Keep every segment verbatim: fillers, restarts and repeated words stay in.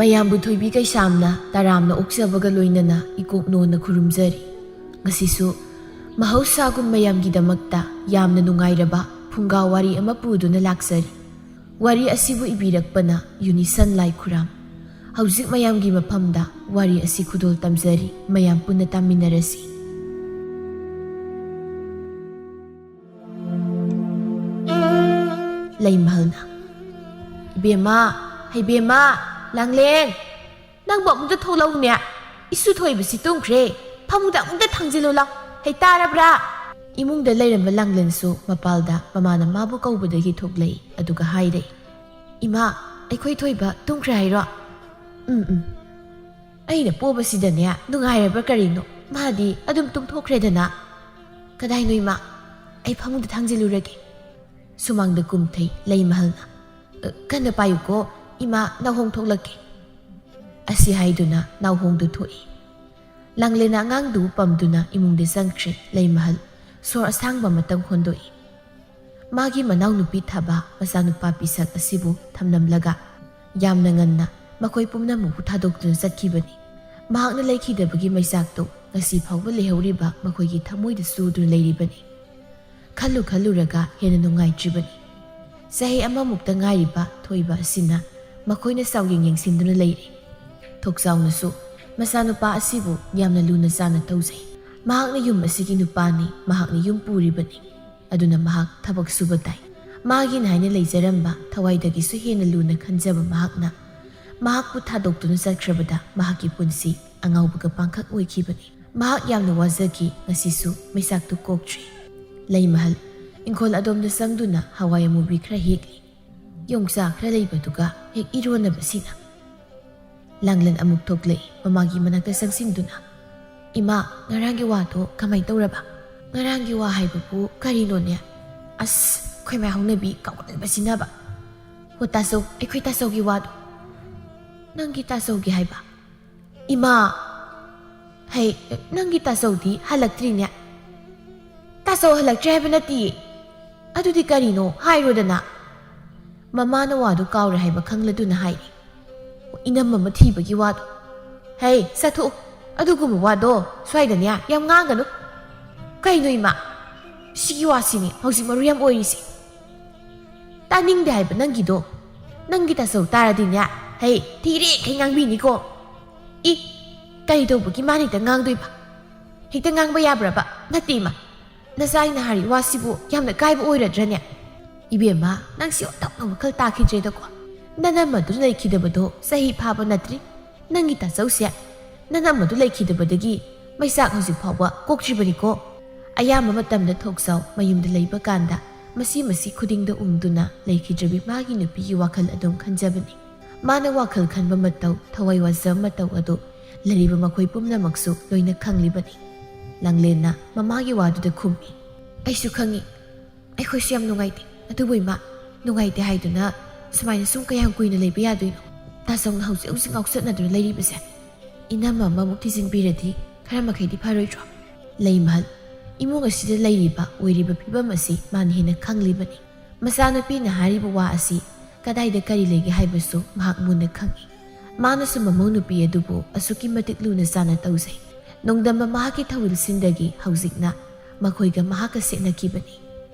ꯃꯌꯥꯝꯕꯨ ꯊꯣꯏꯕꯤ ꯀꯩꯁꯥꯝꯅ ꯇꯔꯥꯝꯅ ꯑꯣꯛꯆꯕꯒ ꯂꯣꯏꯅꯅ ꯏꯀꯣꯛ ꯅꯣꯟꯅ ꯈꯨꯔꯨꯝꯖꯔꯤ꯫ ꯉꯁꯤꯁꯨ ꯃꯍꯧꯁꯥꯒꯨꯝ ꯃꯌꯥꯝꯒꯤꯗꯃꯛꯇ ꯌꯥꯝꯅ ꯅꯨꯡꯉꯥꯏꯔꯕ ꯐꯨꯡꯒꯥ ꯋꯥꯔꯤ ꯑꯃ ꯄꯨꯗꯨꯅ ꯂꯥꯛꯆꯔꯤ꯫ ꯋꯥꯔꯤ ꯑꯁꯤꯕꯨ ꯏꯕꯤꯔꯛꯄꯅ ꯌꯨꯅꯤꯁꯟ ꯂꯥꯏꯈꯨꯔꯥꯝ꯫ ꯍꯧꯖꯤꯛ ꯃꯌꯥꯝꯒꯤ ꯃꯐꯝꯗ ꯋꯥꯔꯤ ꯑꯁꯤ ꯈꯨꯗꯣꯜ ꯇꯝꯖꯔꯤ, ꯃꯌꯥꯝ ꯄꯨꯟꯅ ꯇꯥꯃꯤꯟꯅꯔꯁꯤ꯫ ꯂꯩꯃꯍꯜꯅ, "ꯏꯕꯦꯝꯃ, ꯍꯩꯕꯦꯝꯃ, ꯂꯥꯡꯂꯦꯟ, ꯅꯪꯕꯨ ꯑꯃꯨꯛꯇ ꯊꯣꯛꯂꯛꯎꯅꯦ꯫ ꯏꯁꯨ ꯊꯣꯏꯕꯁꯤ ꯇꯨꯝꯈ꯭ꯔꯦ꯫ ꯐꯃꯨꯡꯗ ꯑꯃꯨꯛꯇ ꯊꯥꯡꯖꯤꯜꯂꯨ ꯂꯥꯎ꯫ ꯍꯩ ꯇꯥꯔꯕ꯭ꯔꯥ?" ꯏꯃꯨꯡꯗ ꯂꯩꯔꯝꯕ ꯂꯥꯡꯂꯦꯟꯁꯨ ꯃꯄꯥꯜꯗ ꯃꯃꯥꯅ ꯃꯥꯕꯨ ꯀꯧꯕꯗꯒꯤ ꯊꯣꯛꯂꯛꯏ, ꯑꯗꯨꯒ ꯍꯥꯏꯔꯦ, "ꯏꯃꯥ, ꯑꯩꯈꯣꯏ ꯊꯣꯏꯕ ꯇꯨꯝꯈ꯭ꯔꯦ ꯍꯥꯏꯔꯣ?" "ꯎꯝ, ꯎꯝ꯫ ꯑꯩꯅ ꯄꯣꯕꯁꯤꯗꯅꯦ ꯅꯨꯡꯉꯥꯏꯔꯕ꯭ꯔꯥ ꯀꯔꯤꯅꯣ? ꯃꯥꯗꯤ ꯑꯗꯨꯝ ꯇꯨꯝꯊꯣꯛꯈ꯭ꯔꯦꯗꯅ꯫ ꯀꯗꯥꯏꯅꯣ ꯏꯃꯥ? ꯑꯩ ꯐꯃꯨꯡꯗ ꯊꯥꯡꯖꯤꯜꯂꯨꯔꯒꯦ꯫" ꯁꯨꯃꯥꯡꯗ ꯀꯨꯝꯊꯩ ꯂꯩꯃꯍꯜꯅ꯫ "ꯑ, ꯀꯟꯅ ꯄꯥꯏꯌꯨꯀꯣ, ꯏꯃꯥ ꯅꯥꯎꯍꯣꯡ ꯊꯣꯛꯂꯛꯀꯦ꯫" ꯑꯁꯤ ꯍꯥꯏꯗꯨꯅ ꯅꯥꯎꯍꯣꯡꯗꯨ ꯊꯣꯛꯏ꯫ ꯂꯥꯡꯂꯦꯟꯅ ꯑꯉꯥꯡꯗꯨ ꯄꯝꯗꯨꯅ ꯏꯃꯨꯡꯗ ꯆꯪꯈ꯭ꯔꯦ꯫ ꯂꯩꯃꯍꯜ ꯁꯣꯔ ꯑꯁꯥꯡꯕ ꯑꯃꯇꯪ ꯍꯣꯟꯗꯣꯛꯏ꯫ ꯃꯥꯒꯤ ꯃꯅꯥꯎꯅꯨꯄꯤ ꯊꯥꯕ ꯃꯆꯥꯅꯨꯄꯥ ꯄꯤꯁꯛ ꯑꯁꯤꯕꯨ ꯊꯝꯂꯝꯂꯒ ꯌꯥꯝꯅ ꯉꯟꯅ ꯃꯈꯣꯏ ꯄꯨꯝꯅꯃꯛꯄꯨ ꯊꯥꯗꯣꯛꯇꯨꯅ ꯆꯠꯈꯤꯕꯅꯤ꯫ ꯃꯍꯥꯛꯅ ꯂꯩꯈꯤꯗꯕꯒꯤ ꯃꯩꯆꯥꯛꯇꯨ ꯉꯁꯤ ꯐꯥꯎꯕ ꯂꯩꯍꯧꯔꯤꯕ ꯃꯈꯣꯏꯒꯤ ꯊꯃꯣꯏꯗ ꯆꯨꯗꯨꯅ ꯂꯩꯔꯤꯕꯅꯤ꯫ ꯈꯜꯂꯨ ꯈꯜꯂꯨꯔꯒ ꯍꯦꯟꯅ ꯅꯨꯡꯉꯥꯏꯇ꯭ꯔꯤꯕꯅꯤ꯫ ꯆꯍꯤ ꯑꯃꯃꯨꯛꯇ ꯉꯥꯏꯔꯤꯕ ꯊꯣꯏꯕ ꯑꯁꯤꯅ ꯃꯈꯣꯏꯅ ꯆꯥꯎꯌꯦꯡ ꯌꯦꯡꯁꯤꯟꯗꯨꯅ ꯂꯩꯔꯤ꯫ ꯊꯣꯛꯆꯥꯎꯅꯁꯨ ꯃꯆꯥꯅꯨꯄꯥ ꯑꯁꯤꯕꯨ ꯌꯥꯝꯅ ꯂꯨꯅ ꯆꯥꯅ ꯇꯧꯖꯩ꯫ ꯃꯍꯥꯛꯅ ꯌꯨꯝ ꯑꯁꯤꯒꯤ ꯅꯨꯄꯥꯅꯤ, ꯃꯍꯥꯛꯅ ꯌꯨꯝ ꯄꯨꯔꯤꯕꯅꯤ꯫ ꯑꯗꯨꯅ ꯃꯍꯥꯛ ꯊꯕꯛ ꯁꯨꯕ ꯇꯥꯏ꯫ ꯃꯥꯒꯤꯅ ꯍꯥꯏꯅ ꯂꯩꯖꯔꯝꯕ ꯊꯋꯥꯏꯗꯒꯤꯁꯨ ꯍꯦꯟꯅ ꯂꯨꯅ ꯈꯟꯖꯕ ꯃꯍꯥꯛꯅ ꯃꯍꯥꯛꯄꯨ ꯊꯥꯗꯣꯛꯇꯨꯅ ꯆꯠꯈ꯭ꯔꯕꯗ ꯃꯍꯥꯛꯀꯤ ꯄꯨꯟꯁꯤ ꯑꯉꯥꯎꯕꯒ ꯄꯥꯡꯈꯛ ꯑꯣꯏꯈꯤꯕꯅꯤ꯫ ꯃꯍꯥꯛ ꯌꯥꯝꯅ ꯋꯥꯖꯈꯤ, ꯉꯁꯤꯁꯨ ꯃꯩꯆꯥꯛꯇꯨ ꯀꯣꯛꯇ꯭ꯔꯤ꯫ ꯂꯩꯃꯍꯜ ꯏꯪꯈꯣꯜ ꯑꯗꯣꯝꯗ ꯆꯪꯗꯨꯅ ꯍꯋꯥꯏ ꯑꯃꯨꯕꯤ ꯈꯔ ꯍꯦꯛꯂꯤ꯫ ꯌꯣꯡꯆꯥꯛ ꯈꯔ ꯂꯩꯕꯗꯨꯒ ꯍꯦꯛ ꯏꯔꯣꯟꯅꯕꯁꯤꯅ꯫ ꯂꯥꯡꯂꯦꯟ ꯑꯃꯨꯛ ꯊꯣꯛꯂꯛꯏ, ꯃꯃꯥꯒꯤ ꯃꯅꯥꯛꯇ ꯆꯪꯁꯤꯟꯗꯨꯅ, "ꯏꯃꯥ, ꯉꯔꯥꯡꯒꯤ ꯋꯥꯗꯣ ꯀꯃꯥꯏ ꯇꯧꯔꯕ?" "ꯉꯔꯥꯡꯒꯤ ꯋꯥ ꯍꯥꯏꯕꯕꯨ ꯀꯔꯤꯅꯣꯅꯦ?" "ꯑꯁ, ꯑꯩꯈꯣꯏ ꯃꯥꯏ ꯍꯧꯅꯕꯤ ꯀꯥꯎꯒꯟꯕꯁꯤꯅꯕ꯫ ꯍꯣ ꯇꯥꯆꯧ, ꯑꯩꯈꯣꯏ ꯇꯥꯆꯧꯒꯤ ꯋꯥꯗꯣ꯫" "ꯅꯪꯒꯤ ꯇꯥꯆꯧꯒꯤ ꯍꯥꯏꯕ?" "ꯏꯃꯥ, ꯍꯩ, ꯅꯪꯒꯤ ꯇꯥꯆꯧꯗꯤ ꯍꯜꯂꯛꯇ꯭ꯔꯤꯅꯦ?" "ꯇꯥꯆꯧ ꯍꯜꯂꯛꯇ꯭ꯔꯦ ꯍꯥꯏꯕ ꯅꯠꯇꯤꯌꯦ꯫" "ꯑꯗꯨꯗꯤ ꯀꯔꯤꯅꯣ? ꯍꯥꯏꯔꯣꯗꯅ꯫" ꯃꯃꯥꯅ ꯋꯥꯗꯨ ꯀꯥꯎꯔꯦ ꯍꯥꯏꯕ ꯈꯪꯂꯗꯨꯅ ꯍꯥꯏꯔꯤ꯫ "ꯍꯣ ꯏꯅꯝ ꯑꯃ ꯊꯤꯕꯒꯤ ꯋꯥꯗꯣ꯫ ꯍꯩ, ꯆꯠꯊꯣꯛꯎ꯫ ꯑꯗꯨꯒꯨꯝꯕ ꯋꯥꯗꯣ ꯁ꯭ꯋꯥꯏꯗꯅꯦ ꯌꯥꯝ ꯉꯥꯡꯒꯅꯨ꯫ ꯀꯩꯅꯣ ꯏꯃꯥ? ꯁꯤꯒꯤ ꯋꯥꯁꯤꯅꯤ ꯍꯧꯖꯤꯛ ꯃꯔꯨ ꯌꯥꯝ ꯑꯣꯏꯔꯤꯁꯦ꯫ ꯇꯥꯅꯤꯡꯗꯦ ꯍꯥꯏꯕ ꯅꯪꯒꯤꯗꯣ꯫ ꯅꯪꯒꯤ ꯇꯥꯆꯧ ꯇꯥꯔꯗꯤꯅꯦ, ꯍꯩ, ꯊꯤꯔꯦ ꯈꯩ ꯉꯥꯡꯕꯤꯅꯤꯀꯣ꯫ ꯏ, ꯀꯩ ꯇꯧꯕꯒꯤ ꯃꯥꯅ ꯍꯦꯛꯇ ꯉꯥꯡꯗꯣꯏꯕ? ꯍꯦꯛꯇ ꯉꯥꯡꯕ ꯌꯥꯕ꯭ꯔꯕ? ꯅꯠꯇꯦ ꯏꯃꯥ, ꯅꯆꯥ ꯑꯩꯅ ꯍꯥꯏꯔꯤ ꯋꯥꯁꯤꯕꯨ ꯌꯥꯝꯅ ꯀꯥꯏꯕ ꯑꯣꯏꯔꯗ꯭ꯔꯅꯦ? ꯏꯕꯦꯝꯃ, ꯅꯪꯁꯤ ꯑꯣꯟꯊꯣꯛꯅ ꯋꯥꯈꯜ ꯇꯥꯈꯤꯗ꯭ꯔꯦꯗꯀꯣ꯫ ꯅꯅꯝ ꯑꯗꯨ ꯂꯩꯈꯤꯗꯕꯗꯣ ꯆꯍꯤ ꯐꯥꯕ ꯅꯠꯇ꯭ꯔꯤ꯫ ꯅꯪꯒꯤ ꯇꯥꯆꯧꯁꯦ ꯅꯅꯝ ꯑꯗꯨ ꯂꯩꯈꯤꯗꯕꯗꯒꯤ ꯃꯩꯆꯥꯛ ꯍꯧꯖꯤꯛ ꯐꯥꯎꯕ ꯀꯣꯛꯇ꯭ꯔꯤꯕꯅꯤꯀꯣ꯫ ꯑꯌꯥꯝꯕ ꯃꯇꯝꯗ ꯊꯣꯛꯆꯥꯎ ꯃꯌꯨꯝꯗ ꯂꯩꯕ ꯀꯥꯟꯗ ꯃꯁꯤ ꯃꯁꯤ ꯈꯨꯗꯤꯡꯗ ꯎꯪꯗꯨꯅ ꯂꯩꯈꯤꯗ꯭ꯔꯕꯤ ꯃꯥꯒꯤ ꯅꯨꯄꯤꯒꯤ ꯋꯥꯈꯜ ꯑꯗꯨꯝ ꯈꯟꯖꯕꯅꯤ꯫ ꯃꯥꯅ ꯋꯥꯈꯜ ꯈꯟꯕ ꯃꯇꯧ, ꯊꯋꯥꯏ ꯋꯥꯖꯕ ꯃꯇꯧ ꯑꯗꯨ ꯂꯩꯔꯤꯕ ꯃꯈꯣꯏ ꯄꯨꯝꯅꯃꯛꯁꯨ ꯂꯣꯏꯅ ꯈꯪꯂꯤꯕꯅꯤ꯫ ꯂꯥꯡꯂꯦꯟꯅ ꯃꯃꯥꯒꯤ ꯋꯥꯗꯨꯗ ꯈꯨꯝꯃꯤ꯫ ꯑꯩꯁꯨ ꯈꯪꯉꯤ꯫ ꯑꯩꯈꯣꯏꯁꯨ ꯌꯥꯝ ꯅꯨꯡꯉꯥꯏꯇꯦ꯫ ꯑꯗꯨꯕꯨ ꯏꯃꯥ, ꯅꯨꯡꯉꯥꯏꯇꯦ ꯍꯥꯏꯗꯨꯅ ꯁꯨꯃꯥꯏꯅ ꯁꯨꯝ ꯀꯌꯥꯝ ꯀꯨꯏꯅ ꯂꯩꯕ ꯌꯥꯗꯣꯏꯅꯣ? ꯇꯥꯆꯧꯅ ꯍꯧꯖꯤꯛ ꯍꯧꯖꯤꯛ ꯉꯥꯎꯆꯠꯅꯗꯨꯅ ꯂꯩꯔꯤꯕꯁꯦ꯫ ꯏꯅꯝꯃ ꯑꯃꯃꯨꯛ ꯊꯤꯖꯤꯟꯕꯤꯔꯗꯤ ꯈꯔ ꯃꯈꯩꯗꯤ ꯐꯔꯣꯏꯗ꯭ꯔꯣ? ꯂꯩꯃꯍꯜ, ꯏꯃꯨꯡ ꯑꯁꯤꯗ ꯂꯩꯔꯤꯕ ꯑꯣꯏꯔꯤꯕ ꯐꯤꯕꯝ ꯑꯁꯤ ꯃꯥꯅ ꯍꯦꯟꯅ ꯈꯪꯂꯤꯕꯅꯤ꯫ ꯃꯆꯥꯅꯨꯄꯤꯅ ꯍꯥꯏꯔꯤꯕ ꯋꯥ ꯑꯁꯤ ꯀꯗꯥꯏꯗ ꯀꯔꯤ ꯂꯩꯒꯦ ꯍꯥꯏꯕꯁꯨ ꯃꯍꯥꯛ ꯃꯨꯟꯅ ꯈꯪꯏ꯫ ꯃꯥꯅꯁꯨ ꯃꯃꯧ ꯅꯨꯄꯤ ꯑꯗꯨꯕꯨ ꯑꯁꯨꯛꯀꯤ ꯃꯇꯤꯛ ꯂꯨꯅ ꯆꯥꯅ ꯇꯧꯖꯩ꯫ ꯅꯣꯡꯗꯝꯕ ꯃꯍꯥꯛꯀꯤ ꯊꯧꯋꯤꯜꯁꯤꯡꯗꯒꯤ ꯍꯧꯖꯤꯛꯅ ꯃꯈꯣꯏꯒ ꯃꯍꯥꯛꯀ ꯁꯦꯠꯅꯈꯤꯕꯅꯤ꯫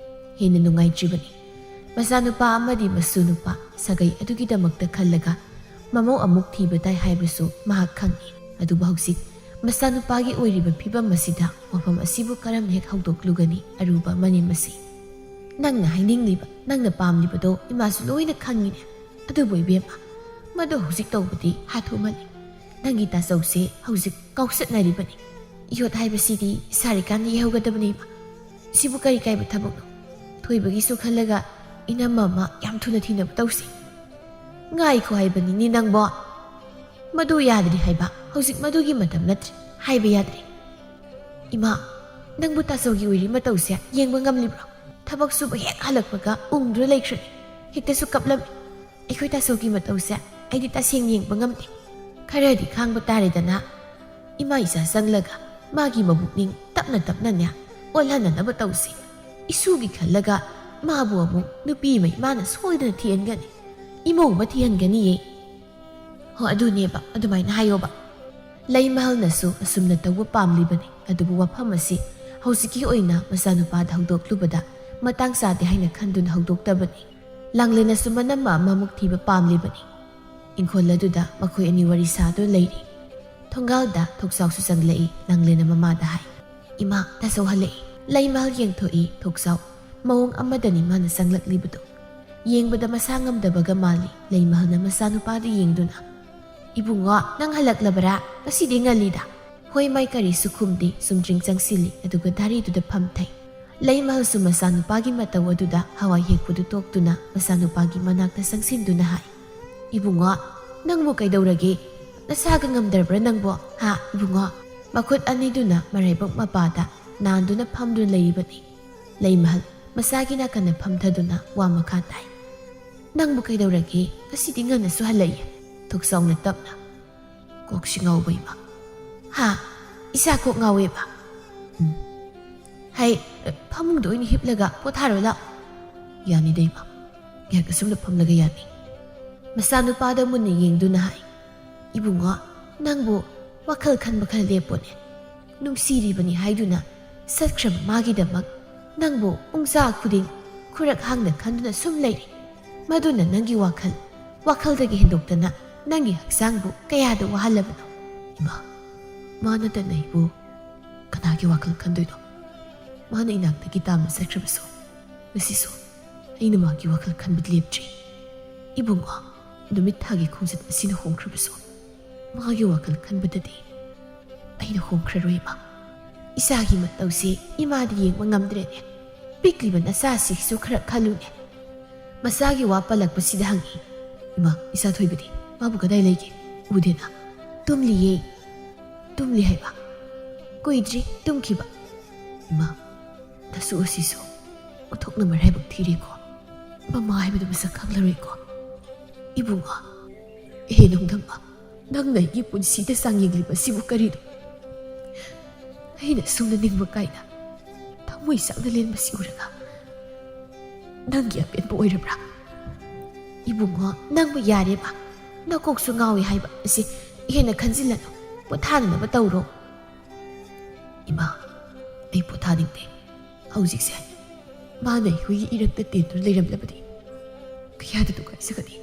ꯍꯦꯟꯅ ꯅꯨꯡꯉꯥꯏꯇ꯭ꯔꯤꯕꯅꯤ꯫ ꯃꯆꯥꯅꯨꯄꯥ ꯑꯃꯗꯤ ꯃꯁꯨ ꯅꯨꯄꯥ ꯁꯥꯒꯩ ꯑꯗꯨꯒꯤꯗꯃꯛꯇ ꯈꯜꯂꯒ ꯃꯃꯧ ꯑꯃꯨꯛ ꯊꯤꯕ ꯇꯥꯏ ꯍꯥꯏꯕꯁꯨ ꯃꯍꯥꯛ ꯈꯪꯏ꯫ ꯑꯗꯨꯕꯨ ꯍꯧꯖꯤꯛ ꯃꯆꯥꯅꯨꯄꯥꯒꯤ ꯑꯣꯏꯔꯤꯕ ꯐꯤꯕꯝ ꯑꯁꯤꯗ ꯋꯥꯐꯝ ꯑꯁꯤꯕꯨ ꯀꯔꯝꯅ ꯍꯦꯛ ꯍꯧꯗꯣꯛꯂꯨꯒꯅꯤ? ꯑꯔꯨꯕ ꯑꯃꯅꯤ ꯃꯁꯤ꯫ ꯅꯪꯅ ꯍꯥꯏꯅꯤꯡꯂꯤꯕ, ꯅꯪꯅ ꯄꯥꯝꯂꯤꯕꯗꯣ ꯏꯃꯥꯁꯨ ꯂꯣꯏꯅ ꯈꯪꯉꯤꯅꯦ꯫ ꯑꯗꯨꯕꯨ ꯏꯕꯦꯝꯃ, ꯃꯗꯨ ꯍꯧꯖꯤꯛ ꯇꯧꯕꯗꯤ ꯍꯥꯊꯨꯃꯜꯂꯤ꯫ ꯅꯪꯒꯤ ꯇꯥꯆꯧꯁꯦ ꯍꯧꯖꯤꯛ ꯀꯥꯎꯆꯠꯅꯔꯤꯕꯅꯤ꯫ ꯏꯌꯣꯠ ꯍꯥꯏꯕꯁꯤꯗꯤ ꯁꯥꯔꯤꯀꯥꯟꯗ ꯌꯩꯍꯧꯒꯗꯕꯅꯤ ꯏꯃꯥ꯫ ꯁꯤꯕꯨ ꯀꯔꯤ ꯀꯥꯏꯕ ꯊꯕꯛꯅꯣ? ꯊꯣꯏꯕꯒꯤꯁꯨ ꯈꯜꯂꯒ ꯏꯅꯝꯃ ꯑꯃ ꯌꯥꯝ ꯊꯨꯅ ꯊꯤꯅꯕ ꯇꯧꯁꯤ꯫ ꯉꯥꯏꯈꯣ ꯍꯥꯏꯕꯅꯤꯅꯦ ꯅꯪꯕꯣ꯫ ꯃꯗꯨ ꯌꯥꯗ꯭ꯔꯤ ꯍꯥꯏꯕ, ꯍꯧꯖꯤꯛ ꯃꯗꯨꯒꯤ ꯃꯇꯝ ꯅꯠꯇ꯭ꯔꯤ, ꯍꯥꯏꯕ ꯌꯥꯗ꯭ꯔꯤ꯫ ꯏꯃꯥ, ꯅꯪꯕꯨ ꯇꯥꯆꯧꯒꯤ ꯑꯣꯏꯔꯤ ꯃꯇꯧꯁꯦ ꯌꯦꯡꯕ ꯉꯝꯂꯤꯕ꯭ꯔꯣ? ꯊꯕꯛ ꯁꯨꯕ ꯍꯦꯛ ꯍꯜꯂꯛꯄꯒ ꯎꯪꯗꯨꯅ ꯂꯩꯈ꯭ꯔꯦ꯫ ꯍꯦꯛꯇꯁꯨ ꯀꯞꯂꯝꯃꯤ꯫ ꯑꯩꯈꯣꯏ ꯇꯥꯆꯧꯒꯤ ꯃꯇꯧꯁꯦ ꯑꯩꯗꯤ ꯇꯁꯦꯡ ꯌꯦꯡꯕ ꯉꯝꯗꯦ꯫ ꯈꯔꯗꯤ ꯈꯥꯡꯕ ꯇꯥꯔꯦꯗꯅ꯫ ꯏꯃꯥ ꯏꯆꯥ ꯆꯪꯂꯒ ꯃꯥꯒꯤ ꯃꯕꯨꯛꯅꯤꯡ ꯇꯞꯅ ꯇꯞꯅꯅꯦ ꯑꯣꯜꯍꯟꯅꯅꯕ ꯇꯧꯁꯤ꯫ ꯏꯁꯨꯒꯤ ꯈꯜꯂꯒ ꯃꯥꯕꯨ ꯑꯃꯨꯛ ꯅꯨꯄꯤ ꯑꯃ ꯏꯃꯥꯅ ꯁꯣꯏꯗꯅ ꯊꯤꯍꯟꯒꯅꯤ꯫ ꯏꯃꯧ ꯑꯃ ꯊꯤꯍꯟꯒꯅꯤꯌꯦ꯫ ꯍꯣ, ꯑꯗꯨꯅꯦꯕ, ꯑꯗꯨꯃꯥꯏꯅ ꯍꯥꯏꯌꯣꯕ꯫ ꯂꯩꯃꯍꯜꯅꯁꯨ ꯑꯁꯨꯝꯅ ꯇꯧꯕ ꯄꯥꯝꯂꯤꯕꯅꯤ, ꯑꯗꯨꯕꯨ ꯋꯥꯐꯝ ꯑꯁꯤ ꯍꯧꯖꯤꯛꯀꯤ ꯑꯣꯏꯅ ꯃꯆꯥꯅꯨꯄꯥꯗ ꯍꯧꯗꯣꯛꯂꯨꯕꯗ ꯃꯇꯥꯡ ꯆꯥꯗꯦ ꯍꯥꯏꯅ ꯈꯟꯗꯨꯅ ꯍꯧꯗꯣꯛꯇꯕꯅꯤ꯫ ꯂꯥꯡꯂꯦꯟꯅꯁꯨ ꯃꯅꯝꯃ ꯑꯃꯃꯨꯛ ꯊꯤꯕ ꯄꯥꯝꯂꯤꯕꯅꯤ꯫ ꯏꯪꯈꯣꯜ ꯑꯗꯨꯗ ꯃꯈꯣꯏ ꯑꯅꯤ ꯋꯥꯔꯤ ꯁꯥꯗꯨꯅ ꯂꯩꯔꯤ꯫ ꯊꯣꯡꯒꯥꯜꯗ ꯊꯣꯛꯆꯥꯎꯁꯨ ꯆꯪꯂꯛꯏ꯫ ꯂꯥꯡꯂꯦꯟꯅ ꯃꯃꯥꯗ ꯍꯥꯏ, "ꯏꯃꯥ, ꯇꯥꯆꯧ ꯍꯜꯂꯛꯏ꯫" ꯂꯩꯃꯍꯜ ꯌꯦꯡꯊꯣꯛꯏ ꯊꯣꯛꯆꯥꯎ꯫ ꯃꯑꯣꯡ ꯑꯃꯗꯅꯤ ꯃꯥꯅ ꯆꯪꯂꯛꯂꯤꯕꯗꯨ꯫ ꯌꯦꯡꯕꯗ ꯃꯁꯥ ꯉꯝꯗꯕꯒ ꯃꯥꯜꯂꯤ꯫ ꯂꯩꯃꯍꯜꯅ ꯃꯆꯥꯅꯨꯄꯥꯗꯨ ꯌꯦꯡꯗꯨꯅ, "ꯏꯕꯨꯡꯉꯣ, ꯅꯪ ꯍꯜꯂꯛꯂꯕꯔꯥ? ꯉꯁꯤꯗꯤ ꯉꯜꯂꯤꯗ꯫" ꯍꯣꯏ ꯃꯥꯏ ꯀꯔꯤꯁꯨ ꯈꯨꯝꯗꯦ꯫ ꯆꯨꯝꯗ꯭ꯔꯤꯡ ꯆꯪꯁꯤꯜꯂꯤ, ꯑꯗꯨꯒ ꯗꯥꯔꯤꯗꯨꯗ ꯐꯝꯊꯩ꯫ ꯂꯩꯃꯍꯜꯁꯨ ꯃꯆꯥꯅꯨꯄꯥꯒꯤ ꯃꯇꯧ ꯑꯗꯨꯗ ꯍꯋꯥꯏ ꯍꯦꯛꯄꯗꯨ ꯇꯣꯛꯇꯨꯅ ꯃꯆꯥꯅꯨꯄꯥꯒꯤ ꯃꯅꯥꯛꯇ ꯆꯪꯁꯤꯟꯗꯨꯅ ꯍꯥꯏ, "ꯏꯕꯨꯡꯉꯣ, ꯅꯪꯕꯨ ꯀꯩꯗꯧꯔꯒꯦ? ꯅꯁꯥꯒ ꯉꯝꯗ꯭ꯔꯕ꯭ꯔꯥ ꯅꯪꯕꯣ? ꯍꯥ, ꯏꯕꯨꯡꯉꯣ?" ꯃꯈꯨꯠ ꯑꯅꯤꯗꯨꯅ ꯃꯔꯥꯏꯕꯛ ꯃꯄꯥꯗ ꯅꯥꯟꯗꯨꯅ ꯐꯝꯗꯨꯅ ꯂꯩꯔꯤꯕꯅꯤ꯫ ꯂꯩꯃꯍꯜ ꯃꯆꯥꯒꯤ ꯅꯥꯀꯟꯗ ꯐꯝꯊꯗꯨꯅ ꯋꯥ ꯃꯈꯥ ꯇꯥꯏ, "ꯅꯪꯕꯨ ꯀꯩꯗꯧꯔꯒꯦ? ꯉꯁꯤꯗꯤ ꯉꯟꯅꯁꯨ ꯍꯜꯂꯛꯏ꯫" ꯊꯣꯛꯆꯥꯎꯅ ꯇꯞꯅ, "ꯀꯣꯛꯁꯤ ꯉꯥꯎꯕ ꯏꯃꯥ꯫" "ꯍꯥ? ꯏꯆꯥ ꯀꯣꯛ ꯉꯥꯎꯋꯦꯕ?" "ꯎꯝ꯫ ꯍꯩ, ꯐꯃꯨꯡꯗ ꯑꯣꯏꯅ ꯍꯤꯞꯂꯒ ꯄꯣꯊꯥꯔꯣ ꯂꯥꯎ꯫" "ꯌꯥꯅꯤꯗ ꯏꯃꯥ, ꯉꯥꯏꯍꯥꯛ ꯑꯁꯨꯝꯅ ꯐꯝꯂꯒ ꯌꯥꯅꯤ꯫" ꯃꯆꯥꯅꯨꯄꯥꯗ ꯃꯨꯟꯅ ꯌꯦꯡꯗꯨꯅ ꯍꯥꯏ, "ꯏꯕꯨꯡꯉꯣ, ꯅꯪꯕꯨ ꯋꯥꯈꯜ ꯈꯟꯕ ꯈꯔ ꯂꯦꯞꯄꯣꯅꯦ꯫ ꯅꯨꯡꯁꯤꯔꯤꯕꯅꯤ ꯍꯥꯏꯗꯨꯅ ꯆꯠꯈ꯭ꯔꯕ ꯃꯥꯒꯤꯗꯃꯛ ꯅꯪꯕꯨ ꯄꯨꯡꯖꯥ ꯈꯨꯗꯤꯡ ꯈꯨꯔꯛ ꯍꯥꯡꯅ ꯈꯟꯗꯨꯅ ꯁꯨꯝ ꯂꯩꯔꯤ꯫ ꯃꯗꯨꯅ ꯅꯪꯒꯤ ꯋꯥꯈꯜ, ꯋꯥꯈꯜꯗꯒꯤ ꯍꯦꯟꯗꯣꯛꯇꯅ ꯅꯪꯒꯤ ꯍꯛꯆꯥꯡꯕꯨ ꯀꯌꯥꯗ ꯋꯥꯍꯜꯂꯕꯅꯣ?" "ꯏꯃꯥ, ꯃꯥ ꯅꯠꯇꯅ ꯑꯩꯕꯨ ꯀꯅꯥꯒꯤ ꯋꯥꯈꯜ ꯈꯟꯗꯣꯏꯅꯣ? ꯃꯥꯅ ꯏꯅꯥꯛꯇꯒꯤ ꯇꯥꯝꯅ ꯆꯠꯈ꯭ꯔꯕꯁꯨ ꯉꯁꯤꯁꯨ ꯑꯩꯅ ꯃꯥꯒꯤ ꯋꯥꯈꯜ ꯈꯟꯕ ꯂꯦꯞꯇ꯭ꯔꯤ꯫ ꯏꯕꯨꯡꯉꯣ, ꯅꯨꯃꯤꯠ ꯊꯥꯒꯤ ꯈꯣꯡꯆꯠ ꯑꯁꯤꯅ ꯍꯣꯡꯈ꯭ꯔꯕꯁꯨ ꯃꯥꯒꯤ ꯋꯥꯈꯜ ꯈꯟꯕꯗꯗꯤ ꯑꯩꯅ ꯍꯣꯡꯈ꯭ꯔꯔꯣꯏ ꯏꯃꯥ꯫ ꯏꯆꯥꯒꯤ ꯃꯇꯧꯁꯤ ꯏꯃꯥꯗꯤ ꯌꯦꯡꯕ ꯉꯝꯗ꯭ꯔꯦꯅꯦ꯫ ꯄꯤꯛꯂꯤꯕ ꯅꯆꯥꯁꯤꯒꯤꯁꯨ ꯈꯔ ꯈꯜꯂꯨꯅꯦ꯫" ꯃꯆꯥꯒꯤ ꯋꯥ ꯄꯜꯂꯛꯄꯁꯤꯗ ꯍꯪꯉꯤ, "ꯏꯃꯥ, ꯏꯆꯥ ꯊꯣꯏꯕꯗꯤ? ꯃꯥꯕꯨ ꯀꯗꯥꯏ ꯂꯩꯒꯦ? ꯎꯗꯦꯅ꯫" "ꯇꯨꯝꯂꯤꯌꯦ꯫" "ꯇꯨꯝꯂꯤ ꯍꯥꯏꯕ? ꯀꯨꯏꯗ꯭ꯔꯤ ꯇꯨꯝꯈꯤꯕ꯫" "ꯏꯃꯥ, ꯅꯁꯨ ꯑꯁꯤꯁꯨ ꯑꯣꯟꯊꯣꯛꯅ ꯃꯔꯥꯏꯕꯛ ꯊꯤꯔꯦꯀꯣ꯫ ꯃꯃꯥ ꯍꯥꯏꯕꯗꯨ ꯃꯁꯛ ꯈꯪꯂꯔꯣꯏꯀꯣ꯫ ꯏꯕꯨꯡꯉꯣ, ꯍꯦ ꯅꯣꯡꯗꯝꯕ, ꯅꯪꯅ ꯑꯩꯒꯤ ꯄꯨꯟꯁꯤꯗ ꯆꯥꯡꯌꯦꯡꯂꯤꯕ ꯑꯁꯤꯕꯨ ꯀꯔꯤꯅꯣ? ꯑꯩꯅ ꯑꯁꯨꯝꯅ ꯅꯤꯡꯕ ꯀꯥꯏꯅ ꯊꯃꯣꯏ ꯆꯥꯛꯅ ꯂꯦꯟꯕꯁꯤ ꯎꯔꯒ ꯅꯪꯒꯤ ꯑꯄꯦꯟꯕ ꯑꯣꯏꯔꯕ꯭ꯔꯥ?" "ꯏꯕꯨꯡꯉꯣ, ꯅꯪꯕꯨ ꯌꯥꯔꯦꯕ꯫ ꯅꯀꯣꯛꯁꯨ ꯉꯥꯎꯏ ꯍꯥꯏꯕ ꯑꯁꯤ ꯍꯦꯟꯅ ꯈꯟꯖꯤꯜꯂꯅꯨ꯫ ꯄꯣꯊꯥꯅꯅꯕ ꯇꯧꯔꯣ꯫ ꯏꯃꯥ, ꯑꯩ ꯄꯣꯊꯥꯅꯤꯡꯗꯦ꯫ ꯍꯧꯖꯤꯛꯁꯦ ꯃꯥꯅ ꯑꯩꯈꯣꯏꯒꯤ ꯏꯔꯛꯇ ꯇꯦꯟꯗꯨꯅ ꯂꯩꯔꯝꯂꯕꯗꯤ ꯀꯌꯥꯗ ꯅꯨꯡꯉꯥꯏꯖꯒꯅꯤ꯫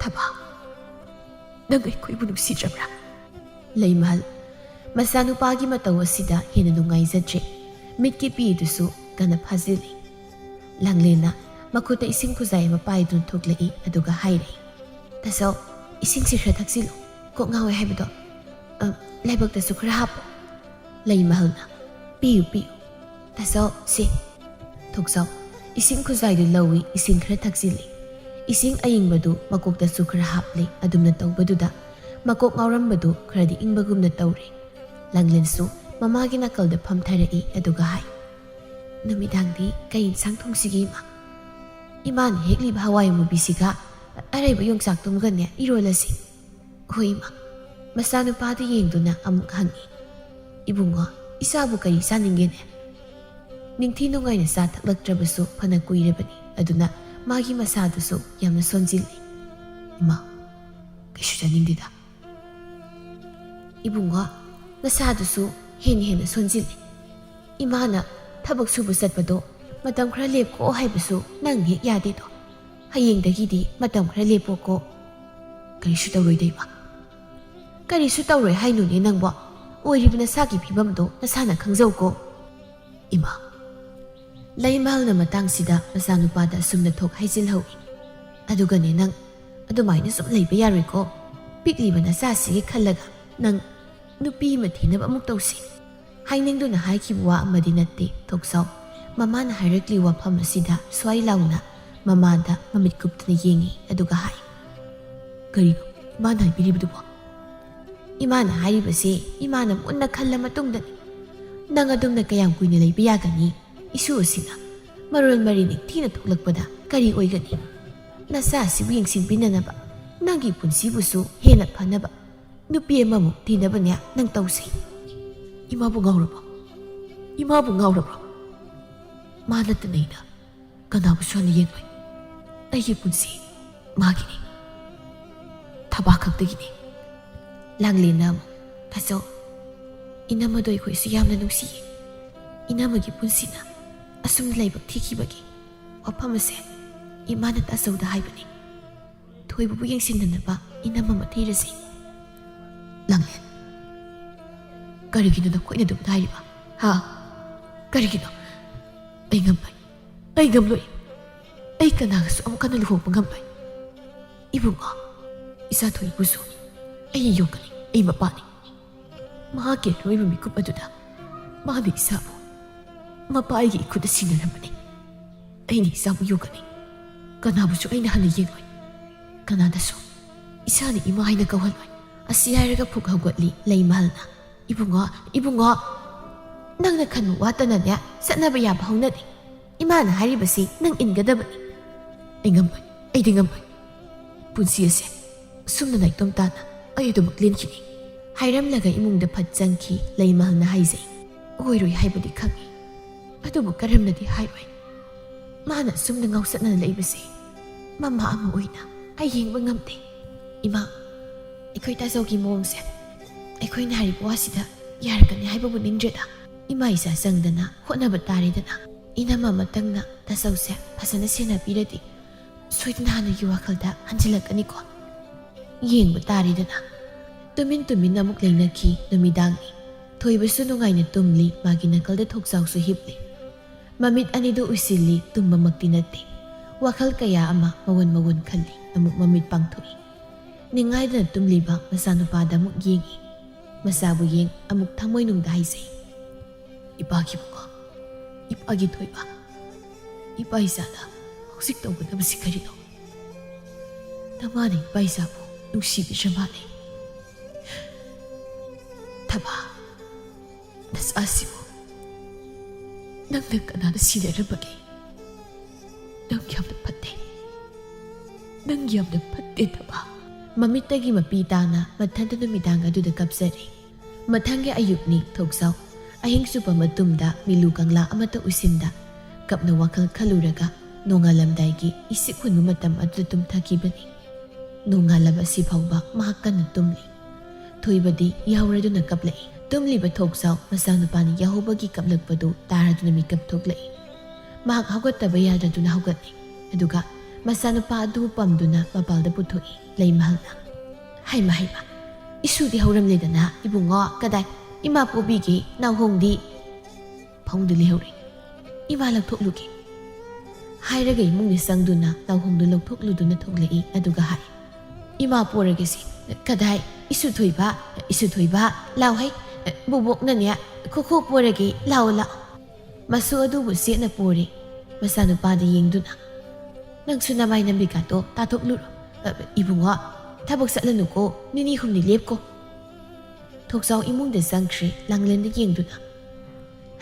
ꯊꯕꯥ, ꯅꯪ ꯑꯩꯈꯣꯏꯕꯨ ꯅꯨꯡꯁꯤꯗ꯭ꯔꯕ꯭ꯔꯥ? ꯂꯩꯃꯍꯜ, ꯃꯆꯥꯅꯨꯄꯥꯒꯤ ꯃꯇꯧ ꯑꯁꯤꯗ ꯍꯦꯟꯅ ꯅꯨꯡꯉꯥꯏꯖꯗ꯭ꯔꯦ꯫ ꯃꯤꯠꯀꯤ ꯄꯤꯗꯨꯁꯨ ꯀꯟꯅ ꯐꯥꯖꯤꯜꯂꯤ꯫ ꯂꯥꯡꯂꯦꯟꯅ ꯃꯈꯨꯠꯇ ꯏꯁꯤꯡ ꯈꯨꯖꯥꯏ ꯑꯃ ꯄꯥꯏꯗꯨꯅ ꯊꯣꯛꯂꯛꯏ, ꯑꯗꯨꯒ ꯍꯥꯏꯔꯛꯏ, "ꯇꯥꯆꯧ, ꯏꯁꯤꯡꯁꯤ ꯈꯔ ꯊꯛꯆꯤꯜꯂꯨ꯫ ꯀꯣꯛ ꯉꯥꯎꯋꯦ ꯍꯥꯏꯕꯗꯣ꯫ ꯑ, ꯂꯥꯏꯕꯛꯇꯁꯨ ꯈꯔ ꯍꯥꯞꯄꯣ꯫" ꯂꯩꯃꯍꯜꯅ, "ꯄꯤꯌꯨ, ꯄꯤꯌꯨ꯫ ꯇꯥꯆꯧ, ꯁꯤ꯫" ꯊꯣꯛꯆꯥꯎ ꯏꯁꯤꯡ ꯈꯨꯖꯥꯏꯗꯨ ꯂꯧꯏ, ꯏꯁꯤꯡ ꯈꯔ ꯊꯛꯆꯤꯜꯂꯤ꯫ ꯏꯁꯤꯡ ꯑꯏꯪꯕꯗꯨ ꯃꯀꯣꯛꯇꯁꯨ ꯈꯔ ꯍꯥꯞꯂꯤ꯫ ꯑꯗꯨꯝꯅ ꯇꯧꯕꯗꯨꯗ ꯃꯀꯣꯛ ꯉꯥꯎꯔꯝꯕꯗꯨ ꯈꯔꯗꯤ ꯏꯪꯕꯒꯨꯝꯅ ꯇꯧꯔꯦ꯫ ꯂꯥꯡꯂꯦꯟꯁꯨ ꯃꯃꯥꯒꯤ ꯅꯥꯀꯜꯗ ꯐꯝꯊꯔꯛꯏ, ꯑꯗꯨꯒ ꯍꯥꯏ, "ꯅꯨꯃꯤꯗꯥꯡꯗꯤ ꯀꯩ ꯏꯟꯁꯥꯡ ꯊꯣꯡꯁꯤꯒꯦ, ꯏꯃꯥ?" "ꯏꯃꯥꯅ ꯍꯦꯛꯂꯤꯕ ꯍꯋꯥꯏ ꯑꯃꯨꯕꯤꯁꯤꯒ ꯑꯔꯩꯕ ꯌꯣꯡꯆꯥꯛꯇꯨꯃꯒꯅꯦ ꯏꯔꯣꯜꯂꯁꯤ꯫" "ꯍꯣꯏ, ꯏꯃꯥ꯫" ꯃꯆꯥꯅꯨꯄꯥꯗꯨ ꯌꯦꯡꯗꯨꯅ ꯑꯃꯨꯛ ꯍꯪꯉꯤ, "ꯏꯕꯨꯡꯉꯣ, ꯏꯆꯥꯕꯨ ꯀꯔꯤ ꯆꯥꯅꯤꯡꯒꯦꯅꯦ? ꯅꯤꯡꯊꯤ ꯅꯨꯡꯉꯥꯏꯅ ꯆꯥ ꯊꯛꯂꯛꯇ꯭ꯔꯕꯁꯨ ꯐꯅ ꯀꯨꯏꯔꯕꯅꯤ, ꯑꯗꯨꯅ ꯃꯥꯒꯤ ꯃꯁꯥꯗꯨꯁꯨ ꯌꯥꯝꯅ ꯁꯣꯟꯖꯤꯜꯂꯤ꯫" "ꯏꯃꯥ, ꯀꯩꯁꯨ ꯆꯥꯅꯤꯡꯗꯦꯗ꯫" "ꯏꯕꯨꯡꯉꯣ, ꯅꯁꯥꯗꯨꯁꯨ ꯍꯦꯟꯅ ꯍꯦꯟꯅ ꯁꯣꯟꯖꯤꯜꯂꯤ꯫ ꯏꯃꯥꯅ ꯊꯕꯛ ꯁꯨꯕ ꯆꯠꯄꯗꯣ ꯃꯇꯝ ꯈꯔ ꯂꯦꯞꯀꯣ ꯍꯥꯏꯕꯁꯨ ꯅꯪ ꯍꯦꯛ ꯌꯥꯗꯦꯗꯣ꯫ ꯍꯌꯦꯡꯗꯒꯤꯗꯤ ꯃꯇꯝ ꯈꯔ ꯂꯦꯞꯄꯣꯀꯣ꯫" "ꯀꯔꯤꯁꯨ ꯇꯧꯔꯣꯏꯗ, ꯏꯃꯥ꯫" "ꯀꯔꯤꯁꯨ ꯇꯧꯔꯣꯏ ꯍꯥꯏꯅꯣꯅꯦ ꯅꯪꯕꯣ? ꯑꯣꯏꯔꯤꯕ ꯅꯁꯥꯒꯤ ꯐꯤꯕꯝꯗꯣ ꯅꯁꯥꯅ ꯈꯪꯖꯧꯀꯣ꯫" "ꯏꯃꯥ꯫" ꯂꯩꯃꯍꯜꯅ ꯃꯇꯥꯡꯁꯤꯗ ꯃꯆꯥꯅꯨꯄꯥꯗ ꯑꯁꯨꯝꯅ ꯊꯣꯛ ꯍꯥꯏꯖꯤꯜꯍꯧꯏ꯫ "ꯑꯗꯨꯒꯅꯦ, ꯅꯪ ꯑꯗꯨꯃꯥꯏꯅ ꯁꯨꯝ ꯂꯩꯕ ꯌꯥꯔꯣꯏꯀꯣ꯫ ꯄꯤꯛꯂꯤꯕ ꯅꯆꯥꯁꯤꯒꯤ ꯈꯜꯂꯒ ꯅꯪ ꯅꯨꯄꯤ ꯑꯃ ꯊꯤꯅꯕ ꯑꯃꯨꯛ ꯇꯧꯁꯤ꯫" ꯍꯥꯏꯅꯤꯡꯗꯨꯅ ꯍꯥꯏꯈꯤꯕ ꯋꯥ ꯑꯃꯗꯤ ꯅꯠꯇꯦ ꯊꯣꯛꯆꯥꯎ꯫ ꯃꯃꯥꯅ ꯍꯥꯏꯔꯛꯂꯤ ꯋꯥꯐꯝ ꯑꯁꯤꯗ ꯁ꯭ꯋꯥꯏ ꯂꯥꯎꯅ ꯃꯃꯥꯗ ꯃꯃꯤꯠ ꯀꯨꯞꯇꯨꯅ ꯌꯦꯡꯉꯤ, ꯑꯗꯨꯒ ꯍꯥꯏ, "ꯀꯔꯤꯅꯣ ꯏꯃꯥꯅ ꯍꯥꯏꯕꯤꯔꯤꯕꯗꯨꯕꯣ?" "ꯏꯃꯥꯅ ꯍꯥꯏꯔꯤꯕꯁꯤ ꯏꯃꯥꯅ ꯃꯨꯟꯅ ꯈꯜꯂ ꯃꯇꯨꯡꯗꯅꯤ꯫ ꯅꯪ ꯑꯗꯨꯝꯅ ꯀꯌꯥꯝ ꯀꯨꯏꯅ ꯂꯩꯕ ꯌꯥꯒꯅꯤ? ꯏꯁꯨ ꯑꯁꯤꯅ ꯃꯔꯣꯜ ꯃꯔꯤ ꯅꯤꯡꯊꯤꯅ ꯊꯣꯛꯂꯛꯄꯗ ꯀꯔꯤ ꯑꯣꯏꯒꯅꯤ? ꯅꯆꯥ ꯑꯁꯤꯕꯨ ꯌꯦꯡꯁꯤꯟꯕꯤꯅꯅꯕ, ꯅꯪꯒꯤ ꯄꯨꯟꯁꯤꯕꯨꯁꯨ ꯍꯦꯟꯅ ꯐꯅꯕ ꯅꯨꯄꯤ ꯑꯃꯃꯨꯛ ꯊꯤꯅꯕꯅꯦ ꯅꯪ ꯇꯧꯁꯤ꯫" "ꯏꯃꯥꯕꯨ ꯉꯥꯎꯔꯕꯣ? ꯏꯃꯥꯕꯨ ꯉꯥꯎꯔꯕ꯭ꯔꯣ? ꯃꯥ ꯅꯠꯇꯅ ꯑꯩꯅ ꯀꯅꯥꯕꯨꯁꯨ ꯍꯟꯅ ꯌꯦꯡꯂꯣꯏ꯫ ꯑꯩꯒꯤ ꯄꯨꯟꯁꯤ ꯃꯥꯒꯤꯅꯤ꯫ ꯊꯕꯥ ꯈꯛꯇꯒꯤꯅꯤ꯫ ꯂꯥꯡꯂꯦꯟꯅ ꯑꯃꯨꯛ, "ꯇꯥꯆꯧ, ꯏꯅꯝꯃꯗꯣ ꯑꯩꯈꯣꯏꯁꯨ ꯌꯥꯝꯅ ꯅꯨꯡꯁꯤꯌꯦ꯫ ꯏꯅꯝꯃꯒꯤ ꯄꯨꯟꯁꯤꯅ ꯑꯁꯨꯝ ꯂꯥꯏꯕꯛ ꯊꯤꯈꯤꯕꯒꯤ ꯋꯥꯐꯝ ꯑꯁꯦ ꯏꯃꯥꯅ ꯇꯥꯆꯧꯗ ꯍꯥꯏꯕꯅꯤ꯫ ꯊꯣꯏꯕꯕꯨ ꯌꯦꯡꯁꯤꯟꯅꯅꯕ ꯏꯅꯝꯃ ꯑꯃ ꯊꯤꯔꯁꯤ꯫" ꯂꯥꯡꯂꯦꯟ, "ꯀꯔꯤꯒꯤꯅꯣ ꯅꯈꯣꯏꯅ ꯑꯗꯨꯝ ꯍꯥꯏꯔꯤꯕ? ꯍꯥ? ꯀꯔꯤꯒꯤꯅꯣ? ꯑꯩ ꯉꯝꯂꯣꯏ꯫ ꯑꯩ ꯉꯝꯂꯣꯏ꯫ ꯑꯩ ꯀꯅꯥꯒꯁꯨ ꯑꯃꯨꯛ ꯍꯟꯅ ꯂꯨꯍꯣꯡꯕ ꯉꯝꯂꯣꯏ꯫ ꯏꯕꯨꯡꯉꯣ, ꯏꯆꯥ ꯊꯣꯏꯕꯨꯁꯨ ꯑꯩ ꯌꯣꯛꯀꯅꯤ꯫ ꯑꯩ ꯃꯄꯥꯅꯤ꯫ ꯃꯍꯥꯛꯀꯤ ꯑꯔꯣꯏꯕ ꯃꯤꯀꯨꯞ ꯑꯗꯨꯗ ꯃꯥꯅ ꯏꯆꯥꯕꯨ ꯃꯄꯥ ꯑꯩꯒꯤ ꯏꯈꯨꯠꯇ ꯁꯤꯟꯅꯔꯝꯕꯅꯤ꯫ ꯑꯩꯅ ꯏꯆꯥꯕꯨ ꯌꯣꯛꯀꯅꯤ꯫ ꯀꯅꯥꯕꯨꯁꯨ ꯑꯩꯅ ꯍꯟꯅ ꯌꯦꯡꯂꯣꯏ꯫ ꯀꯅꯥꯗꯁꯨ ꯏꯆꯥꯅ ꯏꯃꯥ ꯍꯥꯏꯅ ꯀꯧꯍꯜꯂꯣꯏ꯫" ꯑꯁꯤ ꯍꯥꯏꯔꯒ ꯐꯨꯛ ꯍꯧꯒꯠꯂꯤ ꯂꯩꯃꯍꯜꯅ꯫ "ꯏꯕꯨꯡꯉꯣ, ꯏꯕꯨꯡꯉꯣ, ꯅꯪꯅ ꯈꯟꯕ ꯋꯥꯠꯇꯅꯅꯦ ꯆꯠꯅꯕ ꯌꯥꯕ ꯍꯧꯅꯗꯦ꯫ ꯏꯃꯥꯅ ꯍꯥꯏꯔꯤꯕꯁꯤ ꯅꯪ ꯏꯟꯒꯗꯕꯅꯤ꯫" "ꯑꯩ ꯉꯝꯂꯣꯏ, ꯑꯩꯗꯤ ꯉꯝꯂꯣꯏ꯫ ꯄꯨꯟꯁꯤ ꯑꯁꯦ ꯑꯁꯨꯝꯅ ꯅꯥꯏꯇꯣꯝ ꯇꯥꯅ ꯑꯩ ꯑꯗꯨꯃꯛ ꯂꯦꯟꯈꯤꯅꯤ꯫" ꯍꯥꯏꯔꯝꯂꯒ ꯏꯃꯨꯡꯗ ꯐꯠ ꯆꯪꯈꯤ ꯂꯩꯃꯍꯜꯅ ꯍꯥꯏꯖꯩ꯫ ꯑꯣꯏꯔꯣꯏ ꯍꯥꯏꯕꯗꯤ ꯈꯪꯏ, ꯑꯗꯨꯕꯨ ꯀꯔꯝꯅꯗꯤ ꯍꯥꯏꯔꯣꯏ꯫ ꯃꯥꯅ ꯑꯁꯨꯝꯅ ꯉꯥꯎꯆꯠꯅꯅ ꯂꯩꯕꯁꯦ ꯃꯃꯥ ꯑꯃ ꯑꯣꯏꯅ ꯑꯩ ꯌꯦꯡꯕ ꯉꯝꯗꯦ꯫ ꯏꯃꯥ, ꯑꯩꯈꯣꯏ ꯇꯥꯆꯧꯒꯤ ꯃꯑꯣꯡꯁꯦ ꯑꯩꯈꯣꯏꯅ ꯍꯥꯏꯔꯤꯕ ꯋꯥꯁꯤꯗ ꯌꯥꯔꯛꯀꯅꯤ ꯍꯥꯏꯕꯕꯨ ꯅꯤꯡꯗ꯭ꯔꯦꯗ꯫ ꯏꯃꯥ ꯏꯆꯥ ꯆꯪꯗꯅ ꯍꯣꯠꯅꯕ ꯇꯥꯔꯦꯗꯅ꯫ ꯏꯅꯝꯃ ꯑꯃꯇꯪꯅ ꯇꯥꯆꯧꯁꯦ ꯐꯖꯅ ꯁꯦꯟꯅꯕꯤꯔꯗꯤ ꯁꯣꯏꯗꯅ ꯍꯥꯟꯅꯒꯤ ꯋꯥꯈꯜꯗ ꯍꯟꯖꯤꯜꯂꯛꯀꯅꯤꯀꯣ꯫ ꯌꯦꯡꯕ ꯇꯥꯔꯦꯗꯅ꯫ ꯇꯨꯃꯤꯟ ꯇꯨꯃꯤꯟ ꯑꯃꯨꯛ ꯂꯩꯅꯈꯤ ꯅꯨꯃꯤꯗꯥꯡꯅꯤ꯫ ꯊꯣꯏꯕꯁꯨ ꯅꯨꯡꯉꯥꯏꯅ ꯇꯨꯝꯂꯤ, ꯃꯥꯒꯤ ꯅꯥꯀꯜꯗ ꯊꯣꯛꯆꯥꯎꯁꯨ ꯍꯤꯞꯂꯤ꯫ ꯃꯃꯤꯠ ꯑꯅꯤꯗꯨ ꯎꯏꯁꯤꯜꯂꯤ, ꯇꯨꯝꯕꯃꯛꯇꯤ ꯅꯠꯇꯦ꯫ ꯋꯥꯈꯜ ꯀꯌꯥ ꯑꯃ ꯃꯋꯣꯟ ꯃꯋꯣꯟ ꯈꯜꯂꯤ, ꯑꯃꯨꯛ ꯃꯃꯤꯠ ꯄꯥꯡꯊꯣꯛꯏ꯫ ꯅꯤꯡꯉꯥꯏꯗꯅ ꯇꯨꯝꯂꯤꯕ ꯃꯆꯥꯅꯨꯄꯥꯗ ꯑꯃꯨꯛ ꯌꯦꯡꯏ꯫ ꯃꯆꯥꯕꯨ ꯌꯦꯡ ꯑꯃꯨꯛ ꯊꯃꯣꯏꯅꯨꯡꯗ ꯍꯥꯏꯖꯩ, "ꯏꯄꯥꯒꯤ ꯏꯕꯨꯡꯉꯣ, ꯏꯄꯥꯒꯤ ꯊꯣꯏꯕ, ꯏꯄꯥ ꯏꯆꯥꯅ ꯍꯧꯖꯤꯛ ꯇꯧꯒꯗꯕꯁꯤ ꯀꯔꯤꯅꯣ? ꯅꯃꯥꯅ ꯏꯄꯥ ꯏꯆꯥꯕꯨ ꯅꯨꯡꯁꯤꯕꯤꯗ꯭ꯔ ꯃꯥꯜꯂꯦ꯫ ꯊꯕꯥ, ꯅꯆꯥꯁꯤꯕꯨ ꯅꯪꯅ ꯀꯅꯥꯗ ꯁꯤꯟꯅꯔꯝꯕꯒꯦ? ꯅꯪ ꯌꯥꯝꯅ ꯐꯠꯇꯦ꯫ ꯅꯪ ꯌꯥꯝꯅ ꯐꯠꯇꯦ, ꯊꯕꯥ꯫" ꯃꯃꯤꯠꯇꯒꯤ ꯃꯄꯤ ꯇꯥꯅ ꯃꯊꯟꯇ ꯅꯨꯃꯤꯗꯥꯡ ꯑꯗꯨꯗ ꯀꯞꯆꯔꯦ꯫ ꯃꯊꯪꯒꯤ ꯑꯌꯨꯛꯅꯤ ꯊꯣꯛꯆꯥꯎ꯫ ꯑꯍꯤꯡ ꯆꯨꯞꯄ ꯃꯇꯨꯡꯗ ꯃꯤꯂꯨ ꯀꯪꯂꯥ ꯑꯃꯠꯇ ꯎꯏꯁꯤꯟꯗ ꯀꯞꯅ ꯋꯥꯈꯜ ꯈꯜꯂꯨꯔꯒ ꯅꯣꯡꯉꯥꯜꯂꯝꯗꯥꯏꯒꯤ ꯏꯁꯤꯛ ꯍꯨꯟꯕ ꯃꯇꯝ ꯑꯗꯨꯗ ꯇꯨꯝꯊꯈꯤꯕꯅꯤ꯫ ꯅꯣꯡꯉꯥꯜꯂꯕ ꯑꯁꯤ ꯐꯥꯎꯕ ꯃꯍꯥꯛ ꯀꯟꯅ ꯇꯨꯝꯂꯤ꯫ ꯊꯣꯏꯕꯗꯤ ꯌꯥꯍꯧꯔꯗꯨꯅ ꯀꯞꯂꯛꯏ꯫ ꯇꯨꯝꯂꯤꯕ ꯊꯣꯛꯆꯥꯎ ꯃꯆꯥꯅꯨꯄꯥꯅ ꯌꯥꯍꯧꯕꯒꯤ ꯀꯞꯂꯛꯄꯗꯨ ꯇꯥꯔꯗꯨꯅ ꯃꯤꯀꯞ ꯊꯣꯛꯂꯛꯏ꯫ ꯃꯍꯥꯛ ꯍꯧꯒꯠꯇꯕ ꯌꯥꯗꯗꯨꯅ ꯍꯧꯒꯠꯂꯤ꯫ ꯑꯗꯨꯒ ꯃꯆꯥꯅꯨꯄꯥ ꯑꯗꯨꯕꯨ ꯄꯝꯗꯨꯅ ꯃꯄꯥꯜꯗ ꯄꯨꯊꯣꯛꯏ꯫ ꯂꯩꯃꯍꯜꯅ, "ꯍꯩꯃ, ꯍꯩꯃ, ꯏꯁꯨꯗꯤ ꯍꯧꯔꯝꯂꯦꯗꯅ, ꯏꯕꯨꯡꯉꯣ, ꯀꯗꯥꯏ? ꯏꯃꯥ ꯄꯣꯕꯤꯒꯦ, ꯅꯥꯎꯍꯣꯡꯗꯤ?" ꯐꯃꯨꯡꯗ ꯂꯩꯍꯧꯔꯦ꯫ "ꯏꯃꯥ ꯂꯧꯊꯣꯛꯂꯨꯒꯦ" ꯍꯥꯏꯔꯒ ꯏꯃꯨꯡꯗ ꯆꯪꯗꯨꯅ ꯅꯥꯎꯍꯣꯡꯗꯨ ꯂꯧꯊꯣꯛꯂꯨꯗꯨꯅ ꯊꯣꯛꯂꯛꯏ꯫ ꯑꯗꯨꯒ ꯍꯥꯏ, "ꯏꯃꯥ ꯄꯣꯔꯒꯦꯁꯦ꯫ ꯀꯗꯥꯏ? ꯏꯁꯨ ꯊꯣꯏꯕ, ꯏꯁꯨ ꯊꯣꯏꯕ, ꯂꯥꯎ ꯍꯩ, ꯕꯣꯕꯣꯛꯅꯅꯦ, ꯈꯣꯈꯣ ꯄꯣꯔꯒꯦ, ꯂꯥꯎ, ꯂꯥꯎ"꯫ ꯃꯁꯨ ꯑꯗꯨꯕꯨ ꯆꯦꯠꯅ ꯄꯣꯔꯦ꯫ ꯃꯆꯥꯅꯨꯄꯥꯗ ꯌꯦꯡꯗꯨꯅ, "ꯅꯪꯁꯨ ꯅꯃꯥꯏ ꯅꯝꯕꯤꯀꯥꯗꯣ ꯇꯥꯊꯣꯛꯂꯨꯔꯣ꯫ ꯏꯕꯨꯡꯉꯣ, ꯊꯕꯛ ꯆꯠꯂꯅꯨꯀꯣ, ꯅꯤꯅꯤ ꯍꯨꯝꯅꯤ ꯂꯦꯞꯀꯣ"꯫ ꯊꯣꯛꯆꯥꯎ ꯏꯃꯨꯡꯗ ꯆꯪꯈ꯭ꯔꯦ꯫ ꯂꯥꯡꯂꯦꯟꯗ ꯌꯦꯡꯗꯨꯅ,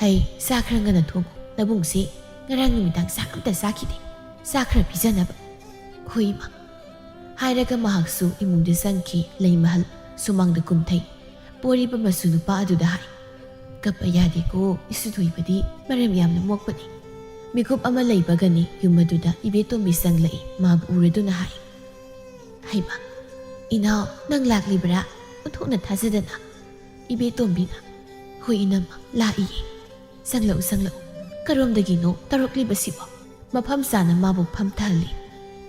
"ꯍꯩ, ꯆꯥ ꯈꯔ ꯉꯟꯅ ꯊꯣꯡꯉꯨ꯫ ꯅꯕꯨꯡꯁꯤ ꯉꯔꯥꯡ ꯅꯨꯃꯤꯗꯥꯡ ꯆꯥꯛ ꯑꯝꯇ ꯆꯥꯈꯤꯗꯦ꯫ ꯆꯥ ꯈꯔ ꯄꯤꯖꯅꯕ"꯫ "ꯍꯣꯏ, ꯏꯃꯥ"꯫ ꯍꯥꯏꯔꯒ ꯃꯍꯥꯛꯁꯨ ꯏꯃꯨꯡꯗ ꯆꯪꯈꯤ꯫ ꯂꯩꯃꯍꯜ ꯁꯨꯃꯥꯡꯗ ꯀꯨꯝꯊꯩ꯫ ꯄꯣꯔꯤꯕ ꯃꯁꯨ ꯅꯨꯄꯥ ꯑꯗꯨꯗ ꯍꯥꯏ, "ꯀꯞꯄ ꯌꯥꯗꯦꯀꯣ, ꯏꯁꯨ ꯊꯣꯏꯕꯗꯤ ꯃꯔꯝ ꯌꯥꯝꯅ ꯃꯣꯛꯄꯅꯤ"꯫ ꯃꯤꯀꯨꯞ ꯑꯃ ꯂꯩꯕꯒꯅꯤ ꯌꯨꯝ ꯑꯗꯨꯗ ꯏꯕꯦꯇꯣꯝꯕꯤ ꯆꯪꯂꯛꯏ꯫ ꯃꯥꯕꯨ ꯎꯔꯗꯨꯅ ꯍꯥꯏ, "ꯍꯩꯃꯥ, ꯏꯅꯥꯎ, ꯅꯪ ꯂꯥꯛꯂꯤꯕꯔꯥ? ꯑꯣꯟꯊꯣꯛꯅ ꯊꯥꯖꯗꯅ"꯫ ꯏꯕꯦꯇꯣꯝꯕꯤꯅ, "ꯍꯣꯏ ꯏꯅꯝꯃ, ꯂꯥꯛꯏꯌꯦ"꯫ "ꯆꯪꯂꯛꯎ, ꯆꯪꯂꯛꯎ꯫ ꯀꯔꯣꯝꯗꯒꯤꯅꯣ ꯇꯧꯔꯛꯂꯤꯕꯁꯤꯕꯣ? ꯃꯐꯝ ꯆꯥꯅ ꯃꯥꯕꯨ ꯐꯝꯊꯍꯜꯂꯤ"꯫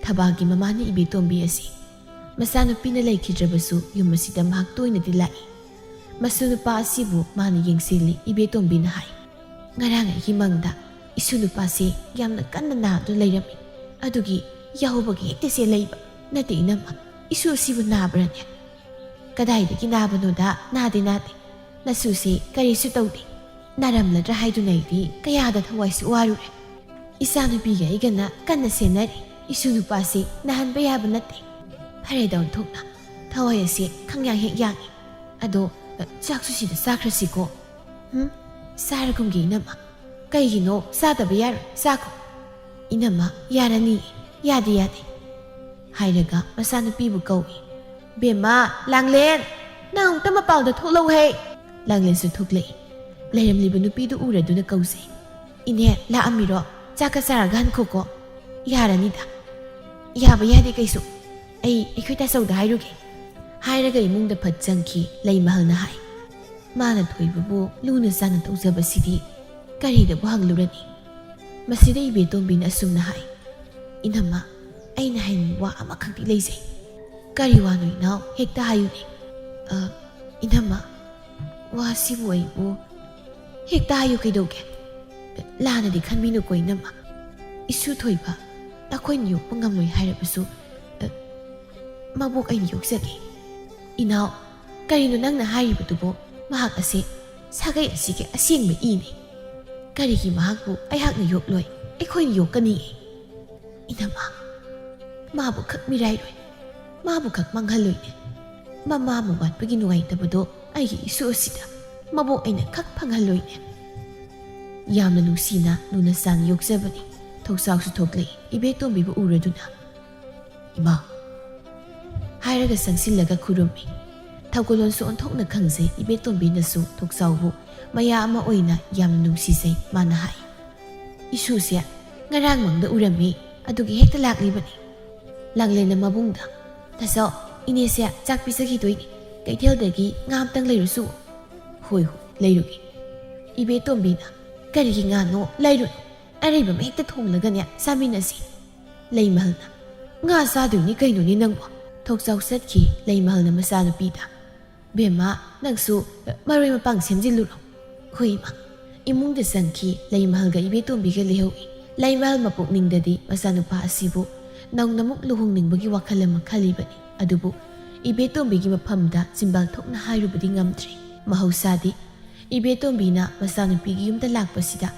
ꯊꯕꯥꯒꯤ ꯃꯃꯥꯅ ꯏꯕꯦꯇꯣꯝꯕꯤ ꯑꯁꯤ ꯃꯆꯥꯅꯨꯄꯤꯅ ꯂꯩꯈꯤꯗ꯭ꯔꯕꯁꯨ ꯌꯨꯝ ꯑꯁꯤꯗ ꯃꯍꯥꯛ ꯇꯣꯏꯅꯗꯤ ꯂꯥꯛꯏ꯫ ꯃꯁꯨ ꯅꯨꯄꯥ ꯑꯁꯤꯕꯨ ꯃꯥꯅ ꯌꯦꯡꯁꯤꯜꯂꯤ꯫ ꯏꯕꯦꯇꯣꯝꯕꯤꯅ ꯍꯥꯏ, "ꯉꯔꯥꯡ ꯑꯩꯒꯤ ꯃꯪꯗ ꯏꯁꯨ ꯅꯨꯄꯥꯁꯦ ꯌꯥꯝꯅ ꯀꯟꯅ ꯅꯥꯗꯨꯅ ꯂꯩꯔꯝꯃꯤ꯫ ꯑꯗꯨꯒꯤ ꯌꯥꯍꯧꯕꯒꯤ ꯍꯦꯛꯇ ꯆꯦꯜꯂꯛꯏꯕ꯫ ꯅꯠꯇꯦ ꯏꯅꯝꯃ, ꯏꯁꯨ ꯑꯁꯤꯕꯨ ꯅꯥꯕ꯭ꯔꯅꯦ?" "ꯀꯗꯥꯏꯗꯒꯤ ꯅꯥꯕꯅꯣꯗ, ꯅꯥꯗꯦ, ꯅꯥꯗꯦ꯫ ꯅꯁꯨꯁꯦ ꯀꯔꯤꯁꯨ ꯇꯧꯗꯦ꯫ ꯅꯥꯔꯝꯂꯗ꯭ꯔꯥ ꯍꯥꯏꯗꯨꯅ ꯑꯩꯗꯤ ꯀꯌꯥꯗ ꯊꯋꯥꯏꯁꯨ ꯋꯥꯔꯨꯔꯦ꯫ ꯏꯆꯥꯅꯨꯄꯤꯒ ꯑꯩꯒꯅ ꯀꯟꯅ ꯁꯦꯟꯅꯔꯤ꯫ ꯏꯁꯨ ꯅꯨꯄꯥꯁꯦ ꯅꯥꯍꯟꯕ ꯌꯥꯕ ꯅꯠꯇꯦ"꯫ "ꯐꯔꯦꯗ ꯑꯣꯟꯊꯣꯛꯅ, ꯊꯋꯥꯏ ꯑꯁꯦ ꯈꯪꯌꯥꯡ ꯍꯦꯛ ꯌꯥꯡꯉꯤ꯫ ꯑꯗꯣ, ꯑ, ꯆꯥꯛꯁꯨ ꯁꯤꯗ ꯆꯥꯈ꯭ꯔꯁꯤꯀꯣ"꯫ "ꯎꯝ, ꯆꯥꯔꯒꯨꯝꯒꯦ ꯏꯅꯝꯃ꯫ ꯀꯩꯒꯤꯅꯣ ꯆꯥꯗꯕ ꯌꯥꯔꯣꯏ, ꯆꯥꯈꯣ"꯫ "ꯏꯅꯝꯃ, ꯌꯥꯔꯅꯤ, ꯌꯥꯗꯦ, ꯌꯥꯗꯦ"꯫ ꯍꯥꯏꯔꯒ ꯃꯆꯥꯅꯨꯄꯤꯕꯨ ꯀꯧꯏ꯫ "ꯕꯦꯝꯃ, ꯂꯥꯡꯂꯦꯟ, ꯅꯪ ꯑꯃꯨꯛꯇ ꯃꯄꯥꯜꯗ ꯊꯣꯛꯂꯛꯎꯍꯦ"꯫ ꯂꯥꯡꯂꯦꯟꯁꯨ ꯊꯣꯛꯂꯛꯏ꯫ ꯂꯩꯔꯝꯂꯤꯕ ꯅꯨꯄꯤꯗꯨ ꯎꯔꯗꯨꯅ ꯀꯧꯖꯩ꯫ "ꯏꯅꯦ, ꯂꯥꯛꯑꯝꯃꯤꯔꯣ? ꯆꯥꯛꯀ ꯆꯥꯔꯒ ꯍꯟꯈꯣꯀꯣ"꯫ "ꯌꯥꯔꯅꯤꯗ, ꯌꯥꯕ ꯌꯥꯗꯦ ꯀꯩꯁꯨ꯫ ꯑꯩ ꯑꯩꯈꯣꯏ ꯇꯥꯆꯧꯗ ꯍꯥꯏꯔꯨꯒꯦ," ꯍꯥꯏꯔꯒ ꯏꯃꯨꯡꯗ ꯐꯠ ꯆꯪꯈꯤ ꯂꯩꯃꯍꯜꯅ ꯍꯥꯏ꯫ ꯃꯥꯅ ꯊꯣꯏꯕꯕꯨ ꯂꯨꯅ ꯆꯥꯟꯅ ꯇꯧꯖꯕꯁꯤꯗꯤ ꯀꯔꯤꯗꯕꯨ ꯍꯪꯂꯨꯔꯅꯤ? ꯃꯁꯤꯗ ꯏꯕꯦꯇꯣꯝꯕꯤꯅ ꯑꯁꯨꯝꯅ ꯍꯥꯏ, "ꯏꯅꯝꯃ, ꯑꯩꯅ ꯍꯥꯏꯅꯤꯡꯕ ꯋꯥ ꯑꯃꯈꯛꯇꯤ ꯂꯩꯖꯩ꯫" "ꯀꯔꯤ ꯋꯥꯅꯣ ꯏꯅꯥꯎ? ꯍꯦꯛꯇ ꯍꯥꯏꯌꯨꯅꯦ꯫" "ꯑ, ꯏꯅꯝꯃ, ꯋꯥꯁꯤꯕꯨ ꯑꯩꯕꯨ..." "ꯍꯦꯛꯇ ꯍꯥꯏꯌꯨ ꯀꯩꯗꯧꯒꯦ? ꯂꯥꯟꯅꯗꯤ ꯈꯟꯕꯤꯅꯨꯀꯣ ꯏꯅꯝꯃ꯫ ꯏꯁꯨ ꯊꯣꯏꯕ ꯑꯩꯈꯣꯏꯅ ꯌꯣꯛꯄ ꯉꯝꯂꯣꯏ ꯍꯥꯏꯔꯕꯁꯨ, ꯑ, ꯃꯕꯣꯛ ꯑꯩꯅ ꯌꯣꯛꯆꯒꯦ꯫" "ꯏꯅꯥꯎ, ꯀꯔꯤꯅꯣ ꯅꯪꯅ ꯍꯥꯏꯔꯤꯕꯗꯨꯕꯣ? ꯃꯍꯥꯛ ꯑꯁꯤ ꯁꯥꯒꯩ ꯑꯁꯤꯒꯤ ꯑꯁꯦꯡꯕ ꯏꯅꯤ꯫ ꯀꯔꯤꯒꯤ ꯃꯍꯥꯛꯄꯨ ꯑꯩꯍꯥꯛꯅ ꯌꯣꯛꯂꯣꯏ? ꯑꯩꯈꯣꯏꯅ ꯌꯣꯛꯀꯅꯤꯌꯦ꯫" "ꯏꯅꯝꯃ, ꯃꯥꯕꯨ ꯈꯛ ꯃꯤꯔꯥꯏꯔꯣꯏ, ꯃꯥꯕꯨ ꯈꯛ ꯃꯥꯡꯍꯜꯂꯣꯏꯅꯦ꯫ ꯃꯃꯥ ꯑꯃ ꯋꯥꯠꯄꯒꯤ ꯅꯨꯡꯉꯥꯏꯇꯕꯗꯣ ꯑꯩꯒꯤ ꯏꯁꯨ ꯑꯁꯤꯗ ꯃꯕꯣꯛ ꯑꯩꯅ ꯈꯛ ꯐꯪꯍꯜꯂꯣꯏꯅꯦ꯫" ꯌꯥꯝꯅ ꯅꯨꯡꯁꯤꯅ ꯂꯨꯅ ꯆꯥꯟꯅ ꯌꯣꯛꯆꯕꯅꯤ꯫ ꯊꯧꯁꯥꯎꯁꯨ ꯊꯣꯛꯂꯛꯏ ꯏꯕꯦꯇꯣꯝꯕꯤꯕꯨ ꯎꯔꯗꯨꯅ꯫ "ꯏꯃꯥ!" ꯍꯥꯏꯔꯒ ꯆꯪꯁꯤꯜꯂꯒ ꯈꯨꯔꯨꯝꯃꯤ꯫ ꯊꯧꯒꯜꯂꯣꯟꯁꯨ ꯑꯣꯟꯊꯣꯛꯅ ꯈꯪꯖꯩ ꯏꯕꯦꯇꯣꯝꯕꯤꯅꯁꯨ ꯊꯣꯛꯆꯥꯎꯕꯨ ꯃꯌꯥ ꯑꯃ ꯑꯣꯏꯅ ꯌꯥꯝꯅ ꯅꯨꯡꯁꯤꯖꯩ꯫ ꯃꯥꯅ ꯍꯥꯏ, "ꯏꯁꯨꯁꯦ ꯉꯔꯥꯡ ꯃꯪꯗ ꯎꯔꯝꯃꯤ, ꯑꯗꯨꯒꯤ ꯍꯦꯛꯇ ꯂꯥꯛꯂꯤꯕꯅꯤ꯫" ꯂꯥꯡꯂꯦꯟꯅ ꯃꯕꯨꯡꯗ, "ꯇꯥꯆꯧ, ꯏꯅꯦꯁꯦ ꯆꯥꯛ ꯄꯤꯖꯈꯤꯗꯣꯏꯅꯤ, ꯀꯩꯊꯦꯜꯗꯒꯤ ꯉꯥ ꯑꯝꯇꯪ ꯂꯩꯔꯨꯁꯨ꯫" "ꯍꯣꯏ ꯍꯣꯏ, ꯂꯩꯔꯨꯒꯦ꯫" ꯏꯕꯦꯇꯣꯝꯕꯤꯅ, "ꯀꯔꯤꯒꯤ ꯉꯥꯅꯣ? ꯂꯩꯔꯨꯅꯨ, ꯑꯔꯩꯕ ꯑꯃ ꯍꯦꯛꯇ ꯊꯣꯡꯂꯒꯅꯦ ꯆꯥꯃꯤꯟꯅꯁꯤ꯫" ꯂꯩꯃꯍꯜꯅ, "ꯉꯥ ꯆꯥꯗꯣꯏꯅꯤ ꯀꯩꯅꯣꯅꯦ ꯅꯪꯕꯣ?" ꯊꯣꯛꯆꯥꯎ ꯆꯠꯈꯤ ꯂꯩꯃꯍꯜꯅ ꯃꯆꯥꯅꯨꯄꯤꯗ꯫ "ꯕꯦꯝꯃ, ꯅꯪꯁꯨ ꯃꯔꯣꯏ ꯃꯄꯥꯡ ꯁꯦꯝꯖꯤꯜꯂꯨꯔꯣ꯫" "ꯍꯣꯏ ꯏꯃꯥ꯫" ꯏꯃꯨꯡꯗ ꯆꯪꯈꯤ ꯂꯩꯃꯍꯜꯒ ꯏꯕꯦꯇꯣꯝꯕꯤꯒ ꯂꯩꯍꯧꯏ꯫ ꯂꯩꯃꯍꯜ ꯃꯄꯨꯛꯅꯤꯡꯗꯗꯤ ꯃꯆꯥꯅꯨꯄꯥ ꯑꯁꯤꯕꯨ ꯅꯧꯅꯃꯨꯛ ꯂꯨꯍꯣꯡꯅꯤꯡꯕꯒꯤ ꯋꯥꯈꯜ ꯑꯃ ꯈꯜꯂꯤꯕꯅꯤ꯫ ꯑꯗꯨꯕꯨ ꯏꯕꯦꯇꯣꯝꯕꯤꯒꯤ ꯃꯐꯝꯗ ꯆꯤꯝꯕꯥꯜ ꯊꯣꯛꯅ ꯍꯥꯏꯔꯨꯕꯗꯤ ꯉꯝꯗ꯭ꯔꯤ꯫ ꯃꯍꯧꯁꯥꯗꯤ ꯏꯕꯦꯇꯣꯝꯕꯤꯅ ꯃꯆꯥꯅꯨꯄꯤꯒꯤ ꯌꯨꯝꯗ ꯂꯥꯛꯄꯁꯤꯗ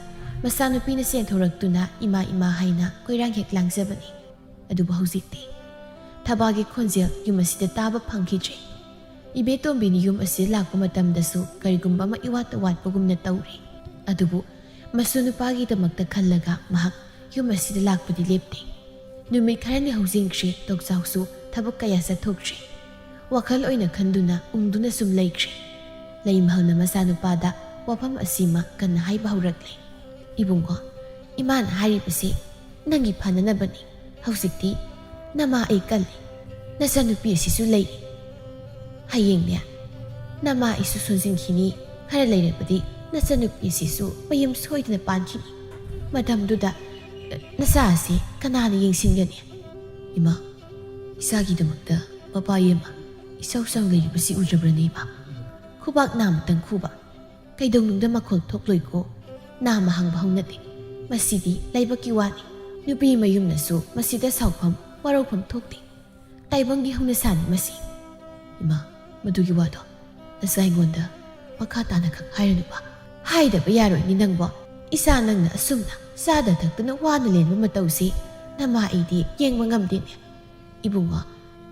ꯃꯆꯥꯅꯨꯄꯤꯅ ꯆꯦꯟꯊꯣꯔꯛꯇꯨꯅ "ꯏꯃꯥ, ꯏꯃꯥ" ꯍꯥꯏꯅ ꯀꯣꯏꯔꯥꯡ ꯍꯦꯛ ꯂꯥꯡꯖꯕꯅꯤ꯫ ꯑꯗꯨꯕꯨ ꯍꯧꯖꯤꯛꯇꯤ ꯊꯕꯥꯒꯤ ꯈꯣꯟꯖꯦꯜ ꯌꯨꯝ ꯑꯁꯤꯗ ꯇꯥꯕ ꯐꯪꯈꯤꯗ꯭ꯔꯦ꯫ ꯏꯕꯦꯇꯣꯝꯕꯤꯅ ꯌꯨꯝ ꯑꯁꯤꯗ ꯂꯥꯛꯄ ꯃꯇꯝꯗꯁꯨ ꯀꯔꯤꯒꯨꯝꯕ ꯑꯃ ꯏꯋꯥꯠꯇ ꯋꯥꯠꯄꯒꯨꯝꯅ ꯇꯧꯔꯤ꯫ ꯑꯗꯨꯕꯨ ꯃꯁꯨ ꯅꯨꯄꯥꯒꯤꯗꯃꯛꯇ ꯈꯜꯂꯒ ꯃꯍꯥꯛ ꯌꯨꯝ ꯑꯁꯤꯗ ꯂꯥꯛꯄꯗꯤ ꯂꯦꯞꯇꯦ꯫ ꯅꯨꯃꯤꯠ ꯈꯔꯅꯤ ꯍꯧꯖꯤꯟꯈ꯭ꯔꯦ, ꯇꯣꯛꯆꯥꯎꯁꯨ ꯊꯕꯛ ꯀꯌꯥ ꯆꯠꯊꯣꯛꯇ꯭ꯔꯦ꯫ ꯋꯥꯈꯜ ꯑꯣꯏꯅ ꯈꯟꯗꯨꯅ ꯎꯪꯗꯨꯅ ꯁꯨꯝ ꯂꯩꯈ꯭ꯔꯦ꯫ ꯂꯩꯃꯍꯜꯅ ꯃꯆꯥꯅꯨꯄꯥꯗ ꯋꯥꯐꯝ ꯑꯁꯤꯃ ꯀꯟꯅ ꯍꯥꯏꯕ ꯍꯧꯔꯛꯂꯦ꯫ "ꯏꯕꯨꯡꯉꯣ, ꯏꯃꯥꯅ ꯍꯥꯏꯔꯤꯕꯁꯤ ꯅꯪꯒꯤ ꯐꯅꯅꯕꯅꯤ꯫ ꯍꯧꯖꯤꯛꯇꯤ ꯅꯃꯥ ꯑꯩ ꯀꯜꯂꯤ, ꯅꯆꯟꯅꯨꯄꯤ ꯑꯁꯤꯁꯨ ꯂꯩꯔꯤ꯫ ꯍꯌꯦꯡꯅꯦ ꯅꯃꯥ ꯑꯩꯁꯨ ꯁꯣꯟꯖꯤꯟꯈꯤꯅꯤ꯫ ꯈꯔ ꯂꯩꯔꯕꯗꯤ ꯅꯆꯟꯅꯨꯄꯤ ꯑꯁꯤꯁꯨ ꯃꯌꯨꯝ ꯁꯣꯏꯗꯅ ꯄꯥꯟꯈꯤꯅꯤ꯫ ꯃꯇꯝꯗꯨꯗ ꯅꯆꯥ ꯑꯁꯤ ꯀꯅꯥꯅ ꯌꯦꯡꯁꯤꯟꯒꯅꯤ? ꯏꯃꯥ, ꯏꯆꯥꯒꯤꯗꯃꯛꯇ ꯃꯄꯥ ꯑꯃ ꯏꯆꯥꯎ ꯆꯥꯎ ꯂꯩꯔꯤꯕꯁꯤ ꯎꯗ꯭ꯔꯕ꯭ꯔꯅꯦ ꯏꯃꯥ? ꯈꯨꯕꯥꯛ ꯅꯥꯝꯇꯪ ꯈꯨꯕ, ꯀꯩꯗꯧꯅꯨꯡꯗ ꯃꯈꯣꯜ ꯊꯣꯛꯂꯣꯏꯀꯣ꯫ ꯅꯥꯝꯃ ꯍꯥꯡꯕ ꯍꯧꯅꯗꯦ꯫ ꯃꯁꯤꯗꯤ ꯂꯥꯏꯕꯛꯀꯤ ꯋꯥꯅꯤ꯫ ꯅꯨꯄꯤ ꯃꯌꯨꯝꯅꯁꯨ ꯃꯁꯤꯗ ꯁꯥꯎꯐꯝ ꯋꯥꯔꯧꯐꯝ ꯊꯣꯛꯇꯦ꯫ ꯇꯥꯏꯕꯪꯒꯤ ꯍꯧꯅꯁꯥꯅꯤ ꯃꯁꯤ꯫ ꯏꯃꯥ, ꯃꯗꯨꯒꯤ ꯋꯥꯗꯣ ꯅꯆꯥ ꯑꯩꯉꯣꯟꯗ ꯃꯈꯥ ꯇꯥꯅ ꯈꯛ ꯍꯥꯏꯔꯅꯨꯕ꯫ ꯍꯥꯏꯗꯕ ꯌꯥꯔꯣꯏꯅꯦ ꯅꯪꯕꯣ꯫ ꯏꯆꯥ ꯅꯪꯅ ꯑꯁꯨꯝꯅ ꯆꯥꯗ ꯊꯛꯇꯅ ꯋꯥꯅ ꯂꯦꯟꯕ ꯃꯇꯧꯁꯤ ꯅꯃꯥ ꯑꯩꯗꯤ ꯌꯦꯡꯕ ꯉꯝꯗꯦꯅꯦ꯫ ꯏꯕꯨꯡꯉꯣ,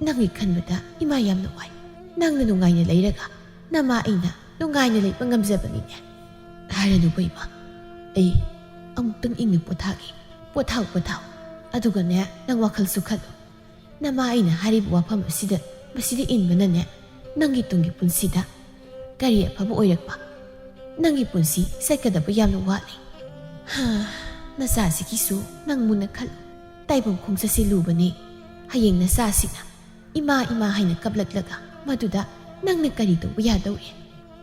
ꯅꯪꯒꯤ ꯈꯟꯕꯗ ꯏꯃꯥ ꯌꯥꯝꯅ ꯋꯥꯏ꯫ ꯅꯪꯅ ꯅꯨꯡꯉꯥꯏꯅ ꯂꯩꯔꯒ ꯅꯃꯥ ꯑꯩꯅ ꯅꯨꯡꯉꯥꯏꯅ ꯂꯩꯕ ꯉꯝꯖꯕꯅꯤꯅꯦ꯫ ꯍꯥꯏꯔꯅꯨꯀꯣ ꯏꯃꯥ, ꯑꯩ ꯑꯃꯨꯛꯇꯪ ꯏꯪꯅ ꯄꯣꯊꯥꯒꯦ꯫ ꯄꯣꯊꯥꯎ, ꯄꯣꯊꯥꯎ꯫ ꯑꯗꯨꯒꯅꯦ, ꯅꯪ ꯋꯥꯈꯜꯁꯨ ꯈꯜꯂꯨ꯫ ꯅꯃꯥ ꯑꯩꯅ ꯍꯥꯏꯔꯤꯕ ꯋꯥꯐꯝ ꯑꯁꯤꯗ, ꯃꯁꯤꯗ ꯏꯟꯕꯅꯅꯦ, ꯅꯪꯒꯤ ꯇꯨꯡꯒꯤ ꯄꯨꯟꯁꯤꯗ ꯀꯔꯤ ꯑꯐꯕ ꯑꯣꯏꯔꯛꯄ? ꯅꯪꯒꯤ ꯄꯨꯟꯁꯤ ꯆꯠꯀꯗꯕ ꯌꯥꯝꯅ ꯋꯥꯠꯂꯤ꯫ ꯍꯥ, ꯅꯆꯥꯁꯤꯒꯤꯁꯨ ꯅꯪ ꯃꯨꯟꯅ ꯈꯜꯂꯨ꯫ ꯇꯥꯏꯕꯪ ꯈꯣꯡꯆꯠꯁꯤ ꯂꯨꯕꯅꯤ꯫ ꯍꯌꯦꯡ ꯅꯆꯥꯁꯤꯅ ꯏꯃꯥ, ꯏꯃꯥ ꯍꯥꯏꯅ ꯀꯞꯂꯛꯂꯒ ꯃꯗꯨꯗ ꯅꯪꯅ ꯀꯔꯤ ꯇꯧꯕ ꯌꯥꯗꯧꯔꯤ?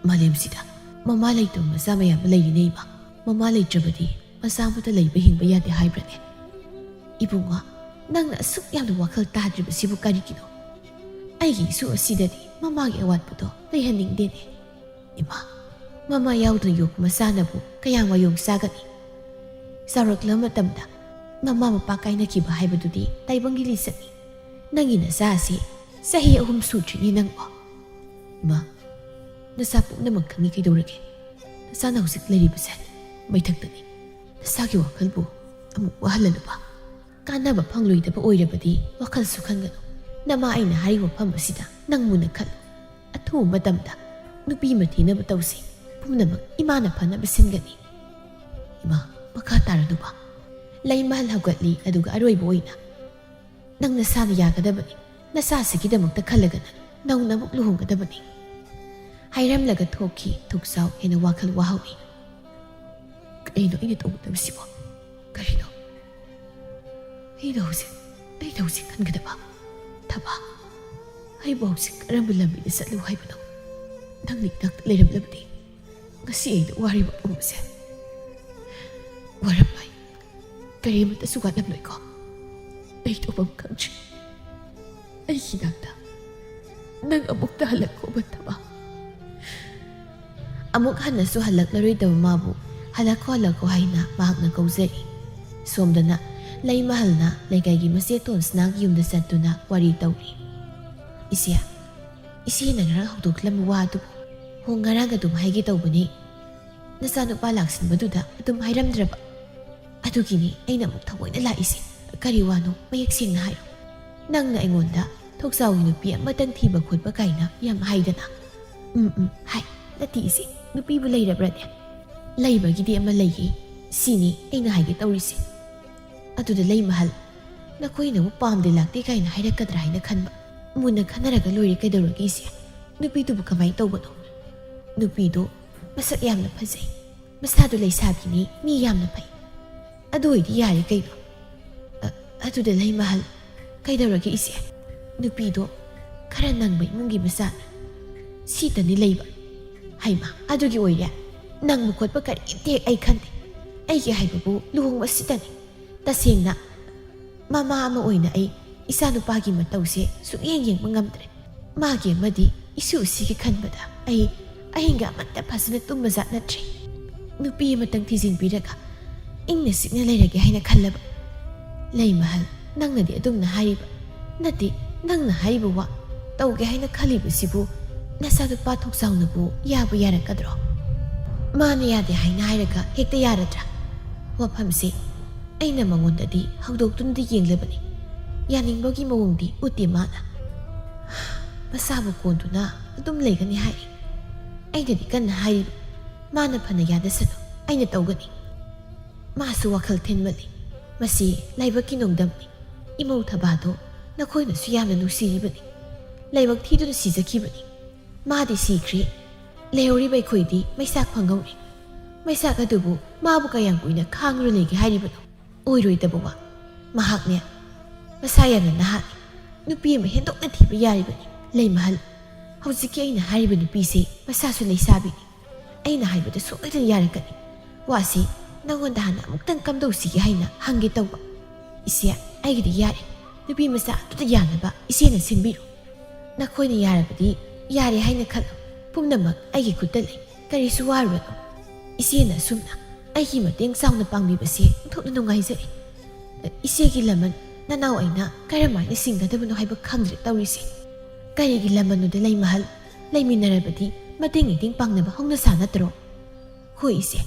ꯃꯥꯂꯦꯝꯁꯤꯗ ꯃꯃꯥ ꯂꯩꯇꯕ ꯃꯆꯥ ꯃꯌꯥꯝ ꯑꯃ ꯂꯩꯔꯤꯅꯦ ꯏꯃꯥ꯫ ꯃꯃꯥ ꯂꯩꯇ꯭ꯔꯕꯗꯤ ꯃꯆꯥ ꯑꯃꯠꯇ ꯂꯩꯕ ꯍꯤꯡꯕ ꯌꯥꯗꯦ ꯍꯥꯏꯕ꯭ꯔꯅꯦ? ꯏꯕꯨꯡꯉꯣ, ꯅꯪꯅ ꯑꯁꯨꯛ ꯌꯥꯝꯅ ꯋꯥꯈꯜ ꯇꯥꯗ꯭ꯔꯤꯕꯁꯤꯕꯨ ꯀꯔꯤꯒꯤꯅꯣ? ꯑꯩꯒꯤ ꯏꯁꯨ ꯑꯁꯤꯗꯗꯤ ꯃꯃꯥꯒꯤ ꯑꯋꯥꯠꯄꯗꯣ ꯂꯩꯍꯟꯅꯤꯡꯗꯦꯅꯦ꯫ ꯏꯃꯥ, ꯃꯃꯥ ꯌꯥꯎꯗꯅ ꯌꯣꯛꯄ ꯃꯆꯥꯅꯕꯨ ꯀꯌꯥꯝ ꯋꯥꯌꯣꯡ ꯆꯥꯒꯅꯤ? ꯆꯥꯎꯔꯛꯂꯕ ꯃꯇꯝꯗ ꯃꯃꯥ ꯃꯄꯥ ꯀꯥꯏꯅꯈꯤꯕ ꯍꯥꯏꯕꯗꯨꯗꯤ ꯇꯥꯏꯕꯪꯒꯤ ꯂꯤꯆꯠꯅꯤ꯫ ꯅꯪꯒꯤ ꯅꯆꯥ ꯑꯁꯤ ꯆꯍꯤ ꯑꯍꯨꯝ ꯁꯨꯗ꯭ꯔꯤꯅꯦ ꯅꯪꯕꯣ꯫ ꯏꯃꯥ, ꯅꯆꯥ ꯄꯨꯝꯅꯃꯛ ꯈꯪꯉꯤ, ꯀꯩꯗꯧꯔꯒꯦ? ꯅꯆꯥꯅ ꯍꯧꯖꯤꯛ ꯂꯩꯔꯤꯕꯁꯦ ꯃꯩꯊꯛꯇꯅꯤ꯫ ꯅꯆꯥꯒꯤ ꯋꯥꯈꯜꯕꯨ ꯑꯃꯨꯛ ꯋꯥꯍꯜꯂꯅꯨꯕ꯫ ꯀꯥꯟꯅꯕ ꯐꯪꯂꯣꯏꯗꯕ ꯑꯣꯏꯔꯕꯗꯤ ꯋꯥꯈꯜꯁꯨ ꯈꯟꯒꯅꯨ꯫ ꯅꯃꯥ ꯑꯩꯅ ꯍꯥꯏꯔꯤꯕ ꯋꯥꯐꯝ ꯑꯁꯤꯗ ꯅꯪ ꯃꯨꯟꯅ ꯈꯜꯂꯨ꯫ ꯑꯊꯨꯕ ꯃꯇꯝꯗ ꯅꯨꯄꯤ ꯑꯃ ꯊꯤꯅꯕ ꯇꯧꯁꯤ꯫ ꯄꯨꯝꯅꯃꯛ ꯏꯃꯥꯅ ꯐꯅꯕ ꯁꯤꯟꯒꯅꯤ꯫ ꯏꯃꯥ, ꯃꯈꯥ ꯇꯥꯔꯅꯨꯕ꯫ ꯂꯩꯃꯍꯜ ꯍꯧꯒꯠꯂꯤ, ꯑꯗꯨꯒ ꯑꯔꯣꯏꯕ ꯑꯣꯏꯅ ꯅꯪ ꯅꯁꯥꯅ ꯌꯥꯒꯗꯕꯅꯤ꯫ ꯅꯆꯥꯁꯤꯒꯤꯗꯃꯛꯇ ꯈꯜꯂꯒ ꯅꯪ ꯅꯧꯅ ꯑꯃꯨꯛ ꯂꯨꯍꯣꯡꯒꯗꯕꯅꯤ꯫ ꯍꯥꯏꯔꯝꯂꯒ ꯊꯣꯛꯈꯤ ꯊꯣꯛꯆꯥꯎ ꯍꯦꯟꯅ ꯋꯥꯈꯜ ꯋꯥꯍꯧꯏ꯫ ꯀꯩꯅꯣ ꯑꯩꯅ ꯇꯧꯒꯗꯕꯁꯤꯕꯣ? ꯀꯔꯤꯅꯣ? ꯑꯩꯅ ꯍꯧꯖꯤꯛ, ꯑꯩꯅ ꯍꯧꯖꯤꯛ ꯈꯟꯒꯗꯕ ꯊꯕꯛ, ꯑꯩꯕꯨ ꯍꯧꯖꯤꯛ ꯀꯔꯝꯕ ꯂꯝꯕꯤꯗ ꯆꯠꯂꯨ ꯍꯥꯏꯕꯅꯣ? ꯅꯪꯅ ꯏꯅꯥꯛꯇ ꯂꯩꯔꯝꯂꯕꯗꯤ ꯉꯁꯤ ꯑꯩꯅ ꯋꯥꯔꯤꯕ ꯄꯨꯝꯕꯁꯦ ꯋꯥꯔꯝꯂꯣꯏ꯫ ꯀꯔꯤꯃꯠꯇꯁꯨ ꯋꯥꯠꯂꯝꯂꯣꯏꯀꯣ? ꯑꯩ ꯇꯧꯐꯝ ꯈꯪꯗ꯭ꯔꯦ꯫ ꯑꯩꯒꯤ ꯏꯅꯥꯛꯇ ꯅꯪ ꯑꯃꯨꯛꯇ ꯍꯜꯂꯛꯈꯣꯕ, ꯊꯕꯥ꯫ ꯑꯃꯨꯛ ꯍꯟꯅꯁꯨ ꯍꯜꯂꯛꯂꯔꯣꯏꯗꯕ ꯃꯥꯕꯨ "ꯍꯜꯂꯛꯈꯣ, ꯍꯜꯂꯛꯈꯣ" ꯍꯥꯏꯅ ꯃꯍꯥꯛꯅ ꯀꯧꯖꯔꯤ꯫ ꯁꯣꯝꯗꯅ ꯂꯩꯃꯍꯜꯅ ꯂꯩꯀꯥꯏꯒꯤ ꯃꯆꯦ ꯇꯣꯟꯁꯅꯥꯒꯤ ꯌꯨꯝꯗ ꯆꯠꯇꯨꯅ ꯋꯥꯔꯤ ꯇꯧꯔꯤ꯫ "ꯏꯆꯦ, ꯏꯆꯦꯅ ꯉꯔꯥꯡ ꯍꯧꯗꯣꯛꯂꯝꯕ ꯋꯥ ꯑꯗꯨꯕꯨ, ꯍꯣ, ꯉꯔꯥꯡ ꯑꯗꯨꯝ ꯍꯥꯏꯒꯦ ꯇꯧꯕꯅꯤ꯫ ꯅꯆꯥꯅꯨꯄꯥ ꯂꯥꯛꯁꯤꯟꯕꯗꯨꯗ ꯑꯗꯨꯝ ꯍꯥꯏꯔꯝꯗ꯭ꯔꯕ? ꯑꯗꯨꯒꯤꯅꯤ ꯑꯩꯅ ꯑꯃꯨꯛ ꯊꯑꯣꯏꯅ ꯂꯥꯛꯏꯁꯦ꯫ ꯀꯔꯤ ꯋꯥꯅꯣ, ꯃꯌꯦꯛ ꯁꯦꯡꯅ ꯍꯥꯏꯌꯨ꯫ ꯅꯪꯅ ꯑꯩꯉꯣꯟꯗ ꯊꯣꯛꯆꯥꯎꯒꯤ ꯅꯨꯄꯤ ꯑꯃꯇꯪ ꯊꯤꯕ ꯈꯣꯠꯄ ꯀꯥꯏꯅ ꯌꯥꯝ ꯍꯥꯏꯗꯅ?" "ꯎꯝ, ꯎꯝ, ꯍꯥꯏ꯫ ꯅꯠꯇꯦ ꯏꯆꯦ, ꯅꯨꯄꯤꯕꯨ ꯂꯩꯔꯕ꯭ꯔꯅꯦ?" "ꯂꯩꯕꯒꯤꯗꯤ ꯑꯃ ꯂꯩꯌꯦ꯫ ꯁꯤꯅꯤ ꯑꯩꯅ ꯍꯥꯏꯒꯦ ꯇꯧꯔꯤꯁꯦ꯫" ꯑꯗꯨꯗ ꯂꯩꯃꯍꯜ, "ꯅꯈꯣꯏꯅ ꯑꯃꯨꯛ ꯄꯥꯝꯗꯦ ꯂꯥꯛꯇꯦ ꯀꯥꯏꯅ ꯍꯥꯏꯔꯛꯀꯗ꯭ꯔꯥ ꯍꯥꯏꯅ ꯈꯟꯕ꯫ ꯃꯨꯟꯅ ꯈꯟꯅꯔꯒ ꯂꯣꯏꯔꯦ, ꯀꯩꯗꯧꯔꯒꯦ ꯏꯆꯦ? ꯅꯨꯄꯤꯗꯨꯕꯨ ꯀꯃꯥꯏꯅ ꯇꯧꯕꯅꯣ?" "ꯅꯨꯄꯤꯗꯣ ꯃꯁꯛ ꯌꯥꯝꯅ ꯐꯖꯩ, ꯃꯁꯥꯗꯣ ꯂꯩꯁꯥꯕꯤꯅꯤ, ꯃꯤ ꯌꯥꯝꯅ ꯐꯩ꯫ ꯑꯗꯨ ꯑꯣꯏꯗꯤ ꯌꯥꯔꯦ ꯀꯩꯅꯣ?" ꯑ, ꯑꯗꯨꯗ ꯂꯩꯃꯍꯜ, "ꯀꯩꯗꯧꯔꯒꯦ ꯏꯆꯦ? ꯅꯨꯄꯤꯗꯣ ꯈꯔ ꯅꯪꯕ ꯏꯃꯨꯡꯒꯤ ꯃꯆꯥꯅꯤ, ꯁꯤꯇꯅꯤ ꯂꯩꯕ꯫" "ꯍꯩꯃꯥ, ꯑꯗꯨꯒꯤ ꯑꯣꯏꯔꯦ? ꯅꯪꯕ ꯈꯣꯠꯄ ꯀꯔꯤꯝꯇ ꯍꯦꯛ ꯑꯩ ꯈꯟꯗꯦ꯫ ꯑꯩꯒꯤ ꯍꯥꯏꯕꯕꯨ ꯂꯨꯍꯣꯡꯕ ꯁꯤꯇꯅꯤ꯫ ꯇꯁꯦꯡꯅ ꯃꯃꯥ ꯑꯃ ꯑꯣꯏꯅ ꯑꯩ ꯏꯆꯥꯅꯨꯄꯥꯒꯤ ꯃꯇꯧꯁꯦ ꯁꯨꯛꯌꯦꯡ ꯌꯦꯡꯕ ꯉꯝꯗ꯭ꯔꯦ꯫ ꯃꯥꯒꯤ ꯑꯃꯗꯤ ꯏꯁꯨ ꯏꯁꯤꯒꯤ ꯈꯟꯕꯗ ꯑꯩ ꯑꯍꯤꯡꯒ ꯑꯃꯠꯇ ꯐꯖꯅ ꯇꯨꯝꯕ ꯖꯥꯠ ꯅꯠꯇ꯭ꯔꯦ꯫ ꯅꯨꯄꯤ ꯑꯃꯇꯪ ꯊꯤꯖꯤꯟꯕꯤꯔꯒ ꯏꯪꯅ ꯆꯤꯛꯅ ꯂꯩꯔꯒꯦ ꯍꯥꯏꯅ ꯈꯜꯂꯕ꯫" "ꯂꯩꯃꯍꯜ, ꯅꯪꯅꯗꯤ ꯑꯗꯨꯝꯅ ꯍꯥꯏꯔꯤꯕ, ꯅꯠꯇꯦ, ꯅꯪꯅ ꯍꯥꯏꯔꯤꯕ ꯋꯥ ꯇꯧꯒꯦ ꯍꯥꯏꯅ ꯈꯜꯂꯤꯕꯁꯤꯕꯨ ꯅꯆꯥꯅꯨꯄꯥ ꯊꯣꯛꯆꯥꯎꯅꯕꯨ ꯌꯥꯕꯨ ꯌꯥꯔꯛꯀꯗ꯭ꯔꯣ? ꯃꯥꯅ ꯌꯥꯗꯦ ꯍꯥꯏꯅ ꯍꯥꯏꯔꯒ ꯍꯦꯛꯇ ꯌꯥꯔꯗ꯭ꯔꯥ? ꯋꯥꯐꯝꯁꯤ ꯑꯩꯅ ꯃꯉꯣꯟꯗꯗꯤ ꯍꯧꯗꯣꯛꯇꯨꯅꯗꯤ ꯌꯦꯡꯂꯕꯅꯤ꯫ ꯌꯥꯅꯤꯡꯕꯒꯤ ꯃꯑꯣꯡꯗꯤ ꯎꯠꯇꯦ ꯃꯥꯅ꯫ ꯃꯁꯥꯕꯨ ꯀꯣꯟꯗꯨꯅ ꯑꯗꯨꯝ ꯂꯩꯒꯅꯤ ꯍꯥꯏ꯫ ꯑꯩꯅꯗꯤ ꯀꯟꯅ ꯍꯥꯏꯔꯤꯕ, ꯃꯥꯅ ꯐꯅ ꯌꯥꯗꯁꯅꯨ, ꯑꯩꯅ ꯇꯧꯒꯅꯤ꯫ ꯃꯥꯁꯨ ꯋꯥꯈꯜ ꯊꯤꯟꯃꯜꯂꯤ꯫ ꯃꯁꯤ ꯂꯥꯏꯕꯛꯀꯤ ꯅꯣꯡꯗꯝꯅꯤ꯫ ꯏꯃꯧ ꯊꯕꯥꯗꯣ ꯅꯈꯣꯏꯅꯁꯨ ꯌꯥꯝꯅ ꯅꯨꯡꯁꯤꯔꯤꯕꯅꯤ꯫ ꯂꯥꯏꯕꯛ ꯊꯤꯗꯨꯅ ꯁꯤꯖꯈꯤꯕꯅꯤ꯫ ꯃꯥꯗꯤ ꯁꯤꯈ꯭ꯔꯦ꯫ ꯂꯩꯍꯧꯔꯤꯕ ꯑꯩꯈꯣꯏꯗꯤ ꯃꯩꯁꯥꯛ ꯐꯪꯍꯧꯔꯦ꯫ ꯃꯩꯁꯥꯛ ꯑꯗꯨꯕꯨ ꯃꯥꯕꯨ ꯀꯌꯥꯝ ꯀꯨꯏꯅ ꯈꯥꯡꯗꯨꯅ ꯂꯩꯒꯦ ꯍꯥꯏꯔꯤꯕꯅꯣ? ꯑꯣꯏꯔꯣꯏꯗꯕ ꯋꯥ꯫ ꯃꯍꯥꯛꯅꯦ ꯃꯁꯥ ꯌꯥꯝꯅ ꯅꯍꯥꯅꯤ꯫ ꯅꯨꯄꯤ ꯑꯃ ꯍꯦꯟꯗꯣꯛꯅ ꯊꯤꯕ ꯌꯥꯔꯤꯕꯅꯤ꯫ ꯂꯩꯃꯍꯜ, ꯍꯧꯖꯤꯛꯀꯤ ꯑꯩꯅ ꯍꯥꯏꯔꯤꯕ ꯅꯨꯄꯤꯁꯤ ꯃꯁꯥꯁꯨ ꯂꯩꯁꯥꯕꯤꯅꯤ꯫ ꯑꯩꯅ ꯍꯥꯏꯕꯗ ꯁꯣꯏꯗꯅ ꯌꯥꯔꯛꯀꯅꯤ꯫ ꯋꯥꯁꯤ ꯅꯉꯣꯟꯗ ꯍꯥꯟꯅ ꯑꯃꯨꯛꯇꯪ ꯀꯝꯗꯧꯁꯤꯒꯦ ꯍꯥꯏꯅ ꯍꯪꯒꯦ ꯇꯧꯕ꯫ ꯏꯆꯦ, ꯑꯩꯒꯤꯗꯤ ꯌꯥꯔꯦ꯫ ꯅꯨꯄꯤ ꯃꯆꯥ ꯑꯗꯨꯗ ꯌꯥꯅꯕ ꯏꯆꯦꯅ ꯁꯤꯟꯕꯤꯔꯣ꯫ ꯅꯈꯣꯏꯅ ꯌꯥꯔꯕꯗꯤ ꯌꯥꯔꯦ ꯍꯥꯏꯅ ꯈꯜꯂꯨ꯫ ꯄꯨꯝꯅꯃꯛ ꯑꯩꯒꯤ ꯈꯨꯠꯇ ꯂꯩ꯫ ꯀꯔꯤꯁꯨ ꯋꯥꯔꯨꯔꯅꯨ꯫ ꯏꯆꯦꯅ ꯑꯁꯨꯝꯅ ꯑꯩꯒꯤ ꯃꯇꯦꯡ ꯆꯥꯎꯅ ꯄꯥꯡꯕꯤꯕꯁꯦ ꯑꯣꯟꯊꯣꯛꯅ ꯅꯨꯡꯉꯥꯏꯖꯔꯦ꯫ ꯏꯆꯦꯒꯤ ꯂꯃꯟ ꯅꯅꯥꯎ ꯑꯩꯅ ꯀꯔꯝꯍꯥꯏꯅ ꯁꯤꯡꯒꯗꯕꯅꯣ ꯍꯥꯏꯕ ꯈꯪꯗ꯭ꯔꯦ ꯇꯧꯔꯤꯁꯦ꯫ ꯀꯔꯤꯒꯤ ꯂꯃꯟꯅꯣꯗ ꯂꯩꯃꯍꯜ? ꯂꯩꯃꯤꯟꯅꯔꯕꯗꯤ ꯃꯇꯦꯡ ꯏꯇꯦꯡ ꯄꯥꯡꯅꯕ ꯍꯧꯅ ꯁꯥ ꯅꯠꯇ꯭ꯔꯣ? ꯍꯣꯏ ꯏꯆꯦ,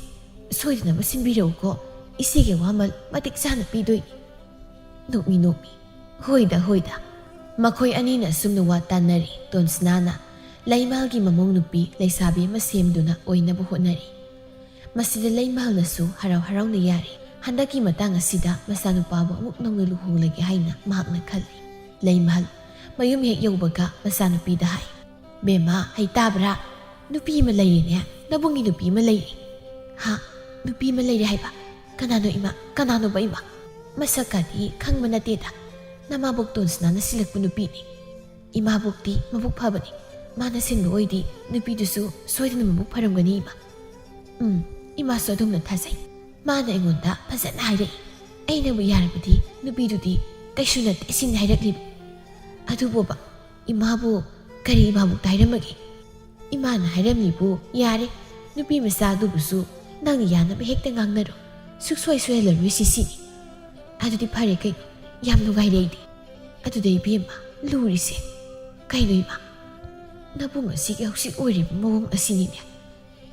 ꯁꯣꯏꯗꯅꯕ ꯁꯤꯟꯕꯤꯔꯛꯎꯀꯣ꯫ ꯏꯆꯦꯒꯤ ꯑꯋꯥꯃꯜ ꯃꯇꯤꯛ ꯆꯥꯅ ꯄꯤꯗꯣꯏꯅꯤ꯫ ꯅꯣꯛꯃꯤ ꯅꯣꯛꯃꯤ꯫ ꯍꯣꯏꯗ ꯍꯣꯏꯗ꯫ ꯃꯈꯣꯏ ꯑꯅꯤꯅ ꯑꯁꯨꯝꯅ ꯋꯥ ꯇꯥꯟꯅꯔꯤ꯫ ꯇꯣꯟꯁꯅꯥꯅ ꯂꯩꯃꯍꯜꯒꯤ ꯃꯃꯧ ꯅꯨꯄꯤ ꯂꯩꯁꯥꯕꯤ ꯑꯃ ꯁꯦꯝꯗꯨꯅ ꯑꯣꯏꯅꯕ ꯍꯣꯠꯅꯔꯤ꯫ ꯃꯁꯤꯗ ꯂꯩꯃꯍꯜꯅꯁꯨ ꯍꯔꯥꯎ ꯍꯔꯥꯎꯅ ꯌꯥꯔꯤ꯫ ꯍꯟꯗꯛꯀꯤ ꯃꯇꯥꯡ ꯑꯁꯤꯗ ꯃꯆꯥꯅꯨꯄꯥꯕꯨ ꯑꯃꯨꯛ ꯅꯧꯅ ꯂꯨꯍꯣꯡꯂꯒꯦ ꯍꯥꯏꯅ ꯃꯍꯥꯛꯅ ꯈꯜꯂꯤ꯫ ꯂꯩꯃꯍꯜ ꯃꯌꯨꯝ ꯍꯦꯛ ꯌꯧꯕꯒ ꯃꯆꯥꯅꯨꯄꯤꯗ ꯍꯥꯏ, "ꯕꯦꯝꯃ, ꯍꯩ ꯇꯥꯕ꯭ꯔꯥ? ꯅꯨꯄꯤ ꯑꯃ ꯂꯩꯔꯦꯅꯦ, ꯅꯕꯨꯡꯒꯤ ꯅꯨꯄꯤ ꯑꯃ ꯂꯩꯔꯦ꯫" "ꯍꯥ? ꯅꯨꯄꯤ ꯑꯃ ꯂꯩꯔꯦ ꯍꯥꯏꯕ? ꯀꯅꯥꯅꯣ ꯏꯃꯥ? ꯀꯅꯥꯅꯣꯕ ꯏꯃꯥ? ꯃꯁꯛꯀꯗꯤ ꯈꯪꯕ ꯅꯠꯇꯦꯗ꯫ ꯅꯃꯥꯕꯣꯛ ꯇꯣꯟꯁꯅꯥꯅ ꯁꯤꯜꯂꯛꯄ ꯅꯨꯄꯤꯅꯤ꯫ ꯏꯃꯥꯕꯣꯛꯇꯤ ꯃꯕꯨꯛ ꯐꯕꯅꯤ꯫ ꯃꯥꯅ ꯁꯤꯟꯕ ꯑꯣꯏꯗꯤ ꯅꯨꯄꯤꯗꯨꯁꯨ ꯁꯣꯏꯗꯅ ꯃꯕꯨꯛ ꯐꯔꯝꯒꯅꯤ ꯏꯃꯥ꯫" "ꯎꯝ, ꯏꯃꯥꯁꯨ ꯑꯗꯨꯝꯅ ꯊꯥꯖꯩ꯫ ꯃꯥꯅ ꯑꯩꯉꯣꯟꯗ ꯐꯖꯅ ꯍꯥꯏꯔꯛꯏ꯫ ꯑꯩꯅꯕꯨ ꯌꯥꯔꯕꯗꯤ ꯅꯨꯄꯤꯗꯨꯗꯤ ꯀꯩꯁꯨ ꯅꯠꯇꯦ ꯁꯤꯅꯤ ꯍꯥꯏꯔꯛꯂꯤꯕ꯫ ꯑꯗꯨꯕꯣꯕ, ꯏꯃꯥꯕꯨ ꯀꯔꯤ ꯏꯃꯥꯕꯣꯛꯇ ꯍꯥꯏꯔꯝꯃꯒꯦ?" "ꯏꯃꯥꯅ ꯍꯥꯏꯔꯝꯃꯤꯕꯨ ꯌꯥꯔꯦ, ꯅꯨꯄꯤ ꯃꯆꯥ ꯑꯗꯨꯕꯨꯁꯨ ꯅꯪꯅ ꯌꯥꯅꯕ ꯍꯦꯛꯇ ꯉꯥꯡꯅꯔꯣ꯫ ꯁꯨꯛꯁꯣꯏ ꯁꯣꯏꯍꯜꯂꯔꯣꯏ ꯁꯤꯁꯤꯅꯤ꯫" "ꯑꯗꯨꯗꯤ ꯐꯔꯦ ꯀꯩꯅꯣ, ꯌꯥꯝ ꯅꯨꯡꯉꯥꯏꯔꯦ ꯑꯩꯗꯤ꯫" ꯑꯗꯨꯗ ꯏꯕꯦꯝꯃ ꯂꯨꯔꯤꯁꯦ꯫ "ꯀꯩꯅꯣ ꯏꯃꯥ, ꯅꯕꯨꯡ ꯑꯁꯤꯒꯤ ꯍꯧꯖꯤꯛ ꯑꯣꯏꯔꯤꯕ ꯃꯑꯣꯡ ꯑꯁꯤꯅꯤꯅꯦ꯫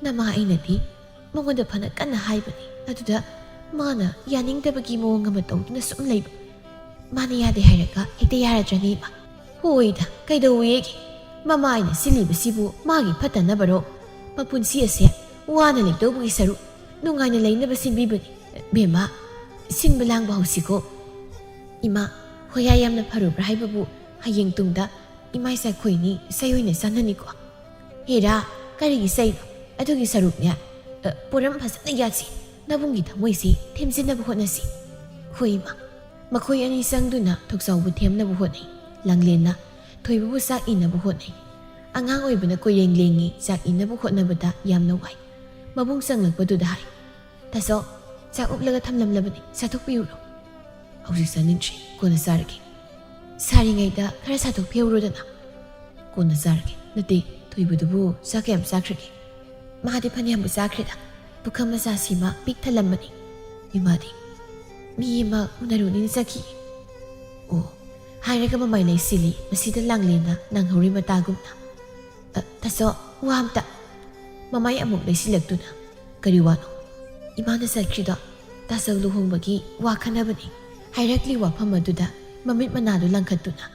ꯅꯃꯥ ꯑꯩꯅꯗꯤ ꯃꯉꯣꯟꯗ ꯐꯅ ꯀꯟꯅ ꯍꯥꯏꯕꯅꯤ, ꯑꯗꯨꯗ ꯃꯥꯅ ꯌꯥꯅꯤꯡꯗꯕꯒꯤ ꯃꯑꯣꯡ ꯑꯃ ꯇꯧꯗꯨꯅ ꯁꯨꯝ ꯂꯩꯕ꯫ ꯃꯥꯅ ꯌꯥꯗꯦ ꯍꯥꯏꯔꯒ ꯍꯦꯛꯇ ꯌꯥꯔꯗ꯭ꯔꯅꯦ ꯏꯃꯥ?" "ꯍꯣꯏꯗ, ꯀꯩꯗꯧꯋꯦꯒꯦ? ꯃꯃꯥ ꯑꯩꯅ ꯁꯤꯜꯂꯤꯕꯁꯤꯕꯨ ꯃꯥꯒꯤ ꯐꯠꯇꯅꯕꯔꯣ? ꯃꯄꯨꯟꯁꯤ ꯑꯁꯦ ꯋꯥꯅ ꯂꯩꯗꯧꯕꯒꯤ ꯁꯔꯨꯛ ꯅꯨꯡꯉꯥꯏꯅ ꯂꯩꯅꯕ ꯁꯤꯟꯕꯤꯕꯅꯤ꯫ ꯕꯦꯝꯃ, ꯁꯤꯟꯕ ꯂꯥꯡꯕ ꯍꯧꯁꯤꯀꯣ꯫" "ꯏꯃꯥ, ꯍꯣꯌꯥ ꯌꯥꯝꯅ ꯐꯔꯨꯕ꯭ꯔꯥ ꯍꯥꯏꯕꯕꯨ ꯍꯌꯦꯡ ꯇꯨꯡꯗ ꯏꯃꯥ ꯏꯆꯥ ꯑꯩꯈꯣꯏꯅꯤ ꯏꯁꯩ ꯑꯣꯏꯅ ꯆꯥꯟꯅꯅꯤꯀꯣ꯫" "ꯍꯦꯔꯥ, ꯀꯔꯤꯒꯤ ꯏꯁꯩꯅꯣ? ꯑꯗꯨꯒꯤ ꯁꯔꯨꯛꯅꯦ, ꯑ, ꯄꯣꯔꯝ ꯐꯖꯅ ꯌꯥꯠꯁꯤ꯫ ꯅꯕꯨꯡꯒꯤ ꯊꯃꯣꯏꯁꯤ ꯊꯦꯝꯖꯤꯟꯅꯕ ꯍꯣꯠꯅꯁꯤ꯫" "ꯍꯣꯏ ꯏꯃꯥ꯫" ꯃꯈꯣꯏ ꯑꯅꯤ ꯆꯪꯗꯨꯅ ꯊꯣꯛꯆꯥꯎꯕ ꯊꯦꯝꯅꯕ ꯍꯣꯠꯅꯩ꯫ ꯂꯥꯡꯂꯦꯟꯅ ꯊꯣꯏꯕꯕꯨ ꯆꯥꯛ ꯏꯅꯕ ꯍꯣꯠꯅꯩ꯫ ꯑꯉꯥꯡ ꯑꯣꯏꯕꯅ ꯀꯣꯏꯔꯦꯡ ꯂꯦꯡꯉꯤ, ꯆꯥꯛ ꯏꯅꯕ ꯍꯣꯠꯅꯕꯗ ꯌꯥꯝꯅ ꯋꯥꯏ꯫ ꯃꯕꯨꯡ ꯆꯪꯂꯛꯄꯗꯨꯗ ꯍꯥꯏ, "ꯇꯥꯆꯧ, ꯆꯥꯛ ꯎꯞꯂꯒ ꯊꯝꯂꯝꯂꯕꯅꯤ, ꯆꯥꯊꯣꯛꯄꯤꯔꯨꯔꯣ꯫" "ꯍꯧꯖꯤꯛ ꯆꯥꯅꯤꯡꯗ꯭ꯔꯤ, ꯀꯣꯟꯅ ꯆꯥꯔꯒꯦ꯫" "ꯁꯥꯔꯤꯉꯩꯗ ꯈꯔ ꯆꯥꯊꯣꯛꯄꯤꯍꯧꯔꯣꯗꯅ꯫" "ꯀꯣꯟꯅ ꯆꯥꯔꯒꯦ꯫" "ꯅꯠꯇꯦ, ꯊꯣꯏꯕꯗꯨꯕꯨ ꯆꯥꯛ ꯀꯌꯥꯝ ꯆꯥꯈ꯭ꯔꯒꯦ?" "ꯃꯥꯗꯤ ꯐꯅꯌꯥꯝꯕꯨ ꯆꯥꯈ꯭ꯔꯦꯗ, ꯄꯨꯈꯝ ꯃꯆꯥꯁꯤꯃ ꯄꯤꯛ ꯊꯜꯂꯝꯕꯅꯤ꯫" "ꯏꯃꯥꯗꯤ?" "ꯃꯤ ꯑꯃ ꯎꯅꯔꯨꯅꯤꯅ ꯆꯠꯈꯤ꯫" "ꯑꯣ꯫" ꯍꯥꯏꯔꯒ ꯃꯃꯥꯏ ꯂꯩꯁꯤꯜꯂꯤ꯫ ꯃꯁꯤꯗ ꯂꯥꯡꯂꯦꯟꯅ ꯅꯪꯍꯧꯔꯤ ꯃꯇꯥꯒꯨꯝꯅ꯫ "ꯑ, ꯇꯥꯆꯧ, ꯋꯥ ꯑꯝꯇ꯫" ꯃꯃꯥꯏ ꯑꯃꯨꯛ ꯂꯩꯁꯤꯜꯂꯛꯇꯨꯅ, "ꯀꯔꯤ ꯋꯥꯅꯣ?" "ꯏꯃꯥꯅ ꯆꯠꯈ꯭ꯔꯤꯗꯣ ꯇꯥꯆꯧ ꯂꯨꯍꯣꯡꯕꯒꯤ ꯋꯥ ꯈꯟꯅꯕꯅꯤ꯫" ꯍꯥꯏꯔꯛꯂꯤ ꯋꯥꯐꯝ ꯑꯗꯨꯗ ꯃꯃꯤꯠ ꯃꯅꯥꯗꯨ ꯂꯪꯈꯠꯇꯨꯅ,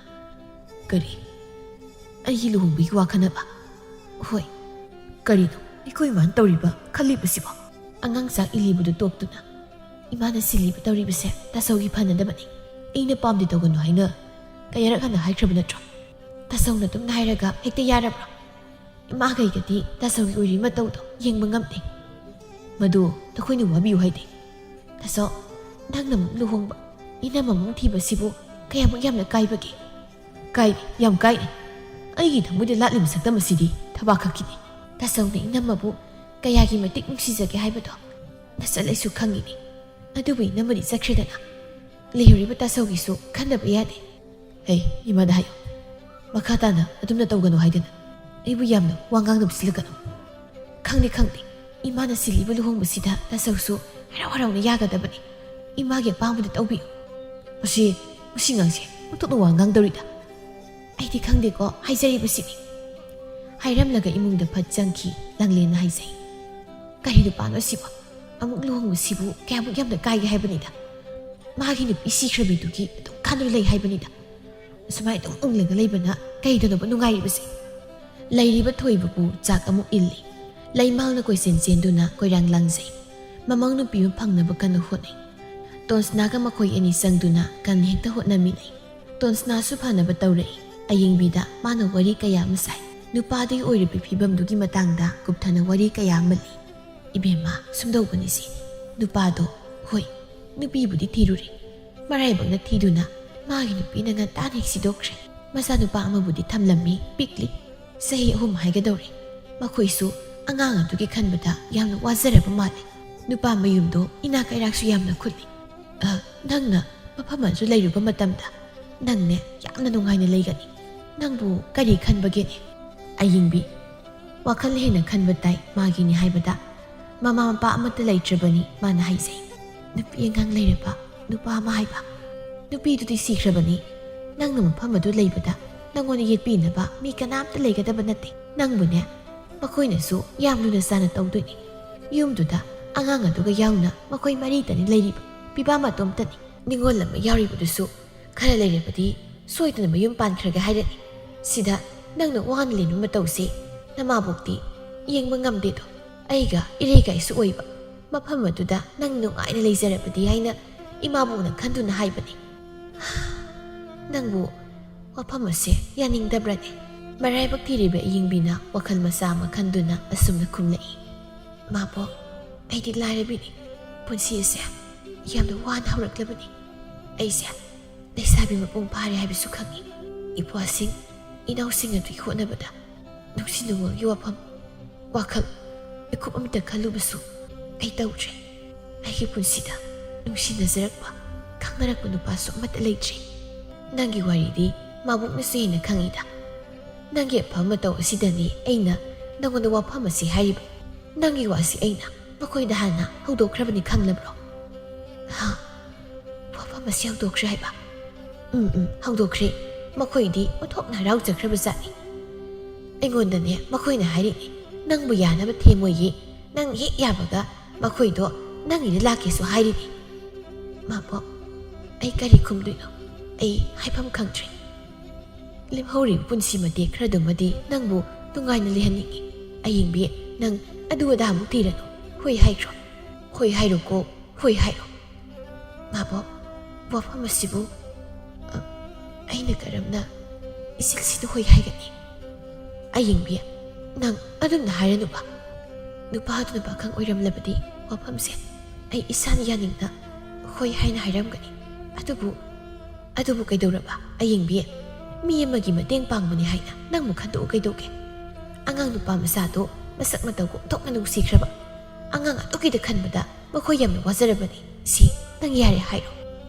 "ꯀꯔꯤ? ꯑꯩꯒꯤ ꯂꯨꯍꯣꯡꯕꯒꯤ ꯋꯥ ꯈꯟꯅꯕ?" "ꯍꯣꯏ꯫" "ꯀꯔꯤꯅꯣ ꯑꯩꯈꯣꯏ ꯏꯃꯥꯅ ꯇꯧꯔꯤꯕ ꯈꯜꯂꯤꯕꯁꯤꯕꯣ?" ꯑꯉꯥꯡ ꯆꯥꯛ ꯏꯜꯂꯤꯕꯗꯨ ꯇꯣꯛꯇꯨꯅ, "ꯏꯃꯥꯅ ꯁꯤꯜꯂꯤꯕ ꯇꯧꯔꯤꯕꯁꯦ ꯇꯥꯆꯧꯒꯤ ꯐꯅꯗꯕꯅꯤ꯫ ꯑꯩꯅ ꯄꯥꯝꯗꯦ ꯇꯧꯒꯅꯨ ꯍꯥꯏꯅ ꯀꯌꯥꯔꯛ ꯍꯟꯅ ꯍꯥꯏꯈ꯭ꯔꯕ ꯅꯠꯇ꯭ꯔꯣ? ꯇꯥꯆꯧꯅ ꯑꯗꯨꯝꯅ ꯍꯥꯏꯔꯒ ꯍꯦꯛꯇ ꯌꯥꯔꯕ꯭ꯔꯣ? ꯏꯃꯥꯈꯩꯒꯗꯤ ꯇꯥꯆꯧꯒꯤ ꯑꯣꯏꯔꯤ ꯃꯇꯧꯗꯣ ꯌꯦꯡꯕ ꯉꯝꯗꯦ꯫ ꯃꯗꯨ ꯅꯈꯣꯏꯅ ꯋꯥꯕꯤꯌꯨ ꯍꯥꯏꯗꯦ꯫ ꯇꯥꯆꯧ, ꯅꯪꯅ ꯑꯃꯨꯛ ꯂꯨꯍꯣꯡꯕ, ꯏꯅꯝꯃ ꯑꯃꯨꯛ ꯊꯤꯕꯁꯤꯕꯨ ꯀꯌꯥꯃꯨꯛ ꯌꯥꯝꯅ ꯀꯥꯏꯕꯒꯦ?" "ꯀꯥꯏ, ꯌꯥꯝ ꯀꯥꯏ꯫ ꯑꯩꯒꯤ ꯊꯃꯣꯏꯗ ꯂꯥꯠꯂꯤꯕ ꯁꯛꯇꯝ ꯑꯁꯤꯗꯤ ꯊꯕꯥꯛ ꯈꯛꯀꯤꯅꯤ꯫ ꯇꯥꯆꯧꯅ ꯏꯅꯝꯃꯕꯨ ꯀꯌꯥꯒꯤ ꯃꯇꯤꯛ ꯅꯨꯡꯁꯤꯖꯒꯦ ꯍꯥꯏꯕꯗꯣ ꯅꯆꯠ ꯑꯩꯁꯨ ꯈꯪꯉꯤꯅꯤ꯫ ꯑꯗꯨꯕꯨ ꯏꯅꯝꯃꯗꯤ ꯆꯠꯈ꯭ꯔꯦꯗꯅ꯫ ꯂꯩꯍꯧꯔꯤꯕ ꯇꯥꯆꯧꯒꯤꯁꯨ ꯈꯟꯗꯕ ꯌꯥꯗꯦ꯫" "ꯍꯦ, ꯏꯃꯥꯗ ꯍꯥꯏꯌꯨ꯫ ꯃꯈꯥ ꯇꯥꯅ ꯑꯗꯨꯝꯅ ꯇꯧꯒꯅꯨ ꯍꯥꯏꯗꯅ꯫ ꯑꯩꯕꯨ ꯌꯥꯝꯅ ꯋꯥ ꯉꯥꯡꯅꯕ ꯁꯤꯜꯂꯛꯀꯅꯨ꯫" "ꯈꯪꯗꯦ, ꯈꯪꯗꯦ꯫ ꯏꯃꯥꯅ ꯁꯤꯜꯂꯤꯕ ꯂꯨꯍꯣꯡꯕꯁꯤꯗ ꯇꯥꯆꯧꯁꯨ ꯍꯔꯥꯎ ꯍꯔꯥꯎꯅ ꯌꯥꯒꯗꯕꯅꯤ꯫ ꯏꯃꯥꯒꯤ ꯑꯄꯥꯝꯕꯗ ꯇꯧꯕꯤꯌꯨ꯫" "ꯃꯁꯤ, ꯃꯁꯤ ꯉꯥꯡꯁꯦ ꯑꯣꯟꯊꯣꯛꯅ ꯋꯥ ꯉꯥꯡꯗꯧꯔꯤꯗ꯫" "ꯑꯩꯗꯤ ꯈꯪꯗꯦꯀꯣ, ꯍꯥꯏꯖꯔꯤꯕꯁꯤꯅꯤ꯫" ꯍꯥꯏꯔꯝꯂꯒ ꯏꯃꯨꯡꯗ ꯐꯠ ꯆꯪꯈꯤ꯫ ꯂꯥꯡꯂꯦꯟꯅ ꯍꯥꯏꯖꯩ, "ꯀꯔꯤ ꯅꯨꯄꯥꯅꯣ ꯁꯤꯕꯣ? ꯑꯃꯨꯛ ꯂꯨꯍꯣꯡꯕꯁꯤꯕꯨ ꯀꯌꯥꯃꯨꯛ ꯌꯥꯝꯅ ꯀꯥꯏꯒꯦ ꯍꯥꯏꯕꯅꯤꯗ꯫ ꯃꯥꯒꯤ ꯅꯨꯄꯤ ꯁꯤꯈ꯭ꯔꯕꯤꯗꯨꯒꯤ ꯑꯗꯨꯝ ꯈꯟꯗꯨꯅ ꯂꯩ ꯍꯥꯏꯕꯅꯤꯗ꯫ ꯑꯁꯨꯃꯥꯏꯅ ꯑꯗꯨꯝ ꯎꯪꯂꯒ ꯂꯩꯕꯅ ꯀꯩꯗꯅꯣꯕ ꯅꯨꯡꯉꯥꯏꯔꯤꯕꯁꯦ?" ꯂꯩꯔꯤꯕ ꯊꯣꯏꯕꯕꯨ ꯆꯥꯛ ꯑꯃꯨꯛ ꯏꯜꯂꯤ꯫ ꯂꯩꯃꯥꯜꯅ ꯀꯣꯏꯆꯦꯟ ꯆꯦꯟꯗꯨꯅ ꯀꯣꯏꯔꯥꯡ ꯂꯥꯡꯖꯩ꯫ ꯃꯃꯧ ꯅꯨꯄꯤ ꯑꯃ ꯐꯪꯅꯕ ꯀꯟꯅ ꯍꯣꯠꯅꯩ꯫ ꯇꯣꯟꯁꯅꯥꯒ ꯃꯈꯣꯏ ꯑꯅꯤ ꯆꯪꯗꯨꯅ ꯀꯟꯅ ꯍꯦꯛꯇ ꯍꯣꯠꯅꯃꯤꯟꯅꯩ꯫ ꯇꯣꯟꯁꯅꯥꯁꯨ ꯐꯅꯕ ꯇꯧꯔꯛꯏ꯫ ꯑꯌꯦꯡꯕꯤꯗ ꯃꯥꯅ ꯋꯥꯔꯤ ꯀꯌꯥ ꯑꯃ ꯁꯥꯏ꯫ ꯅꯨꯄꯥꯗꯨꯒꯤ ꯑꯣꯏꯔꯤꯕ ꯐꯤꯕꯝꯗꯨꯒꯤ ꯃꯇꯥꯡꯗ ꯀꯨꯞꯊꯅ ꯋꯥꯔꯤ ꯀꯌꯥ ꯑꯃ ꯂꯤ꯫ "ꯏꯕꯦꯝꯃ, ꯁꯨꯝꯗꯧꯕꯅꯤꯁꯦ꯫ ꯅꯨꯄꯥꯗꯣ, ꯍꯣꯏ, ꯅꯨꯄꯤꯕꯨꯗꯤ ꯊꯤꯔꯨꯔꯦ꯫ ꯃꯔꯥꯏꯕꯛꯅ ꯊꯤꯗꯨꯅ ꯃꯥꯒꯤ ꯅꯨꯄꯤꯅ ꯉꯟꯇꯥꯅ ꯍꯦꯛ ꯁꯤꯗꯣꯛꯈ꯭ꯔꯦ꯫ ꯃꯆꯥꯅꯨꯄꯥ ꯑꯃꯕꯨꯗꯤ ꯊꯝꯂꯝꯃꯤ, ꯄꯤꯛꯂꯤ, ꯆꯍꯤ ꯑꯍꯨꯝ ꯍꯥꯏꯒꯗꯧꯔꯦ꯫ ꯃꯈꯣꯏꯁꯨ ꯑꯉꯥꯡ ꯑꯗꯨꯒꯤ ꯈꯟꯕꯗ ꯌꯥꯝꯅ ꯋꯥꯖꯔꯕ ꯃꯥꯜꯂꯤ꯫ ꯅꯨꯄꯥ ꯃꯌꯨꯝꯗꯣ ꯏꯅꯥꯛ ꯀꯩꯔꯥꯛꯁꯨ ꯌꯥꯝꯅ ꯈꯨꯜꯂꯤ꯫ ꯑ, ꯅꯪꯅ ꯃꯐꯝ ꯑꯗꯨ ꯂꯩꯔꯨꯕ ꯃꯇꯝꯗ ꯅꯪꯅꯦ ꯌꯥꯝꯅ ꯅꯨꯡꯉꯥꯏꯅ ꯂꯩꯒꯅꯤ꯫ ꯅꯪꯕꯨ ꯀꯔꯤ ꯈꯟꯕꯒꯦꯅꯦ? ꯑꯌꯤꯡꯕꯤ, ꯋꯥꯈꯜ ꯍꯦꯟꯅ ꯈꯟꯕ ꯇꯥꯏ ꯃꯥꯒꯤꯅꯤ ꯍꯥꯏꯕꯗ ꯃꯃꯥ ꯃꯄꯥ ꯑꯃꯠꯇ ꯂꯩꯇ꯭ꯔꯕꯅꯤ ꯃꯥꯅ ꯍꯥꯏꯖꯩ꯫ ꯅꯨꯄꯤ ꯑꯉꯥꯡ ꯂꯩꯔꯕ ꯅꯨꯄꯥ ꯑꯃ ꯍꯥꯏꯕ꯫ ꯅꯨꯄꯤꯗꯨꯗꯤ ꯁꯤꯈ꯭ꯔꯕꯅꯤ꯫ ꯅꯪꯅ ꯃꯐꯝ ꯑꯗꯨ ꯂꯩꯕꯗ ꯅꯪꯉꯣꯟꯗ ꯌꯦꯠꯄꯤꯅꯕ ꯃꯤ ꯀꯅꯥꯝꯇ ꯂꯩꯒꯗꯕ ꯅꯠꯇꯦ꯫ ꯅꯪꯕꯨꯅꯦ ꯃꯈꯣꯏꯅꯁꯨ ꯌꯥꯝ ꯂꯨꯅ ꯆꯥꯅ ꯇꯧꯗꯣꯏꯅꯤ꯫ ꯌꯨꯝꯗꯨꯗ ꯑꯉꯥꯡ ꯑꯗꯨꯒ ꯌꯥꯎꯅ ꯃꯈꯣꯏ ꯃꯔꯤꯇꯅꯤ ꯂꯩꯔꯤꯕ꯫ ꯄꯤꯕꯥ ꯃꯇꯣꯝꯇꯅꯤ꯫ ꯅꯤꯉꯣꯜ ꯑꯃ ꯌꯥꯎꯔꯤꯕꯗꯨꯁꯨ ꯈꯔ ꯂꯩꯔꯕꯗꯤ ꯁꯣꯏꯗꯅ ꯃꯌꯨꯝ ꯄꯥꯟꯈ꯭ꯔꯒꯦ ꯍꯥꯏꯔꯅꯤ꯫ ꯁꯤꯗ ꯅꯪꯅ ꯋꯥꯅ ꯂꯩꯕ ꯃꯇꯧꯁꯦ ꯅꯃꯥꯕꯣꯛꯇꯤ ꯌꯦꯡꯕ ꯉꯝꯗꯦꯗꯣ꯫ ꯑꯩꯒ ꯏꯔꯩꯀꯥꯏꯁꯨ ꯑꯣꯏꯕ ꯃꯐꯝ ꯑꯗꯨꯗ ꯅꯪ ꯅꯨꯡꯉꯥꯏꯅ ꯂꯩꯖꯔꯕꯗꯤ ꯍꯥꯏꯅ ꯏꯃꯥꯕꯣꯛꯅ ꯈꯟꯗꯨꯅ ꯍꯥꯏꯕꯅꯤ꯫ ꯅꯪꯕꯨ ꯋꯥꯐꯝ ꯑꯁꯦ ꯌꯥꯅꯤꯡꯗꯕ꯭ꯔꯅꯦ? ꯃꯔꯥꯏꯕꯛ ꯊꯤꯔꯤꯕ ꯑꯌꯤꯡꯕꯤꯅ ꯋꯥꯈꯜ ꯃꯆꯥ ꯑꯃ ꯈꯟꯗꯨꯅ ꯑꯁꯨꯝꯅ ꯈꯨꯝꯂꯛꯏ꯫ ꯃꯥꯕꯣꯛ, ꯑꯩꯗꯤ ꯂꯥꯏꯔꯕꯤꯅꯤ꯫ ꯄꯨꯟꯁꯤ ꯑꯁꯦ ꯌꯥꯝꯅ ꯋꯥꯅ ꯍꯧꯔꯛꯂꯕꯅꯤ꯫ ꯑꯩꯁꯦ ꯂꯩꯁꯥꯕꯤ ꯃꯄꯨꯡ ꯐꯥꯔꯦ ꯍꯥꯏꯕꯁꯨ ꯈꯪꯏ꯫ ꯏꯄ꯭ꯋꯥꯁꯤꯡ, ꯏꯅꯥꯎꯁꯤꯡ ꯑꯗꯨꯒꯤ ꯍꯣꯠꯅꯕꯗ ꯅꯨꯡꯁꯤ ꯅꯨꯡꯉꯣꯜꯒꯤ ꯋꯥꯐꯝ, ꯋꯥꯈꯜ, ꯃꯤꯀꯨꯞ ꯑꯃꯇ ꯈꯜꯂꯨꯕꯁꯨ ꯑꯩ ꯇꯧꯗ꯭ꯔꯦ꯫ ꯑꯩꯒꯤ ꯄꯨꯟꯁꯤꯗ ꯅꯨꯡꯁꯤꯅꯖꯔꯛꯄ, ꯈꯪꯅꯔꯛꯄ ꯅꯨꯄꯥꯁꯨ ꯑꯃꯠꯇ ꯂꯩꯇ꯭ꯔꯦ꯫ ꯅꯪꯒꯤ ꯋꯥꯔꯤꯗꯤ ꯃꯥꯕꯣꯛꯅꯁꯨ ꯍꯦꯟꯅ ꯈꯪꯏꯗ꯫ ꯅꯪꯒꯤ ꯑꯐꯕ ꯃꯇꯧ ꯑꯁꯤꯗꯅꯤ ꯑꯩꯅ ꯅꯪꯉꯣꯟꯗ ꯋꯥꯐꯝ ꯑꯁꯤ ꯍꯥꯏꯔꯤꯕ꯫ ꯅꯪꯒꯤ ꯋꯥꯁꯤ ꯑꯩꯅ ꯃꯈꯣꯏꯗ ꯍꯥꯟꯅ ꯍꯧꯗꯣꯛꯈ꯭ꯔꯕꯅꯤ, ꯈꯪꯂꯕ꯭ꯔꯣ? ꯍꯥ? ꯋꯥꯐꯝ ꯑꯁꯤ ꯍꯧꯗꯣꯛꯈ꯭ꯔꯦ ꯍꯥꯏꯕ? ꯎꯝ, ꯎꯝ, ꯍꯧꯗꯣꯛꯈ꯭ꯔꯦ꯫ ꯃꯈꯣꯏꯗꯤ ꯑꯣꯟꯊꯣꯛꯅ ꯍꯔꯥꯎꯖꯈ꯭ꯔꯕ ꯖꯥꯠꯅꯤ꯫ ꯑꯩꯉꯣꯟꯗꯅꯦ ꯃꯈꯣꯏꯅ ꯍꯥꯏꯔꯤꯅꯦ, "ꯅꯪꯕꯨ ꯌꯥꯅꯕ ꯊꯦꯝꯃꯣꯏꯌꯦ, ꯅꯪ ꯍꯦꯛ ꯌꯥꯕꯒ ꯃꯈꯣꯏꯗꯣ ꯅꯪꯒꯤꯗ ꯂꯥꯛꯀꯦꯁꯨ ꯍꯥꯏꯔꯤꯅꯦ꯫" ꯃꯥꯕꯣꯛ, ꯑꯩ ꯀꯔꯤ ꯈꯨꯝꯗꯣꯏꯅꯣ? ꯑꯩ ꯍꯥꯏꯐꯝ ꯈꯪꯗ꯭ꯔꯦ꯫ ꯂꯦꯝꯍꯧꯔꯤꯕ ꯄꯨꯟꯁꯤ ꯃꯇꯦꯛ ꯈꯔꯗꯨꯃꯗꯤ ꯅꯪꯕꯨ ꯅꯨꯡꯉꯥꯏꯅ ꯂꯩꯍꯟꯅꯤꯡꯏ꯫ ꯑꯌꯤꯡꯕꯤ, ꯅꯪ ꯑꯗꯨ ꯑꯗꯥ ꯑꯃꯨꯛ ꯊꯤꯔꯅꯨ꯫ ꯍꯣꯏ ꯍꯥꯏꯈ꯭ꯔꯣ꯫ ꯍꯣꯏ ꯍꯥꯏꯔꯣꯀꯣ꯫ ꯍꯣꯏ ꯍꯥꯏꯔꯣ꯫ ꯃꯥꯕꯣꯛ, ꯋꯥꯐꯝ ꯑꯁꯤꯕꯨ, ꯑ, ꯑꯩꯅ ꯀꯔꯝꯅ ꯏꯆꯦꯛꯁꯤꯗ ꯍꯣꯏ ꯍꯥꯏꯒꯅꯤ? ꯑꯌꯤꯡꯕꯤ, ꯅꯪ ꯑꯗꯨꯝꯅ ꯍꯥꯏꯔꯅꯨꯕ꯫ ꯅꯨꯄꯥꯗꯨꯅ ꯄꯥꯈꯪ ꯑꯣꯏꯔꯝꯂꯕꯗꯤ ꯋꯥꯐꯝꯁꯦ ꯑꯩ ꯏꯁꯥꯅ ꯌꯥꯅꯤꯡꯅ ꯍꯣꯏ ꯍꯥꯏꯅ ꯍꯥꯏꯔꯝꯒꯅꯤ꯫ ꯑꯗꯨꯕꯨ ꯑꯗꯨꯕꯨ ꯀꯩꯗꯧꯔꯕ? ꯑꯌꯦꯡꯕꯤ, ꯃꯤ ꯑꯃꯒꯤ ꯃꯇꯦꯡ ꯄꯥꯡꯕꯅꯤ ꯍꯥꯏꯅ ꯅꯪꯕꯨ ꯈꯟꯗꯣꯛꯎ ꯀꯩꯗꯧꯒꯦ? ꯑꯉꯥꯡ ꯅꯨꯄꯥ ꯃꯆꯥꯗꯣ ꯃꯁꯛ ꯃꯇꯧ ꯑꯣꯟꯊꯣꯛꯅ ꯅꯨꯡꯁꯤꯈ꯭ꯔꯕ ꯑꯉꯥꯡ ꯑꯗꯨꯒꯤꯗ ꯈꯟꯕꯗ ꯃꯈꯣꯏ ꯌꯥꯝꯅ ꯋꯥꯖꯔꯕꯅꯤ꯫ ꯁꯤ ꯅꯪ ꯌꯥꯔꯦ ꯍꯥꯏꯔꯣ꯫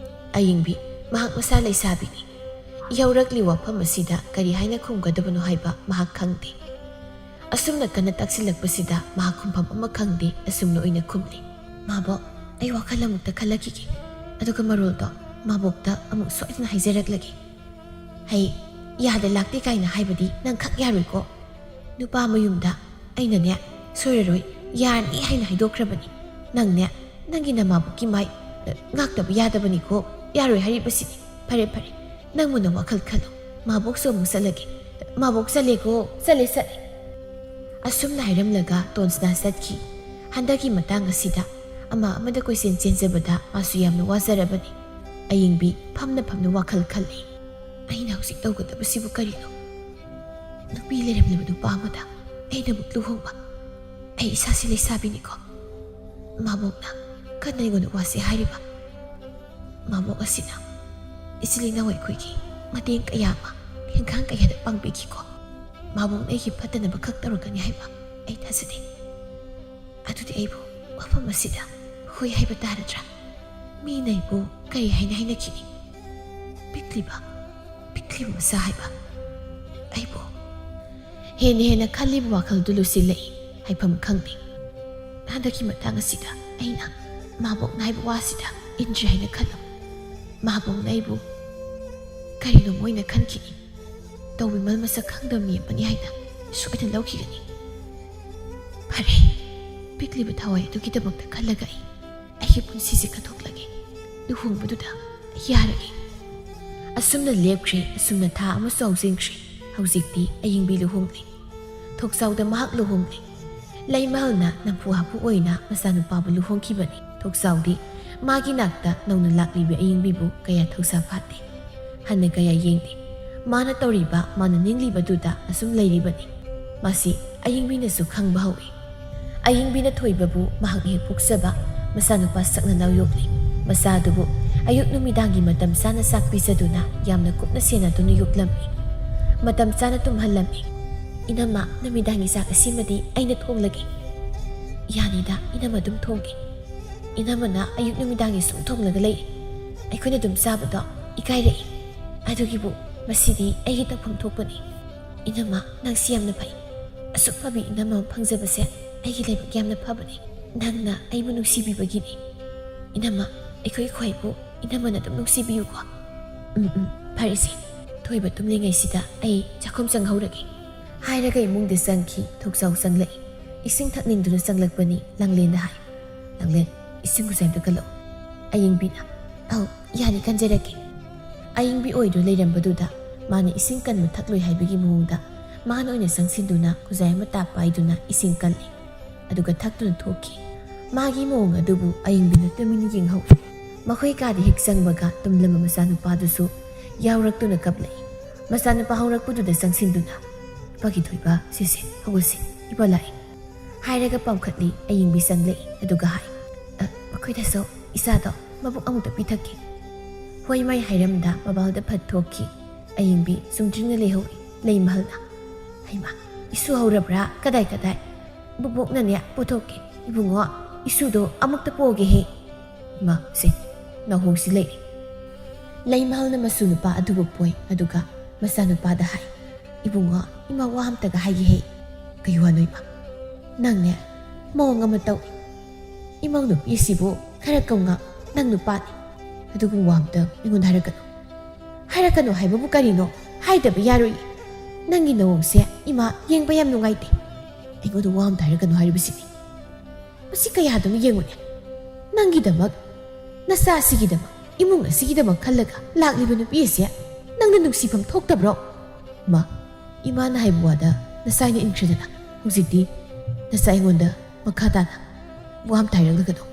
ꯑꯌꯦꯡꯕꯤ, ꯃꯍꯥꯛ ꯃꯁꯥ ꯂꯩꯁꯥꯕꯤꯅꯤ꯫ ꯌꯧꯔꯛꯂꯤ ꯋꯥꯐꯝ ꯑꯁꯤꯗ ꯀꯔꯤ ꯍꯥꯏꯅ ꯈꯨꯝꯒꯗꯕꯅꯣ ꯍꯥꯏꯕ ꯃꯍꯥꯛ ꯈꯪꯗꯦ꯫ ꯑꯁꯨꯝꯅ ꯀꯟꯅ ꯇꯛꯁꯤꯜꯂꯛꯄꯁꯤꯗ ꯃꯍꯥꯛ ꯈꯨꯝꯐꯝ ꯑꯃ ꯈꯪꯗꯦ꯫ ꯑꯁꯨꯝꯅ ꯑꯣꯏꯅ ꯈꯨꯝꯂꯤ꯫ ꯃꯥꯕꯣꯛ, ꯑꯩ ꯋꯥꯈꯜ ꯑꯃꯨꯛꯇ ꯈꯜꯂꯛꯈꯤꯒꯦ꯫ ꯑꯗꯨꯒ ꯃꯔꯣꯜꯗꯣ ꯃꯥꯕꯣꯛꯇ ꯑꯃꯨꯛ ꯁꯣꯏꯗꯅ ꯍꯥꯏꯖꯔꯛꯂꯒꯦ꯫ ꯍꯩ, ꯌꯥꯗ ꯂꯥꯛꯇꯦ ꯀꯥꯏꯅ ꯍꯥꯏꯕꯗꯤ ꯅꯪ ꯈꯛ ꯌꯥꯔꯣꯏꯀꯣ꯫ ꯅꯨꯄꯥ ꯃꯌꯨꯝꯗ ꯑꯩꯅꯅꯦ, ꯁꯣꯏꯔꯔꯣꯏ, ꯌꯥꯔꯅꯤ ꯍꯥꯏꯅ ꯍꯥꯏꯗꯣꯛꯈ꯭ꯔꯕꯅꯤ꯫ ꯅꯪꯅꯦ, ꯅꯪꯒꯤ ꯅꯃꯥꯕꯣꯛꯀꯤ ꯃꯥꯏ, ꯑ, ꯉꯥꯛꯇꯕ ꯌꯥꯗꯕꯅꯤꯀꯣ꯫ ꯌꯥꯔꯣꯏ ꯍꯥꯏꯔꯤꯕꯁꯤꯅꯤ꯫ ꯐꯔꯦ, ꯐꯔꯦ, ꯅꯪꯕꯨ ꯅꯋꯥꯈꯜ ꯈꯜꯂꯨ꯫ ꯃꯥꯕꯣꯛꯁꯨ ꯑꯃꯨꯛ ꯆꯠꯂꯒꯦ꯫ ꯃꯥꯕꯣꯛ ꯆꯠꯂꯦꯀꯣ, ꯆꯠꯂꯦ, ꯆꯠꯂꯦ꯫ ꯑꯁꯨꯝꯅ ꯍꯥꯏꯔꯝꯂꯒ ꯇꯣꯟꯁꯅꯥ ꯆꯠꯈꯤ꯫ ꯍꯟꯗꯛꯀꯤ ꯃꯇꯥꯡ ꯑꯁꯤꯗ ꯑꯃ ꯑꯃꯗ ꯀꯣꯏꯆꯦꯟ ꯆꯦꯟꯖꯕꯗ ꯃꯥꯁꯨ ꯌꯥꯝꯅ ꯋꯥꯖꯔꯕꯅꯤ꯫ ꯑꯌꯦꯡꯕꯤ ꯐꯝꯅ ꯐꯝꯅ ꯋꯥꯈꯜ ꯈꯜꯂꯤ꯫ ꯑꯩꯅ ꯍꯧꯖꯤꯛ ꯇꯧꯒꯗꯕꯁꯤꯕꯨ ꯀꯔꯤꯅꯣ? ꯅꯨꯄꯤ ꯂꯩꯔꯝꯂꯕ ꯅꯨꯄꯥ ꯑꯃꯗ ꯑꯩꯅ ꯑꯃꯨꯛ ꯂꯨꯍꯣꯡꯕ? ꯑꯩ ꯏꯁꯥꯁꯤ ꯂꯩꯁꯥꯕꯤꯅꯤꯀꯣ꯫ ꯃꯥꯕꯣꯛꯅ ꯀꯟꯅ ꯑꯩꯉꯣꯟꯗ ꯋꯥꯁꯤ ꯍꯥꯏꯔꯤꯕ꯫ ꯃꯥꯕꯣꯛ ꯑꯁꯤꯅ ꯏꯆꯤꯜ ꯏꯅꯥꯎ ꯑꯩꯈꯣꯏꯒꯤ ꯃꯇꯦꯡ ꯀꯌꯥ ꯑꯃ, ꯊꯦꯡꯈꯥꯡ ꯀꯌꯥꯗ ꯄꯥꯡꯕꯤꯈꯤꯀꯣ꯫ ꯃꯥꯕꯣꯛꯅ ꯑꯩꯒꯤ ꯐꯠꯇꯅꯕ ꯈꯛ ꯇꯧꯔꯛꯀꯅꯤ ꯍꯥꯏꯕ ꯑꯩ ꯊꯥꯖꯗꯦ꯫ ꯑꯗꯨꯗꯤ ꯑꯩꯕꯨ ꯋꯥꯐꯝ ꯑꯁꯤꯗ ꯍꯣꯏ ꯍꯥꯏꯕ ꯇꯥꯔꯗ꯭ꯔꯥ? ꯃꯤꯅ ꯑꯩꯕꯨ ꯀꯔꯤ ꯍꯥꯏꯅ ꯍꯥꯏꯅꯈꯤꯅꯤ? ꯄꯤꯛꯂꯤꯕ, ꯄꯤꯛꯂꯤꯕ ꯃꯆꯥ ꯍꯥꯏꯕ ꯑꯩꯕꯨ꯫ ꯍꯦꯟꯅ ꯍꯦꯟꯅ ꯈꯜꯂꯤꯕ ꯋꯥꯈꯜꯗꯨ ꯂꯨꯁꯤꯜꯂꯛꯏ꯫ ꯍꯥꯏꯐꯝ ꯈꯪꯗꯦ꯫ ꯍꯟꯗꯛꯀꯤ ꯃꯇꯥꯡ ꯑꯁꯤꯗ ꯑꯩꯅ ꯃꯥꯕꯣꯛꯅ ꯍꯥꯏꯕ ꯋꯥꯁꯤꯗ ꯏꯟꯗ꯭ꯔꯦ ꯍꯥꯏꯅ ꯈꯜꯂꯨ꯫ ꯃꯥꯕꯣꯛꯅ ꯑꯩꯕꯨ ꯀꯔꯤꯅꯣ ꯃꯣꯏꯅ ꯈꯟꯈꯤꯅꯤ꯫ ꯇꯧꯕꯤꯃꯜ ꯃꯁꯛ ꯈꯪꯗꯕ ꯃꯤ ꯑꯃꯅꯤ ꯍꯥꯏꯅ ꯁꯣꯏꯗꯅ ꯂꯧꯈꯤꯒꯅꯤ꯫ ꯐꯔꯦ, ꯄꯤꯛꯂꯤꯕ ꯊꯋꯥꯏ ꯑꯗꯨꯒꯤꯗꯃꯛꯇ ꯈꯜꯂꯒ ꯑꯩ ꯑꯩꯒꯤ ꯄꯨꯟꯁꯤꯁꯦ ꯀꯠꯊꯣꯛꯂꯒꯦ꯫ ꯂꯨꯍꯣꯡꯕꯗꯨꯗ ꯌꯥꯔꯒꯦ꯫ ꯑꯁꯨꯝꯅ ꯂꯦꯞꯈ꯭ꯔꯦ, ꯑꯁꯨꯝꯅ ꯊꯥ ꯑꯃꯁꯨ ꯍꯧꯖꯤꯟꯈ꯭ꯔꯦ꯫ ꯍꯧꯖꯤꯛꯇꯤ ꯑꯌꯤꯡꯕꯤ ꯂꯨꯍꯣꯡꯂꯦ꯫ ꯊꯣꯛꯆꯥꯎꯗ ꯃꯍꯥꯛ ꯂꯨꯍꯣꯡꯂꯦ꯫ ꯂꯩꯃꯍꯜꯅ ꯅꯝꯐꯨ ꯍꯥꯐꯨ ꯑꯣꯏꯅ ꯃꯆꯥꯅꯨꯄꯥꯕꯨ ꯂꯨꯍꯣꯡꯈꯤꯕꯅꯤ꯫ ꯊꯣꯛꯆꯥꯎꯗꯤ ꯃꯥꯒꯤ ꯅꯥꯛꯇ ꯅꯧꯅ ꯂꯥꯛꯂꯤꯕ ꯑꯌꯤꯡꯕꯤꯕꯨ ꯀꯌꯥ ꯊꯧꯁꯥ ꯐꯥꯠꯇꯦ꯫ ꯍꯟꯅ ꯀꯌꯥ ꯌꯦꯡꯗꯦ꯫ ꯃꯥꯅ ꯇꯧꯔꯤꯕ, ꯃꯥꯅ ꯅꯤꯡꯂꯤꯕꯗꯨꯗ ꯑꯁꯨꯝ ꯂꯩꯔꯤꯕꯅꯤ꯫ ꯃꯁꯤ ꯑꯌꯤꯡꯕꯤꯅꯁꯨ ꯈꯪꯕ ꯍꯧꯏ꯫ ꯑꯌꯤꯡꯕꯤꯅ ꯊꯣꯏꯕꯕꯨ ꯃꯍꯥꯛꯅ ꯍꯦꯛ ꯄꯣꯛꯆꯕ ꯃꯆꯥꯅꯨꯄꯥ ꯁꯛꯅꯅ ꯌꯣꯛꯂꯤ꯫ ꯃꯆꯥ ꯑꯗꯨꯕꯨ ꯑꯌꯨꯛ ꯅꯨꯃꯤꯗꯥꯡꯒꯤ ꯃꯇꯝ ꯆꯥꯅ ꯆꯥꯛ ꯄꯤꯖꯗꯨꯅ ꯌꯥꯝꯅ ꯀꯨꯞꯅ ꯁꯦꯟꯅꯗꯨꯅ ꯌꯣꯛꯂꯝꯃꯤ꯫ ꯃꯇꯝ ꯆꯥꯅ ꯇꯨꯝꯍꯜꯂꯝꯃꯤ꯫ "ꯏꯅꯝꯃ, ꯅꯨꯃꯤꯗꯥꯡꯒꯤ ꯆꯥꯛ ꯑꯁꯤꯃꯗꯤ ꯑꯩꯅ ꯊꯣꯡꯂꯒꯦ꯫ ꯌꯥꯅꯤꯗ, ꯏꯅꯝꯃ ꯑꯗꯨꯝ ꯊꯣꯡꯒꯦ꯫ ꯏꯅꯝꯃꯅ ꯑꯌꯨꯛ ꯅꯨꯃꯤꯗꯥꯡꯒꯤ ꯁꯨꯝ ꯊꯣꯡꯂꯒ ꯂꯩ꯫ ꯑꯩꯈꯣꯏꯅ ꯑꯗꯨꯝ ꯆꯥꯕꯗꯣ ꯏꯀꯥꯏꯔꯛꯏ꯫ ꯑꯗꯨꯒꯤꯕꯨ ꯃꯁꯤꯗꯤ ꯑꯩꯒꯤ ꯇꯧꯐꯝ ꯊꯣꯛꯄꯅꯤ꯫ ꯏꯅꯝꯃ, ꯅꯪꯁꯤ ꯌꯥꯝꯅ ꯐꯩ꯫ ꯑꯁꯨꯛ ꯐꯕꯤ ꯏꯅꯝꯃ ꯑꯃ ꯐꯪꯖꯕꯁꯦ ꯑꯩꯒꯤ ꯂꯥꯏꯕꯛ ꯌꯥꯝꯅ ꯐꯕꯅꯤ꯫ ꯅꯪꯅ ꯑꯩꯕꯨ ꯅꯨꯡꯁꯤꯕꯤꯕꯒꯤꯅꯤ꯫ ꯏꯅꯝꯃ, ꯑꯩꯈꯣꯏ ꯈ꯭ꯋꯥꯏꯕꯨ ꯏꯅꯝꯃꯅ ꯑꯗꯨꯝ ꯅꯨꯡꯁꯤꯕꯤꯌꯨꯀꯣ꯫ ꯎꯝ, ꯎꯝ, ꯐꯔꯦꯁꯦ꯫ ꯊꯣꯏꯕ ꯇꯨꯝꯂꯤꯉꯩꯁꯤꯗ ꯑꯩ ꯆꯥꯛꯈꯨꯝ ꯆꯪꯍꯧꯔꯒꯦ꯫" ꯍꯥꯏꯔꯒ ꯏꯃꯨꯡꯗ ꯆꯪꯈꯤ꯫ ꯊꯣꯛꯆꯥꯎ ꯆꯪꯂꯛꯏ꯫ ꯏꯁꯤꯡ ꯊꯛꯅꯤꯡꯗꯨꯅ ꯆꯪꯂꯛꯄꯅꯤ꯫ ꯂꯥꯡꯂꯦꯟꯗ ꯍꯥꯏ, "ꯂꯥꯡꯂꯦꯟ, ꯏꯁꯤꯡ ꯈꯨꯖꯥꯏ ꯑꯝꯇ ꯀꯜꯂꯛꯎ꯫" ꯑꯌꯤꯡꯕꯤꯅ, "ꯑꯧ, ꯌꯥꯅꯤ, ꯀꯟꯖꯔꯛꯀꯦ꯫" ꯑꯌꯤꯡꯕꯤ ꯑꯣꯏꯗꯨꯅ ꯂꯩꯔꯝꯕꯗꯨꯗ ꯃꯥꯅ ꯏꯁꯤꯡ ꯀꯟꯕ ꯊꯛꯂꯣꯏ ꯍꯥꯏꯕꯒꯤ ꯃꯑꯣꯡꯗ ꯃꯥꯅ ꯑꯣꯏꯅ ꯆꯪꯁꯤꯟꯗꯨꯅ ꯈꯨꯖꯥꯏ ꯑꯃ ꯇꯥꯞ ꯄꯥꯏꯗꯨꯅ ꯏꯁꯤꯡ ꯀꯜꯂꯤ꯫ ꯑꯗꯨꯒ ꯊꯛꯇꯨꯅ ꯊꯣꯛꯈꯤ꯫ ꯃꯥꯒꯤ ꯃꯑꯣꯡ ꯑꯗꯨꯕꯨ ꯑꯌꯤꯡꯕꯤꯅ ꯇꯨꯃꯤꯟꯅ ꯌꯦꯡꯍꯧꯏ꯫ ꯃꯈꯣꯏ ꯀꯥꯗ ꯍꯦꯛ ꯆꯪꯕꯒ ꯇꯨꯝꯂꯝꯕ ꯃꯆꯥꯅꯨꯄꯥꯗꯨꯁꯨ ꯌꯥꯎꯔꯛꯇꯨꯅ ꯀꯞꯂꯛꯏ꯫ ꯃꯆꯥꯅꯨꯄꯥ ꯍꯧꯔꯛꯄꯗꯨꯗ ꯆꯪꯁꯤꯟꯗꯨꯅ, "ꯏꯄꯥꯒꯤ ꯊꯣꯏꯕ, ꯁꯦ ꯁꯦ, ꯍꯧꯒꯠꯁꯤ, ꯏꯄꯥ ꯂꯥꯛꯑꯦ" ꯍꯥꯏꯔꯒ ꯄꯥꯝꯈꯠꯂꯤ꯫ ꯑꯌꯤꯡꯕꯤ ꯆꯪꯂꯛꯏ꯫ ꯑꯗꯨꯒ ꯍꯥꯏ, "ꯑ, ꯃꯈꯣꯏꯗꯁꯨ ꯏꯆꯥꯗꯣ ꯃꯕꯨꯛ ꯑꯃꯨꯛꯇ ꯄꯤꯊꯛꯀꯦ꯫" ꯍꯣꯏ ꯃꯥꯏ ꯍꯥꯏꯔꯝꯗ ꯃꯕꯥꯜꯗ ꯐꯠ ꯊꯣꯛꯈꯤ꯫ ꯑꯌꯤꯡꯕꯤ ꯆꯨꯝꯗ꯭ꯔꯤꯡꯅ ꯂꯩꯍꯧꯏ꯫ ꯂꯩꯃꯍꯜꯅ, "ꯍꯩꯃꯥ, ꯏꯁꯨ ꯍꯧꯔꯕ꯭ꯔꯥ? ꯀꯗꯥꯏ ꯀꯗꯥꯏ?" "ꯕꯨꯕꯣꯛꯅꯅꯦ ꯄꯨꯊꯣꯛꯀꯦ꯫ ꯏꯕꯨꯡꯉꯣ, ꯏꯁꯨꯗꯣ ꯑꯃꯨꯛꯇ ꯄꯣꯒꯦꯍꯦ꯫" ꯏꯃꯥ, ꯁꯦ, ꯅꯥꯍꯣꯡꯁꯤ ꯂꯩꯔꯦ꯫ ꯂꯩꯃꯍꯜꯅ ꯃꯁꯨ ꯅꯨꯄꯥ ꯑꯗꯨꯕꯨ ꯄꯣꯏ꯫ ꯑꯗꯨꯒ ꯃꯆꯥꯅꯨꯄꯥꯗ ꯍꯥꯏ, "ꯏꯕꯨꯡꯉꯣ, ꯏꯃꯥ ꯋꯥ ꯑꯝꯇꯒ ꯍꯥꯏꯒꯦꯍꯦ꯫" "ꯀꯩ ꯋꯥꯅꯣ ꯏꯃꯥ?" "ꯅꯪꯅꯦ, ꯃꯑꯣꯡ ꯑꯃ ꯇꯧꯏ꯫ ꯏꯃꯧ ꯅꯨꯄꯤ ꯑꯁꯤꯕꯨ ꯈꯔ ꯀꯧꯉꯥꯛ, ꯅꯪ ꯅꯨꯄꯥꯅꯤ꯫ ꯑꯗꯨꯒꯨꯝꯕ ꯋꯥ ꯑꯝꯇ ꯑꯩꯉꯣꯟꯗ ꯍꯥꯏꯔꯛꯀꯅꯨ꯫" "ꯍꯥꯏꯔꯛꯀꯅꯨ ꯍꯥꯏꯕꯕꯨ ꯀꯔꯤꯅꯣ? ꯍꯥꯏꯗꯕ ꯌꯥꯔꯣꯏ꯫ ꯅꯪꯒꯤ ꯅꯑꯣꯡꯁꯦ ꯏꯃꯥ ꯌꯦꯡꯕ ꯌꯥꯝ ꯅꯨꯡꯉꯥꯏꯇꯦ꯫ ꯑꯩꯉꯣꯟꯗ ꯋꯥ ꯑꯝꯇ ꯍꯥꯏꯔꯛꯀꯅꯨ ꯍꯥꯏꯔꯤꯕꯁꯤꯅꯤ꯫ ꯃꯁꯤ ꯀꯌꯥꯗꯅꯣ ꯌꯦꯡꯉꯨꯅꯦ꯫ ꯅꯪꯒꯤꯗꯃꯛ, ꯅꯆꯥꯁꯤꯒꯤꯗꯃꯛ, ꯏꯃꯨꯡ ꯑꯁꯤꯒꯤꯗꯃꯛ ꯈꯜꯂꯒ ꯂꯥꯛꯂꯤꯕ ꯅꯨꯄꯤ ꯑꯁꯦ ꯅꯪꯅ ꯅꯨꯡꯁꯤꯐꯝ ꯊꯣꯛꯇꯕ꯭ꯔꯣ?" "ꯃꯥ, ꯏꯃꯥꯅ ꯍꯥꯏꯕ ꯋꯥꯗ ꯅꯆꯥ ꯑꯩꯅ ꯏꯟꯈ꯭ꯔꯦꯗꯅ꯫ ꯍꯧꯖꯤꯛꯇꯤ ꯅꯆꯥ ꯑꯩꯉꯣꯟꯗ ꯃꯈꯥ ꯇꯥꯅ ꯋꯥ ꯑꯝꯇ ꯍꯥꯏꯔꯛꯂꯒꯅꯨ꯫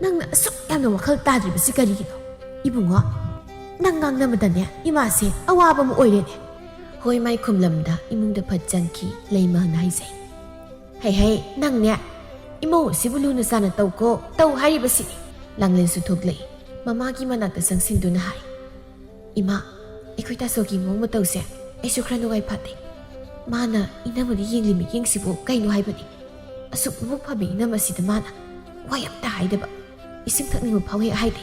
ꯅꯪꯅ ꯑꯁꯨꯛ ꯌꯥꯝꯅ ꯋꯥꯈꯜ ꯇꯥꯗ꯭ꯔꯤꯕꯁꯤ ꯀꯔꯤꯒꯤꯅꯣ? ꯏꯕꯨꯡꯉꯣ, ꯅꯪ ꯉꯥꯡꯅꯕꯗꯅꯦ ꯏꯃꯥꯁꯦ ꯑꯋꯥꯕ ꯑꯃ ꯑꯣꯏꯔꯦꯅꯦ꯫" ꯍꯣꯏ ꯃꯥꯏ ꯈꯨꯝꯂꯝꯗ ꯏꯃꯨꯡꯗ ꯐꯠ ꯆꯪꯈꯤ꯫ ꯂꯩꯃꯍꯜꯅ ꯍꯥꯏꯖꯩ, "ꯍꯩ ꯍꯩ, ꯅꯪꯅꯦ ꯏꯃꯧ ꯑꯁꯤꯕꯨ ꯂꯨꯅ ꯆꯥꯅ ꯇꯧꯀꯣ, ꯇꯧ ꯍꯥꯏꯔꯤꯕꯁꯤꯅꯤ꯫" ꯂꯥꯡꯂꯦꯟꯁꯨ ꯊꯣꯛꯂꯛꯏ꯫ ꯃꯃꯥꯒꯤ ꯃꯅꯥꯛꯇ ꯆꯪꯁꯤꯟꯗꯨꯅ ꯍꯥꯏ, "ꯏꯃꯥ, ꯑꯩꯈꯣꯏ ꯇꯥꯆꯧꯒꯤ ꯃꯑꯣꯡ ꯃꯇꯧꯁꯦ ꯑꯩꯁꯨ ꯈꯔ ꯅꯨꯡꯉꯥꯏ ꯐꯠꯇꯦ꯫ ꯃꯥꯅ ꯏꯅꯝꯃꯗ ꯌꯦꯡꯂꯤ ꯃꯤꯠꯌꯦꯡꯁꯤꯕꯨ ꯀꯩꯅꯣ ꯍꯥꯏꯕꯅꯤ? ꯑꯁꯨꯛ ꯃꯕꯨꯛ ꯐꯕ ꯏꯅꯝꯃ ꯑꯁꯤꯗ ꯃꯥꯅ ꯋꯥ ꯑꯝꯇ ꯍꯥꯏꯗꯕ, ꯏꯁꯤꯡ ꯊꯛꯅꯤꯡꯕ ꯐꯥꯎ ꯍꯦꯛ ꯍꯥꯏꯗꯦ꯫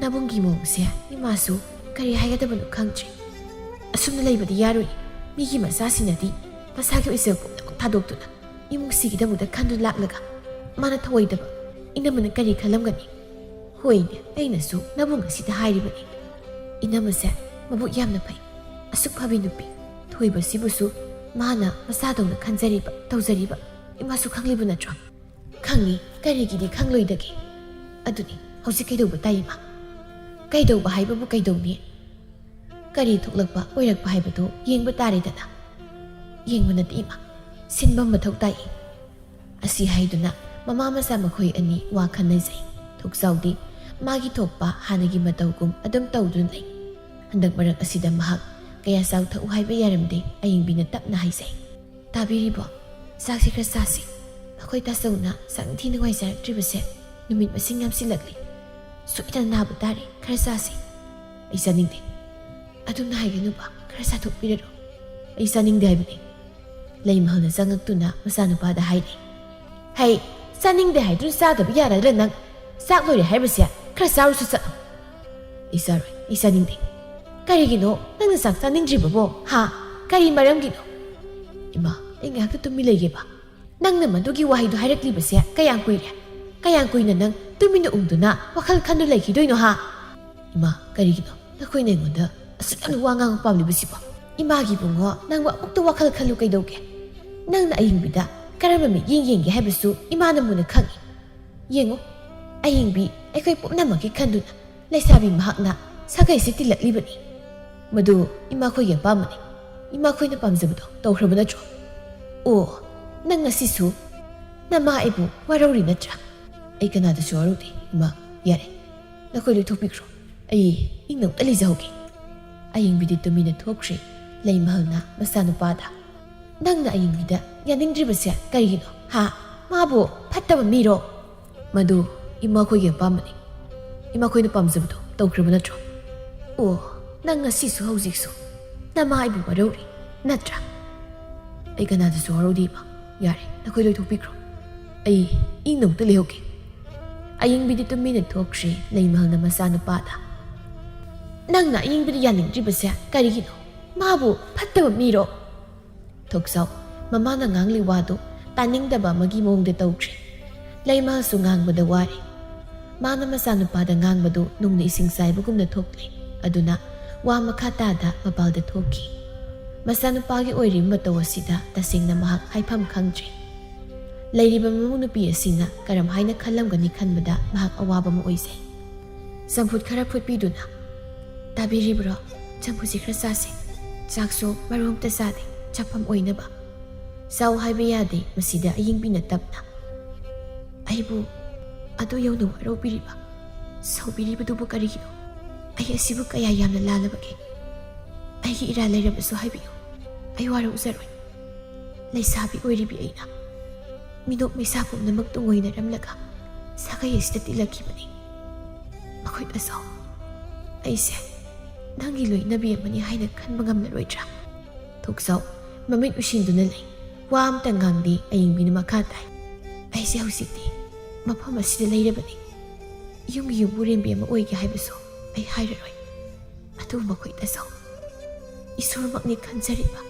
ꯅꯕꯨꯡꯒꯤ ꯃꯑꯣꯡꯁꯦ ꯏꯃꯥꯁꯨ ꯀꯔꯤ ꯍꯥꯏꯒꯗꯕꯅꯣ ꯈꯪꯗ꯭ꯔꯦ꯫ ꯑꯁꯨꯝꯅ ꯂꯩꯕꯗꯤ ꯌꯥꯔꯣꯏ꯫ ꯃꯤꯒꯤ ꯃꯆꯥꯁꯤꯡꯅꯗꯤ ꯃꯁꯥꯒꯤ ꯑꯣꯏꯖꯕ ꯄꯨꯝꯅꯃꯛ ꯊꯥꯗꯣꯛꯇꯨꯅ ꯏꯃꯨꯡꯁꯤꯒꯤꯗꯃꯛꯇ ꯈꯟꯗꯨꯅ ꯂꯥꯛꯂꯒ ꯃꯥꯅ ꯊꯧꯑꯣꯏꯗꯕ ꯏꯅꯝꯃꯅ ꯀꯔꯤ ꯈꯜꯂꯝꯒꯅꯤ? ꯍꯣꯏꯅꯦ, ꯑꯩꯅꯁꯨ ꯅꯕꯨꯡ ꯑꯁꯤꯗ ꯍꯥꯏꯔꯤꯕꯅꯤ꯫ ꯏꯅꯝꯃꯁꯦ ꯃꯕꯨꯛ ꯌꯥꯝꯅ ꯐꯩ, ꯑꯁꯨꯛ ꯐꯕꯤ ꯅꯨꯄꯤ ꯊꯣꯏꯕꯁꯤꯕꯨꯁꯨ ꯃꯥꯅ ꯃꯆꯥꯗꯧꯅ ꯈꯟꯖꯔꯤꯕ, ꯇꯧꯖꯔꯤꯕ ꯏꯃꯥꯁꯨ ꯈꯪꯂꯤꯕ ꯅꯠꯇ꯭ꯔꯣ?" "ꯈꯪꯉꯤ, ꯀꯔꯤꯒꯤꯗꯤ ꯈꯪꯂꯣꯏꯗꯒꯦ? ꯑꯗꯨꯅꯤ, ꯍꯧꯖꯤꯛ ꯀꯩꯗꯧꯕ ꯇꯥꯏ ꯏꯃꯥ?" "ꯀꯩꯗꯧꯕ ꯍꯥꯏꯕꯕꯨ ꯀꯩꯗꯧꯅꯤ? ꯀꯔꯤ ꯊꯣꯛꯂꯛꯄ ꯑꯣꯏꯔꯛꯄ ꯍꯥꯏꯕꯗꯨ ꯌꯦꯡꯕ ꯇꯥꯔꯦꯗꯅ꯫" "ꯌꯦꯡꯕ ꯅꯠꯇꯦ ꯏꯃꯥ, ꯁꯤꯟꯕ ꯃꯊꯧ ꯇꯥꯏ꯫" ꯑꯁꯤ ꯍꯥꯏꯗꯨꯅ ꯃꯃꯥ ꯃꯆꯥ ꯃꯈꯣꯏ ꯑꯅꯤ ꯋꯥ ꯈꯟꯅꯖꯩ꯫ ꯊꯣꯛꯆꯥꯎꯗꯤ ꯃꯥꯒꯤ ꯊꯣꯛꯄ ꯍꯥꯟꯅꯒꯤ ꯃꯇꯧꯒꯨꯝ ꯑꯗꯨꯝ ꯇꯧꯗꯨꯅ ꯂꯩ꯫ ꯍꯟꯗꯛ ꯃꯔꯛ ꯑꯁꯤꯗ ꯃꯍꯥꯛ ꯀꯌꯥ ꯆꯥꯎ ꯊꯛꯎ ꯍꯥꯏꯕ ꯌꯥꯔꯝꯗꯦ꯫ ꯑꯌꯤꯡꯕꯤꯅ ꯇꯞꯅ ꯍꯥꯏꯖꯩ, "ꯇꯥꯕꯤꯔꯤꯕꯣ? ꯆꯥꯛꯁꯤ ꯈꯔ ꯆꯥꯁꯤ꯫ ꯑꯩꯈꯣꯏ ꯇꯥꯆꯧꯅ ꯆꯥꯛ ꯅꯤꯡꯊꯤ ꯅꯨꯡꯉꯥꯏ ꯆꯥꯔꯛꯇ꯭ꯔꯤꯕꯁꯦ ꯅꯨꯃꯤꯠ ꯃꯁꯤꯡ ꯌꯥꯝꯁꯤꯜꯂꯛꯂꯤ꯫ ꯁꯣꯏꯗꯅ ꯅꯥꯕ ꯇꯥꯔꯦ꯫ ꯈꯔ ꯆꯥꯁꯤ꯫" "ꯑꯩ ꯆꯥꯅꯤꯡꯗꯦ꯫" "ꯑꯗꯨꯝꯅ ꯍꯥꯏꯒꯅꯨꯕ, ꯈꯔ ꯆꯥꯊꯣꯛꯄꯤꯔꯔꯣ꯫" "ꯑꯩ ꯆꯥꯅꯤꯡꯗꯦ ꯍꯥꯏꯕꯅꯤ꯫" ꯂꯩꯃꯍꯜꯅ ꯆꯪꯉꯛꯇꯨꯅ ꯃꯆꯥꯅꯨꯄꯥꯗ ꯍꯥꯏꯔꯤ, "ꯍꯩ, ꯆꯥꯅꯤꯡꯗꯦ ꯍꯥꯏꯗꯨꯅ ꯆꯥꯗꯕ ꯌꯥꯔꯗ꯭ꯔꯥ ꯅꯪ? ꯆꯥꯛ ꯂꯣꯏꯔꯦ ꯍꯥꯏꯔꯤꯕꯁꯦ ꯈꯔ ꯆꯥꯔꯨꯁꯨ ꯆꯠꯂꯣ꯫" "ꯑꯩ ꯆꯥꯔꯣꯏ, ꯑꯩ ꯆꯥꯅꯤꯡꯗꯦ꯫" "ꯀꯔꯤꯒꯤꯅꯣ ꯅꯪꯅ ꯆꯥꯛ ꯆꯥꯅꯤꯡꯗ꯭ꯔꯤꯕꯕꯣ? ꯍꯥ? ꯀꯔꯤ ꯃꯔꯝꯒꯤꯅꯣ?" "ꯏꯃꯥ, ꯑꯩ ꯉꯥꯏꯍꯥꯛꯇ ꯇꯨꯝꯃꯤ ꯂꯩꯒꯦꯕ꯫" "ꯅꯪꯅ ꯃꯗꯨꯒꯤ ꯋꯥꯍꯩꯗꯣ ꯍꯥꯏꯔꯛꯂꯤꯕꯁꯦ ꯀꯌꯥꯝ ꯀꯨꯏꯔꯦ? ꯀꯌꯥꯝ ꯀꯨꯏꯅ ꯅꯪ ꯇꯨꯃꯤꯟꯅ ꯎꯪꯗꯨꯅ ꯋꯥꯈꯜ ꯈꯟꯗꯨ ꯂꯩꯈꯤꯗꯣꯏꯅꯣ, ꯍꯥ?" "ꯏꯃꯥ, ꯀꯔꯤꯒꯤꯅꯣ ꯅꯈꯣꯏꯅ ꯑꯩꯉꯣꯟꯗ ꯑꯁꯨꯛ ꯌꯥꯝꯅ ꯋꯥ ꯉꯥꯡꯕ ꯄꯥꯝꯂꯤꯕꯁꯤꯕꯣ? ꯏꯃꯥꯒꯤ ꯏꯕꯨꯡꯉꯣ, ꯅꯪꯕꯨ ꯑꯃꯨꯛꯇ ꯋꯥꯈꯜ ꯈꯜꯂꯨ ꯀꯩꯗꯧꯒꯦ? ꯅꯪꯅ ꯑꯌꯤꯡꯕꯤꯗ ꯀꯔꯝꯕ ꯃꯤꯠꯌꯦꯡ ꯌꯦꯡꯒꯦ ꯍꯥꯏꯕꯁꯨ ꯏꯃꯥꯅ ꯃꯨꯟꯅ ꯈꯪꯏ꯫ ꯌꯦꯡꯉꯨ, ꯑꯌꯤꯡꯕꯤ ꯑꯩꯈꯣꯏ ꯄꯨꯝꯅꯃꯛꯀꯤ ꯈꯟꯗꯨꯅ ꯂꯩꯁꯥꯕꯤ ꯃꯍꯥꯛꯅ ꯁꯥꯒꯩꯁꯤ ꯇꯤꯜꯂꯛꯂꯤꯕꯅꯤ꯫ ꯃꯗꯨ ꯏꯃꯥꯈꯣꯏꯒꯤ ꯑꯄꯥꯝꯕꯅꯤ꯫ ꯏꯃꯥꯈꯣꯏꯅ ꯄꯥꯝꯖꯕꯗꯣ ꯇꯧꯈ꯭ꯔꯕ ꯅꯠꯇ꯭ꯔꯣ? ꯑꯣ, ꯅꯪ ꯉꯁꯤꯁꯨ ꯅꯃꯥ ꯑꯩꯕꯨ ꯋꯥꯔꯧꯔꯤ ꯅꯠꯇ꯭ꯔꯥ?" "ꯑꯩ ꯀꯅꯥꯗꯁꯨ ꯋꯥꯔꯧꯗꯦ, ꯏꯃꯥ꯫ ꯌꯥꯔꯦ, ꯅꯈꯣꯏ ꯂꯣꯏ ꯊꯣꯛꯄꯤꯈ꯭ꯔꯣ꯫ ꯑꯩ ꯏꯪꯅ ꯑꯝꯇ ꯂꯩꯖꯍꯧꯒꯦ꯫" ꯑꯌꯤꯡꯕꯤꯗꯤ ꯇꯨꯃꯤꯟꯅ ꯊꯣꯛꯈ꯭ꯔꯦ꯫ ꯂꯩꯃꯍꯜꯅ ꯃꯆꯥꯅꯨꯄꯥꯗ, "ꯅꯪꯅ ꯑꯌꯤꯡꯕꯤꯗ ꯌꯥꯅꯤꯡꯗ꯭ꯔꯤꯕꯁꯦ ꯀꯔꯤꯒꯤꯅꯣ, ꯍꯥ? ꯃꯥꯕꯨ ꯐꯠꯇꯕ ꯃꯤꯔꯣ?" "ꯃꯗꯨ ꯏꯃꯥꯈꯣꯏꯒꯤ ꯑꯄꯥꯝꯕꯅꯤ꯫" ꯏꯃꯥ, ꯑꯩꯈꯣꯏꯅ ꯄꯥꯝꯖꯕꯗꯣ ꯇꯧꯈ꯭ꯔꯕ ꯅꯠꯇ꯭ꯔꯣ? ꯑꯣ, ꯅꯪ ꯉꯁꯤꯁꯨ ꯍꯧꯖꯤꯛꯁꯨ ꯅꯃꯥ ꯑꯩꯕꯨ ꯋꯥꯔꯧꯔꯤ ꯅꯠꯇ꯭ꯔꯥ? ꯑꯩ ꯀꯅꯥꯗꯁꯨ ꯋꯥꯔꯧꯗꯦ ꯏꯃꯥ꯫ ꯌꯥꯔꯦ, ꯅꯈꯣꯏ ꯂꯣꯏꯊꯣꯛꯄꯤꯈ꯭ꯔꯣ꯫ ꯑꯩ ꯏꯪꯅ ꯑꯃꯨꯛꯇ ꯂꯩꯍꯧꯒꯦ꯫ ꯑꯌꯤꯡꯕꯤꯗꯤ ꯇꯨꯃꯤꯟꯅ ꯊꯣꯛꯈ꯭ꯔꯦ꯫ ꯂꯩꯃꯍꯜꯅ ꯃꯆꯥꯅꯨꯄꯥꯗ, "ꯅꯪꯅ ꯑꯌꯤꯡꯕꯤꯗ ꯌꯥꯅꯤꯡꯗ꯭ꯔꯤꯕꯁꯦ ꯀꯔꯤꯒꯤꯅꯣ? ꯃꯥꯕꯨ ꯐꯠꯇꯕ ꯃꯤꯔꯣ?" ꯊꯣꯛꯆꯥꯎ ꯃꯃꯥꯅ ꯉꯥꯡꯂꯤ ꯋꯥꯗꯨ ꯇꯥꯅꯤꯡꯗꯕ ꯑꯃꯒꯤ ꯃꯑꯣꯡꯗ ꯇꯧꯈ꯭ꯔꯦ꯫ ꯂꯩꯃꯍꯜꯁꯨ ꯉꯥꯡꯕꯗ ꯋꯥꯔꯦ꯫ ꯃꯥꯅ ꯃꯆꯥꯅꯨꯄꯥꯗ ꯉꯥꯡꯕꯗꯨ ꯅꯨꯡꯅ ꯏꯁꯤꯡ ꯆꯥꯏꯕꯒꯨꯝꯅ ꯊꯣꯛꯂꯦ꯫ ꯑꯗꯨꯅ ꯋꯥ ꯃꯈꯥ ꯇꯥꯗ ꯃꯄꯥꯜꯗ ꯊꯣꯛꯈꯤ꯫ ꯃꯆꯥꯅꯨꯄꯥꯒꯤ ꯑꯣꯏꯔꯤꯕ ꯃꯇꯧ ꯑꯁꯤꯗ ꯇꯁꯦꯡꯅ ꯃꯍꯥꯛ ꯍꯥꯏꯐꯝ ꯈꯪꯗ꯭ꯔꯦ꯫ ꯂꯩꯔꯤꯕ ꯃꯃꯧ ꯅꯨꯄꯤ ꯑꯁꯤꯅ ꯀꯔꯝ ꯍꯥꯏꯅ ꯈꯜꯂꯝꯒꯅꯤ ꯈꯟꯕꯗ ꯃꯍꯥꯛ ꯑꯋꯥꯕ ꯑꯃ ꯑꯣꯏꯖꯩ꯫ ꯆꯝꯐꯨꯠ ꯈꯔ ꯐꯨꯠꯄꯤꯗꯨꯅ꯫ "ꯇꯥꯕꯤꯔꯤꯕ꯭ꯔꯣ? ꯆꯝꯐꯨꯠꯁꯤ ꯈꯔ ꯆꯥꯁꯦ꯫ ꯆꯥꯛꯁꯨ ꯃꯔꯨ ꯑꯝꯇ ꯆꯥꯗꯦ, ꯆꯥꯐꯝ ꯑꯣꯏꯅꯕ꯫" "ꯆꯥꯎ ꯍꯥꯏꯕ ꯌꯥꯗꯦ꯫" ꯃꯁꯤꯗ ꯑꯌꯤꯡꯕꯤꯅ ꯇꯞꯅ, "ꯑꯩꯕꯨ ꯑꯗꯨ ꯌꯧꯅ ꯋꯥꯔꯧꯕꯤꯔꯤꯕ, ꯁꯥꯎꯕꯤꯔꯤꯕꯗꯨꯕꯨ ꯀꯔꯤꯒꯤꯅꯣ? ꯑꯩ ꯑꯁꯤꯕꯨ ꯀꯌꯥ ꯌꯥꯝꯅ ꯂꯥꯜꯂꯕꯒꯦ? ꯑꯩꯒꯤ ꯏꯔꯥꯜ ꯂꯩꯔꯕꯁꯨ ꯍꯥꯏꯕꯤꯌꯨ, ꯑꯩ ꯋꯥꯔꯧꯖꯔꯣꯏ꯫ ꯂꯩꯁꯥꯕꯤ ꯑꯣꯏꯔꯤꯕꯤ ꯑꯩꯅ ꯃꯤꯅꯣꯛ ꯃꯩꯁꯥ ꯄꯨꯝꯅꯃꯛ ꯇꯨꯡꯑꯣꯏꯅꯔꯝꯂꯒ ꯁꯥꯒꯩ ꯑꯁꯤꯗ ꯇꯤꯜꯂꯛꯈꯤꯕꯅꯤ꯫ ꯃꯈꯣꯏ ꯇꯥꯆꯧ, ꯑꯩꯁꯦ ꯅꯪꯒꯤ ꯂꯣꯏꯅꯕꯤ ꯑꯃꯅꯤ ꯍꯥꯏꯅ ꯈꯟꯕ ꯉꯝꯂꯔꯣꯏꯗ꯭ꯔꯥ?" ꯊꯣꯛꯆꯥꯎ ꯃꯃꯤꯠ ꯎꯏꯁꯤꯟꯗꯨꯅ ꯂꯩ꯫ ꯋꯥ ꯑꯝꯇ ꯉꯥꯡꯗꯦ꯫ ꯑꯌꯤꯡꯕꯤꯅ ꯃꯈꯥ ꯇꯥꯏ, "ꯑꯩꯁꯦ ꯍꯧꯖꯤꯛꯇꯤ ꯃꯐꯝ ꯑꯁꯤꯗ ꯂꯩꯔꯕꯅꯤ꯫ ꯌꯨꯝꯒꯤ ꯌꯨꯝꯕꯨꯔꯦꯝꯕꯤ ꯑꯃ ꯑꯣꯏꯒꯦ ꯍꯥꯏꯕꯁꯨ ꯑꯩ ꯍꯥꯏꯔꯔꯣꯏ꯫ ꯑꯗꯨꯕꯨ ꯃꯈꯣꯏ ꯇꯥꯆꯧ, ꯏꯁꯣꯔꯃꯛꯅꯤ ꯈꯟꯖꯔꯤꯕ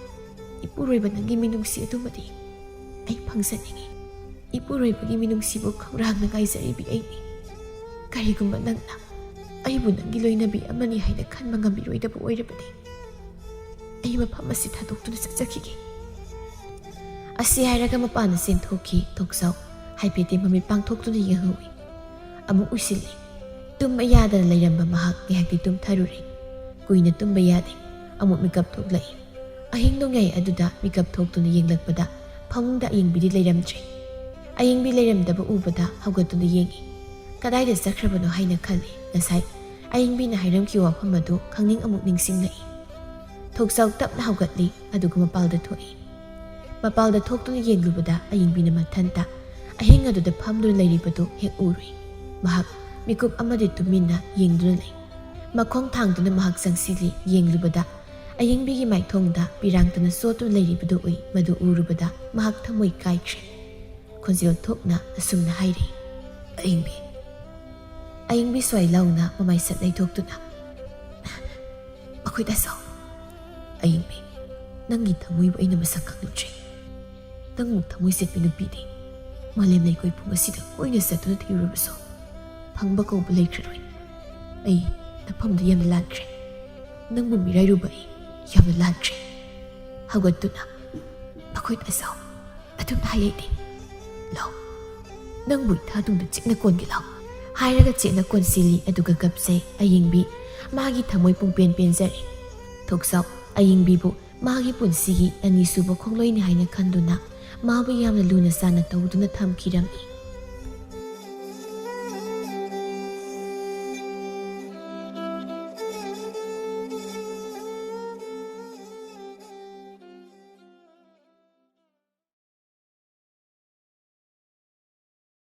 ꯏꯄꯨꯔꯣꯏꯕ ꯅꯪꯒꯤ ꯃꯤꯅꯨꯡꯁꯤ ꯑꯗꯨꯃꯗꯤ ꯑꯩ ꯐꯪꯖꯅꯤꯡꯏ꯫ ꯏꯄꯨꯔꯣꯏꯕꯒꯤ ꯃꯤꯅꯨꯡꯁꯤꯕꯨ ꯈꯧꯔꯥꯡꯅ ꯉꯥꯏꯖꯔꯤꯕꯤ ꯑꯩꯅꯤ꯫ ꯀꯔꯤꯒꯨꯝꯕ ꯅꯪꯅ ꯑꯩꯕꯨ ꯅꯪꯒꯤ ꯂꯣꯏꯅꯕꯤ ꯑꯃꯅꯤ ꯍꯥꯏꯅ ꯈꯟꯕ ꯉꯝꯕꯤꯔꯣꯏꯗꯕ ꯑꯣꯏꯔꯕꯗꯤ, ꯑꯩ ꯃꯐꯝ ꯑꯁꯤ ꯊꯥꯗꯣꯛꯇꯨꯅ ꯆꯠꯆꯈꯤꯒꯦ꯫" ꯑꯁꯤ ꯍꯥꯏꯔꯒ ꯃꯄꯥꯟꯗ ꯆꯦꯟꯊꯣꯛꯈꯤ꯫ ꯊꯣꯛꯆꯥꯎ ꯍꯥꯏꯐꯦꯠꯇꯤ ꯃꯃꯤꯠ ꯄꯥꯡꯊꯣꯛꯇꯨꯅ ꯌꯦꯡꯍꯧꯏ꯫ ꯑꯃꯨꯛ ꯎꯏꯁꯤꯜꯂꯤ꯫ ꯇꯨꯝꯕ ꯌꯥꯗꯅ ꯂꯩꯔꯝꯕ ꯃꯍꯥꯛ ꯉꯥꯏꯍꯥꯛꯇꯤ ꯇꯨꯝꯊꯔꯨꯔꯦ꯫ ꯀꯨꯏꯅ ꯇꯨꯝꯕ ꯌꯥꯗꯦ꯫ ꯑꯃꯨꯛ ꯃꯤꯀꯞ ꯊꯣꯛꯂꯛꯏ꯫ ꯑꯍꯤꯡ ꯅꯣꯡꯌꯥꯏ ꯑꯗꯨꯗ ꯃꯤꯀꯞ ꯊꯣꯛꯇꯨꯅ ꯌꯦꯡꯂꯛꯄꯗ ꯐꯃꯨꯡꯗ ꯑꯌꯤꯡꯕꯤꯗꯤ ꯂꯩꯔꯝꯗ꯭ꯔꯦ꯫ ꯑꯌꯤꯡꯕꯤ ꯂꯩꯔꯝꯗꯕ ꯎꯕꯗ ꯍꯧꯒꯠꯇꯨꯅ ꯌꯦꯡꯉꯤ꯫ ꯀꯗꯥꯏꯗ ꯆꯠꯈ꯭ꯔꯕꯅꯣ ꯍꯥꯏꯅ ꯈꯜꯂꯤ꯫ ꯉꯁꯥꯏ ꯑꯌꯤꯡꯕꯤꯅ ꯍꯥꯏꯔꯝꯈꯤꯕ ꯋꯥꯐꯝ ꯑꯗꯨ ꯈꯪꯅꯤꯡ ꯑꯃꯨꯛ ꯅꯤꯡꯁꯤꯡꯂꯛꯏ꯫ ꯊꯣꯛꯆꯥꯎ ꯇꯞꯅ ꯍꯧꯒꯠꯂꯤ, ꯑꯗꯨꯒ ꯃꯄꯥꯜꯗ ꯊꯣꯛꯏ꯫ ꯃꯄꯥꯜꯗ ꯊꯣꯛꯇꯨꯅ ꯌꯦꯡꯂꯨꯕꯗ ꯑꯌꯤꯡꯕꯤꯅ ꯃꯊꯟꯇ ꯑꯍꯤꯡ ꯑꯗꯨꯗ ꯐꯝꯗꯨꯅ ꯂꯩꯔꯤꯕꯗꯨ ꯍꯦꯛ ꯎꯔꯨꯏ꯫ ꯃꯍꯥꯛ ꯃꯤꯀꯨꯞ ꯑꯃꯗꯤ ꯇꯨꯃꯤꯟꯅ ꯌꯦꯡꯗꯨꯅ ꯂꯩ꯫ ꯃꯈꯣꯡ ꯊꯥꯡꯗꯨꯅ ꯃꯍꯥꯛ ꯆꯪꯁꯤꯜꯂꯤ꯫ ꯌꯦꯡꯂꯨꯕꯗ ꯑꯌꯤꯡꯕꯤꯒꯤ ꯃꯥꯏꯊꯣꯡꯗ ꯄꯤꯔꯥꯡꯇꯅ ꯆꯣꯠꯇꯨꯅ ꯂꯩꯔꯤꯕꯗꯨ ꯎꯏ꯫ ꯃꯗꯨ ꯎꯔꯨꯕꯗ ꯃꯍꯥꯛ ꯊꯃꯣꯏ ꯀꯥꯏꯈ꯭ꯔꯦ꯫ ꯈꯣꯟꯖꯦꯜ ꯊꯣꯛꯅ ꯑꯁꯨꯝꯅ ꯍꯥꯏꯔꯤ, "ꯑꯌꯤꯡꯕꯤ"꯫ ꯑꯌꯤꯡꯕꯤ ꯁ꯭ꯋꯥꯏ ꯂꯥꯎꯅ ꯃꯃꯥꯏ ꯁꯠ ꯂꯩꯊꯣꯛꯇꯨꯅ, "ꯑꯩꯈꯣꯏ ꯗꯥꯆꯧ, ꯑꯌꯤꯡꯕꯤ, ꯅꯪꯒꯤ ꯊꯃꯣꯏꯕꯨ ꯑꯩꯅ ꯃꯁꯛ ꯈꯪꯂꯨꯗ꯭ꯔꯦ꯫ ꯅꯪꯃꯨꯛ ꯊꯃꯣꯏ ꯁꯦꯠꯄꯤ ꯅꯨꯄꯤꯗꯤ ꯃꯥꯂꯦꯝ ꯂꯩꯀꯣꯏ ꯄꯨꯝ ꯑꯁꯤꯗ ꯀꯣꯏꯅ ꯆꯠꯇꯨꯅ ꯊꯤꯔꯨꯔꯕꯁꯨ ꯐꯪꯕ ꯀꯧꯕ ꯂꯩꯈ꯭ꯔꯔꯣꯏ꯫ ꯑꯩ ꯅꯐꯝꯗ ꯌꯥꯝꯅ ꯂꯥꯟꯈ꯭ꯔꯦ꯫ ꯅꯪꯕꯨ ꯃꯤꯔꯥꯏꯔꯨꯕ ꯑꯩ ꯌꯥꯝꯅ ꯂꯥꯟꯈ꯭ꯔꯦ꯫ ꯍꯧꯒꯠꯇꯨꯅ, ꯑꯩꯈꯣꯏ ꯗꯥꯆꯧ, ꯑꯗꯨꯝ ꯍꯥꯏ ꯂꯩꯇꯦ꯫ ꯂꯥꯎ, ꯅꯪꯕꯨ ꯏꯊꯥ ꯇꯨꯡꯗ ꯆꯦꯠꯅ ꯀꯣꯟꯒꯦ ꯂꯥꯎ"꯫ ꯍꯥꯏꯔꯒ ꯆꯦꯠꯅ ꯀꯣꯟꯁꯤꯜꯂꯤ꯫ ꯑꯗꯨꯒ ꯀꯞꯆꯩ꯫ ꯑꯌꯤꯡꯕꯤ, ꯃꯥꯒꯤ ꯊꯃꯣꯏ ꯄꯨꯡꯄꯦꯟ ꯄꯦꯟꯖꯔꯦ꯫ ꯊꯣꯛꯆꯥꯎ, ꯑꯌꯤꯡꯕꯤꯕꯨ ꯃꯥꯒꯤ ꯄꯨꯟꯁꯤꯒꯤ ꯑꯅꯤꯁꯨꯕ ꯈꯣꯡꯂꯣꯏꯅꯤ ꯍꯥꯏꯅ ꯈꯟꯗꯨꯅ ꯃꯥꯕꯨ ꯌꯥꯝꯅ ꯂꯨꯅ ꯆꯥꯟꯅ ꯇꯧꯗꯨꯅ ꯊꯝꯈꯤꯔꯝꯃꯤ꯫